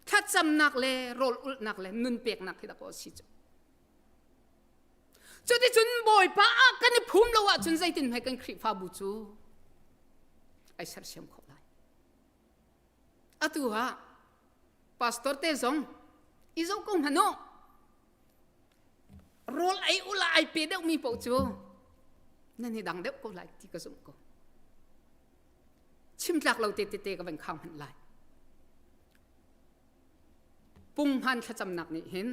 thlacamnak le rawl ulhnak le nun peknak hi dah si cu. Cuticun Bawipa ah kan i phum lo ahcun zeitin hme kan Khrihfabu cu ai sersiam khawh lai. Atu ah pastor te zong i zoh ko hmanh u. Rawl ei ula ai pe deuhmi paoh cu nan i dang deuh ko lai ti ka zumh ko. Chim tlak lo te tete ka van khang hmanh lai. Punghman thlacamnak nih hin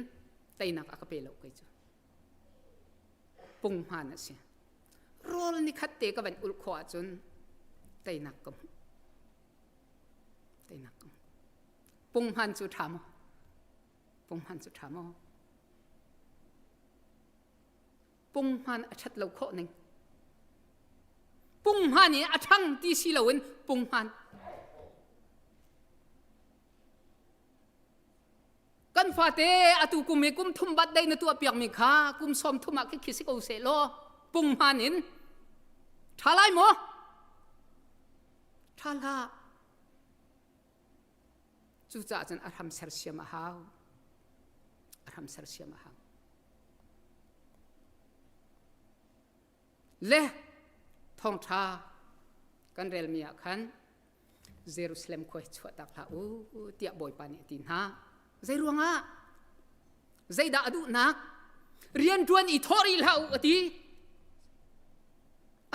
teinak a ka pe lo kei cu. Punghman a si. Rawl ni khat te ka van ulh khawh ahcun teinak ka hmu. Teinak ka hmu. Punghman cu ṭha maw? Punghman cu ṭha maw? Punghman a ṭhat lo khawh ning. Punghman i a ṭhang ti si loin punghman. Kan fate atu kum i kum thum bat dei na tuah piakmi kha kum sawm thum ah khi si ko seh law punghman in ṭha lai maw? Ṭha hlah. Cucaah cun a hram sersiam a hau. A hram sersiam a hau. Le thawngṭha kan relmi ah khan Jerusalem khua hi chuahtak hlah u tiah Bawipa nih a ti hna. Zei ruangah? Zeidah a duhnak? Rianṭuan i thawh rih hlah u a ti.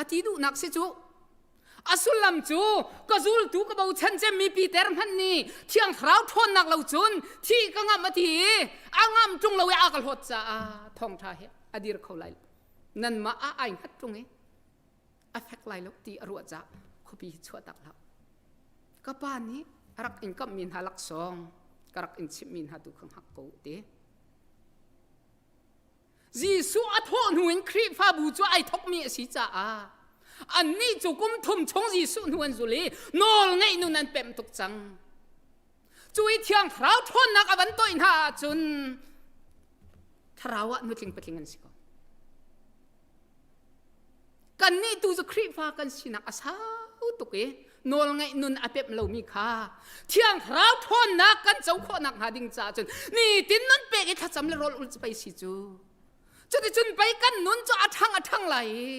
A ti duhnak si cu. A sullam cu ka zultu ka bochan cemmi Peter hmanh nih Thiang Thlarau ṭhawnnak lo cun thih ka ngamh a ti i a ngamh ṭung lo i a ka hlawt caah thawngṭha hi a dir kho lai lo. Nanmah ah ai hngat ṭung i a fek lai lo ti a ruah caah khuapi hi chuahtak hlah. Ka pa nih a rak in kamhmi hna laksawng ka rak in chimhmi hna tu kha hngak ko ti. Jesuh a thawh hnu in Khrihfabu cu ai thawkmi a si caah annih cu kum thum chung Jesuh hnu an zul i nawl ngeih nun an pemh tuk cang. Cu i Thiang Thlarau ṭhawnnak a van toih hna ahcun thlarau ah nutling patling an si ko. Kannih tu cu Khrihfa kan sinak a sau tuk i nawlngaih nun a pemh lomi kha Thiang Thlarau ṭhawnnak kan co khawh nakhnga ding caah cun nitin nun pek i thlacam le rawl ul cu pei si cu. Cuticun pei kan nun cu a ṭhang a ṭhang lai i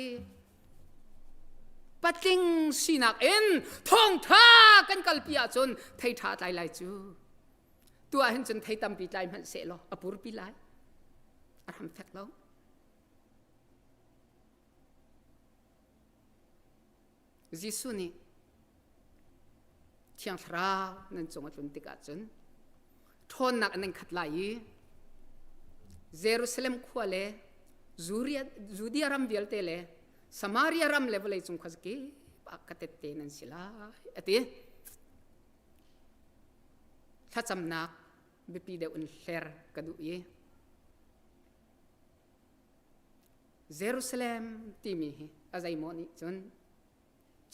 patling sinak in thawngṭha kan kalpi ahcun thei ṭha tlai lai cu. Tu ah hin cun thei tampi tlai hmanh seh law a purpi lai. A hram fek lo. Jesuh nih Thiang Thlarau nan cung a tlun tikah cun ṭhawnnak in nan khat lai i Jerusalem khua le Judea ram vialte le Samaria ram le vawleicung khuazakip ah ka tette nan si lai a ti. Thlacamnak biapi deuh in hler ka duh i Jerusalem timi hi a zeimaw nih cun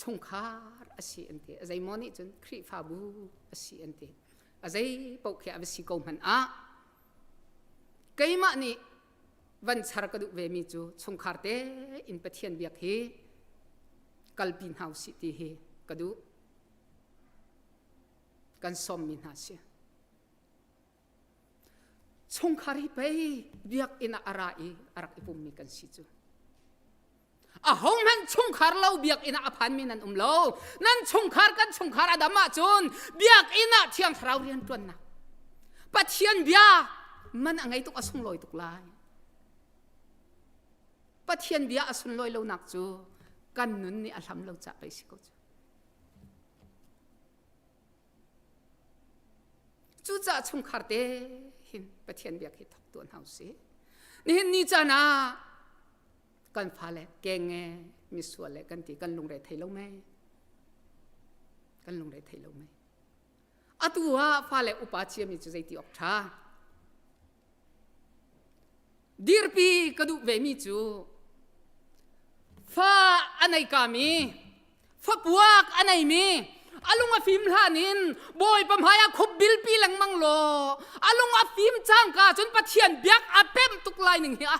chungkhar a si an ti. A zeimaw nih cun Khrihfabu a si an ti. A zei paoh khi a va si ko hmanh ah keimah nih van char ka duh vemi cu chungkhar te in Pathian biak hi kalpi hna usih ti hi ka duh. Kan sawmmi hna si. Chungkhar hi pei biakinn ah a ra i a rak i pummi kan si cu. Ahohmanh chungkhar lo biakinn ah a phanmi nan um lo. Nan chungkhar kan chungkhar a dam ahcun biakinn ah Thiang Thlarau rianṭuannak Pathian bia man a ngei tuk a sunglawi tuk lai. Pathian bia a sunlawi lonak cu kan nun nih a hlam lo cah pei si ko cu. Cucaah chungkhar te hin Pathian biak hi thok tuah hna usih. Nihin ni caan ah kan fale kenge misual le kan ti kan lungre thei lo mei. Kan lungre thei lo mei. Atu ah fale upa ciami cu zeiti awk ṭha. Dirpi ka duh vemi cu fa a nei kami fapuak a neimi a lung a fim hlan in Bawipa hmai ah khup bilpi lengmang law a lung a fim cangka cun Pathian biak a pemh tuk lai ning hi a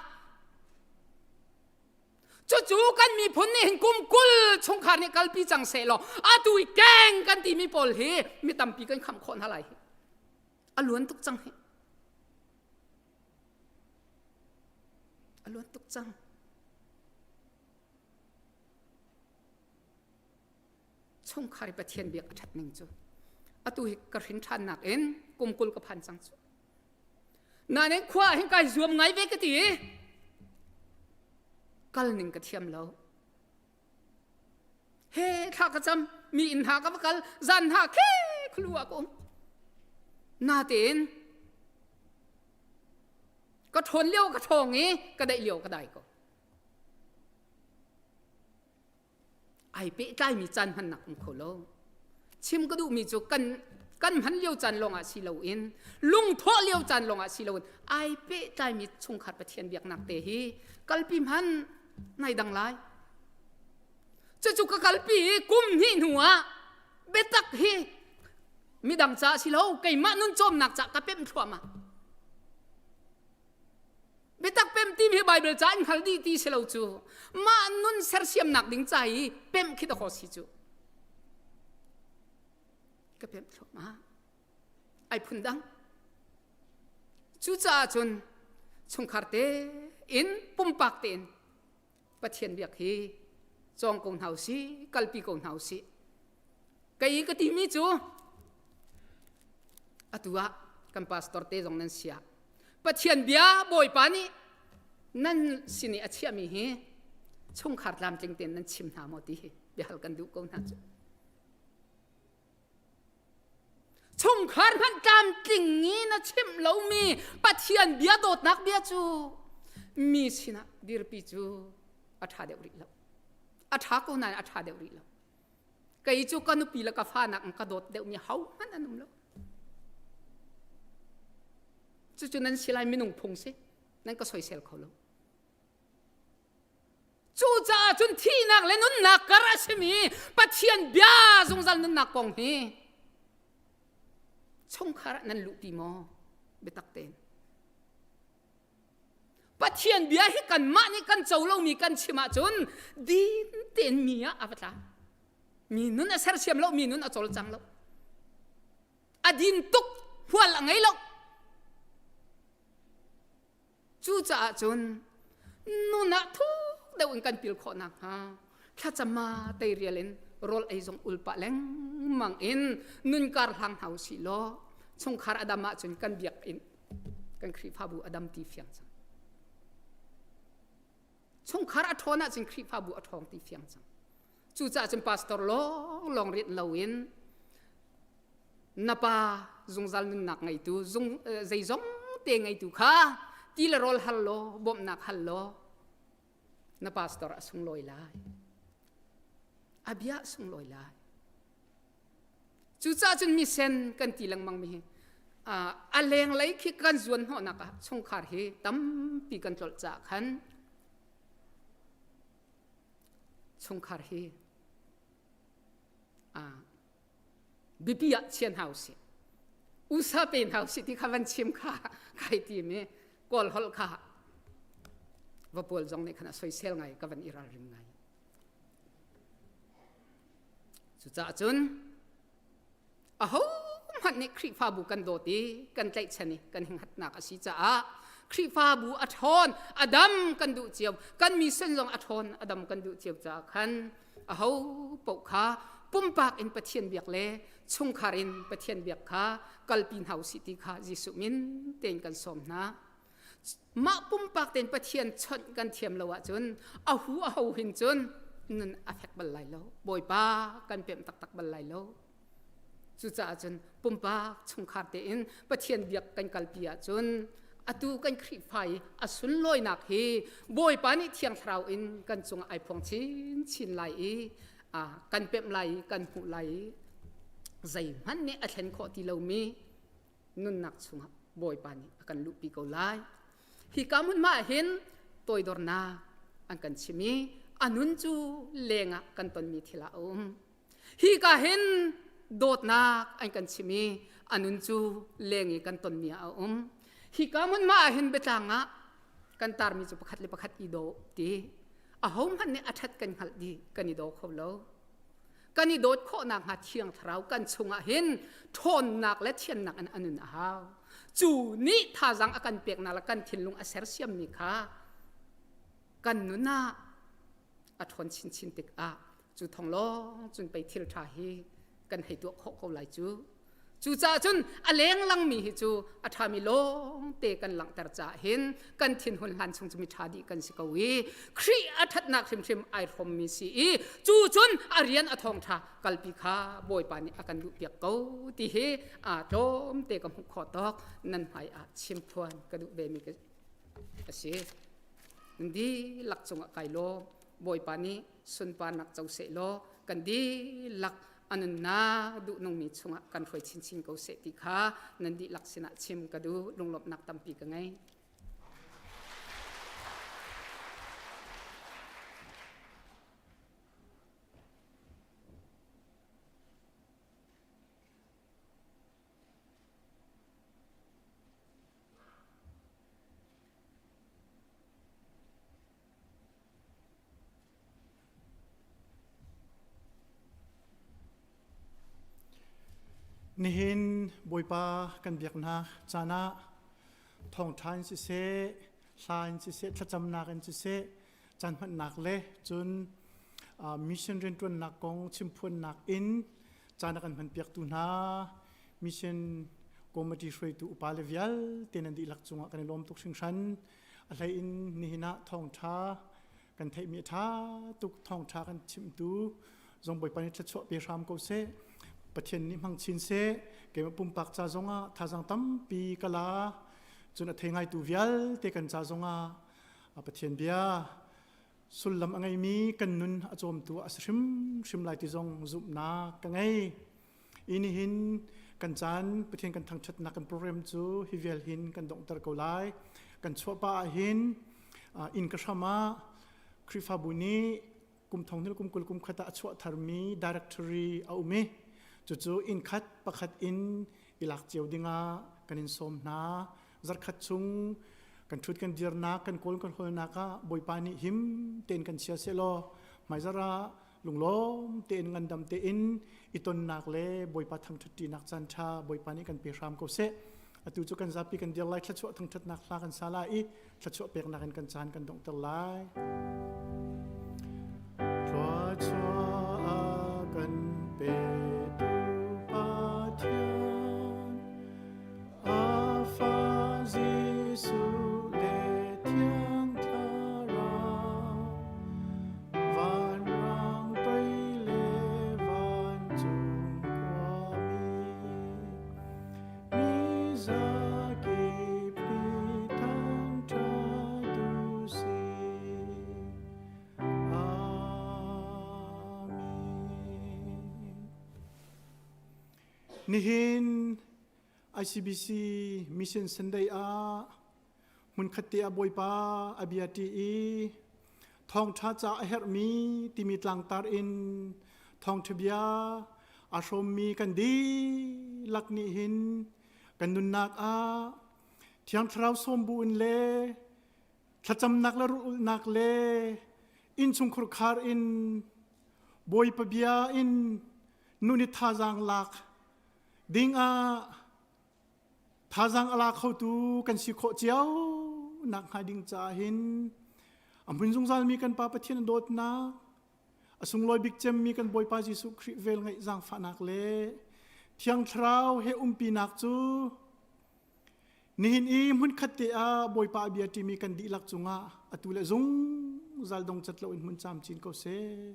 cucu kan miphun nih hin kum 20 chungkhar nih kalpi cang seh law atu i keng kan timi pawl hi mi tampi kan khamh khawh hna lai hi a luan tuk cang hi a luan tuk cang chungkhar i Pathian biak a ṭhat ning cu atu hi ka hrin ṭhannak in kum 20 ka phan cang cu nain khua ah hin kai zuam ngai ve ka ti i kal ning ka thiam lo he thla ka cam mi inn hna ka va kal zan hna khe khulu ah ka um natein ka ṭhawn lio ka ṭhawng i ka daih lio ka dai ko ai pehtlaimi caan hmannak um kho lo chim ka duhmi cu kan kan hman lio caan lawngah si loin lungthawh lio caan lawngah si loin ai pehtlaimi chungkhar Pathian biaknak te hi kalpi hman nai dang lai cucu ka kalpi i kum hnih hnu ah biatak hi midang ca si lo keimah nun cawmnak ca ka pemh thluahmah biatak pem ti hi Bible ca in hngal dih ti si lo cu mah nun sersiamnak ding ca i pemh khi dakaw si cu ka pemh thluahmah ai phun dang cucaah cun chungkhar te in pumpak tein Pathian biak hi cawng ko hna usih kalpi ko hna usih kei ka timi cu atu ah kan pastor te zong nan sia Pathian bia Bawipa nih nan sin i a chiahmi hi chungkhar tlamtling tein nan chim hna maw ti hi biahal kan duh ko hna cu Chungkhar hmanh tlamtling i na chimh lomi Pathian bia dawtnak bia cu mi sinah dirpi cu a ṭha deuh rih lo. A ṭha ko nain a ṭha deuh rih lo. Kei cu ka nupi le ka fa nak ka dawt deuhmi hohmanh an um lo. Cucu nan si lai minung phung si. Nan ka soisel kho lo. Cucaah cun thihnak le nunnak kar a simi Pathian bia zungzal nunnak kong hi chungkhar ah nan luhpi maw? Biatak tein. Pathian bia hi kanmah nih kan co lomi kan chim ahcun din tein mi ah a va tla. Mi nun a sersiam lo, mi nun a cawlcang lo. A din tuk, hmual a ngei lo. Cucaah cun. Nun ah thuk deuh in kan pil khawh nakhnga thlacam teirial in rawl ei zong ul pah lengmang in nun kar hlang hna usih law chungkhar a dam ahcun kan biakinn kan Khrihfabu a dam ti fiang cang. Chungkhar a ṭhawn ahcun Khrihfabu a ṭhawng ti fiang cang. Cucaah cun pastor lawng lawng rian loin na pa zungzal nunnak ngeitu zung zeizong te ngeitu kha ti le rawl hal law bawmhnak hal law na pastor a sunglawi lai. A bia a sunglawi lai. Cucaah cun misen kan ti lengmang mi hi a lenglei khi kan zuan hnawhnak ah chungkhar hi tampi kan tlolh caah khan chungkhar hi biapi ah chian hau sih usa pe hau sih ti kha van chim kha kai ti mi kawl holh kha va pawl zong nih khan a soisel ngai ka van i ralring ngai cucaah cun aho hmanh nih Khrihfabu kan dawt i kan tlaihchan i kan hinghatnak a si caah Khrihfabu a ṭhawn a dam kan duh cio kan mission zong a ṭhawn a dam kan duh cio caah khan aho paoh kha pumpak in Pathian biak le chungkhar in Pathian biak kha kalpi hna usih ti kha Jesuh min tein kan sawm hna. Mah pumpak tein Pathian chawnh kan thiam lo ahcun a hu a ho hin cun nun a fek bal lai lo. Bawipa kan pemh taktak bal lai lo. Cucaah cun pumpak chungkhar tein Pathian biak kan kalpi ahcun atu kan Khrihfa i a sunlawinak hi Bawipa nih Thiang Thlarau in kan cungah ai phuang chinchin lai i kan pemh lai i kan hmuh lai i zeihmanh nih a thlen khawh ti lomi nunnak chungah Bawipa nih a kan luhpi ko lai. Hi ka hmunhma ah hin toidornak an kan chim i a nun cu lengah kan tonmi thil ah a um. Hi ka hin dawtnak an kan chim i a nun cu leng i kan tonmi ah a um. Hi ka hmunhma ah hin biatlang ah kan tarmi cu pakhat le pakhat i daw ti ahohmanh nih a ṭhat kan hngalh dih kan i daw kho lo. Kan i dawt khawh nakhnga Thiang Thlarau kan chungah hin ṭhawnnak le thiannak in a nun a hau. Cu nih thazaang a kan peknak le kan thinlung a sersiammi kha kan nun ah a ṭhawn chinchin tikah cu thong lawng cun pei thil ṭha hi kan hei tuah khawh ko lai cu. Cucaah cun a lenglang mi hi cu a ṭhami lawngte kan langhter caah hin kan thinhun hlan chung cu mi ṭha dih kan si ko i Khrih a ṭhatnak hrimhrim ai hrawmmi si i cu cun a rian a thawngṭha kalpi kha Bawipa nih a kan duhpiak ko ti hi aa tlawmte ka hmuh khawh tawk nan hmai ah chimphuan ka duh ve mi a si. Nan dihlak cungah kai lawm. Bawipa nih sunparnak co seh law kan dihlak a nunnak duhnungmi chungah kan hruai chinchin ko seh ti kha nan dihlak sinah chim ka duh lunglawmhnak tampi ka ngei. Nihin Bawipa kan biaknak caan ah thawngṭha in siseh, hla in siseh, thlacamnak in siseh, caan hmannak le cun mission rianṭuannak kong chimphuannak in caan a kan hmanpiaktu hna mission committee hruaitu upa le vialte nan dihlak cungah kan i lawm tuk hringhran. A hlei in nihin ah thawngṭha kan theihmi a ṭha tuk thawngṭha kan chimtu zong Bawipa nih thluachuah pe hram ko seh. Pathian nih hmang chin seh. Keimah pumpak ca zongah thazaang tampi ka la. Cun a thei ngaitu vialte kan ca zongah Pathian bia sullam a ngeimi kan nun a cawmtu a si hrimhrim lai ti zong zumhnak ka ngei. I nihin kan caan Pathian kan thangṭhatnak kan program cu hi vial hin kan donghter ko lai. Kan chuah pah ah hin inn ka hram ah Khrihfabu nih kum thong hnih kum 20 kum khat ah a chuah tharmi directory a um i cucu inn khat pakhat in i lak cio dingah kan in sawm hna. Zarkhat chung kan ṭhut kan dirnak kan kawl kan hawlnak ah Bawipa nih him tein kan chia sehlaw hmaizarh ah lunglawm tein ngandam tein i tonnak le Bawipa thangṭhatṭinak caan ṭha Bawipa nih kan pe hram ko seh. Atu cu kan zapi kan dir lai thluachuah thangṭhatnak hla kan sa lai i thluachuah peknak in kan caan kan donghter lai. Thluachuah kan petu Pathian, a fa Jesuh le Thiang Thlarau, vanrang toi le vancung khuami, mi zakip nih thangṭhat u sih. Amen. Nihin ICBC Mission Sunday ah hmunkhat te ah Bawipa a bia ṭi i thawngṭha ca a herhmi timi tlangtar in thawngṭha bia aa hrawmmi kan dihlak nih hin kan nunnak ah Thiang Thlarau sawm bu in le thlacamnak le rulhnak le innchungkhur khar in Bawipa bia in nun i thazaang lak ding ah Thazaang a la khotu kan si khawh cio nak hnga ding caah hin a hmun zungzalmi kan Pa Pathian dawtnak, a sunglawi bik cemmi kan Bawipa Jesuh Khrih vel ngeih zaangfahnak le Thiang Thlarau he umpinak cu nihin i hmunkhat te ah Bawipa a bia ṭimi kan dihlak cungah atu le zungzal dong cat loin hmun camcin ko seh.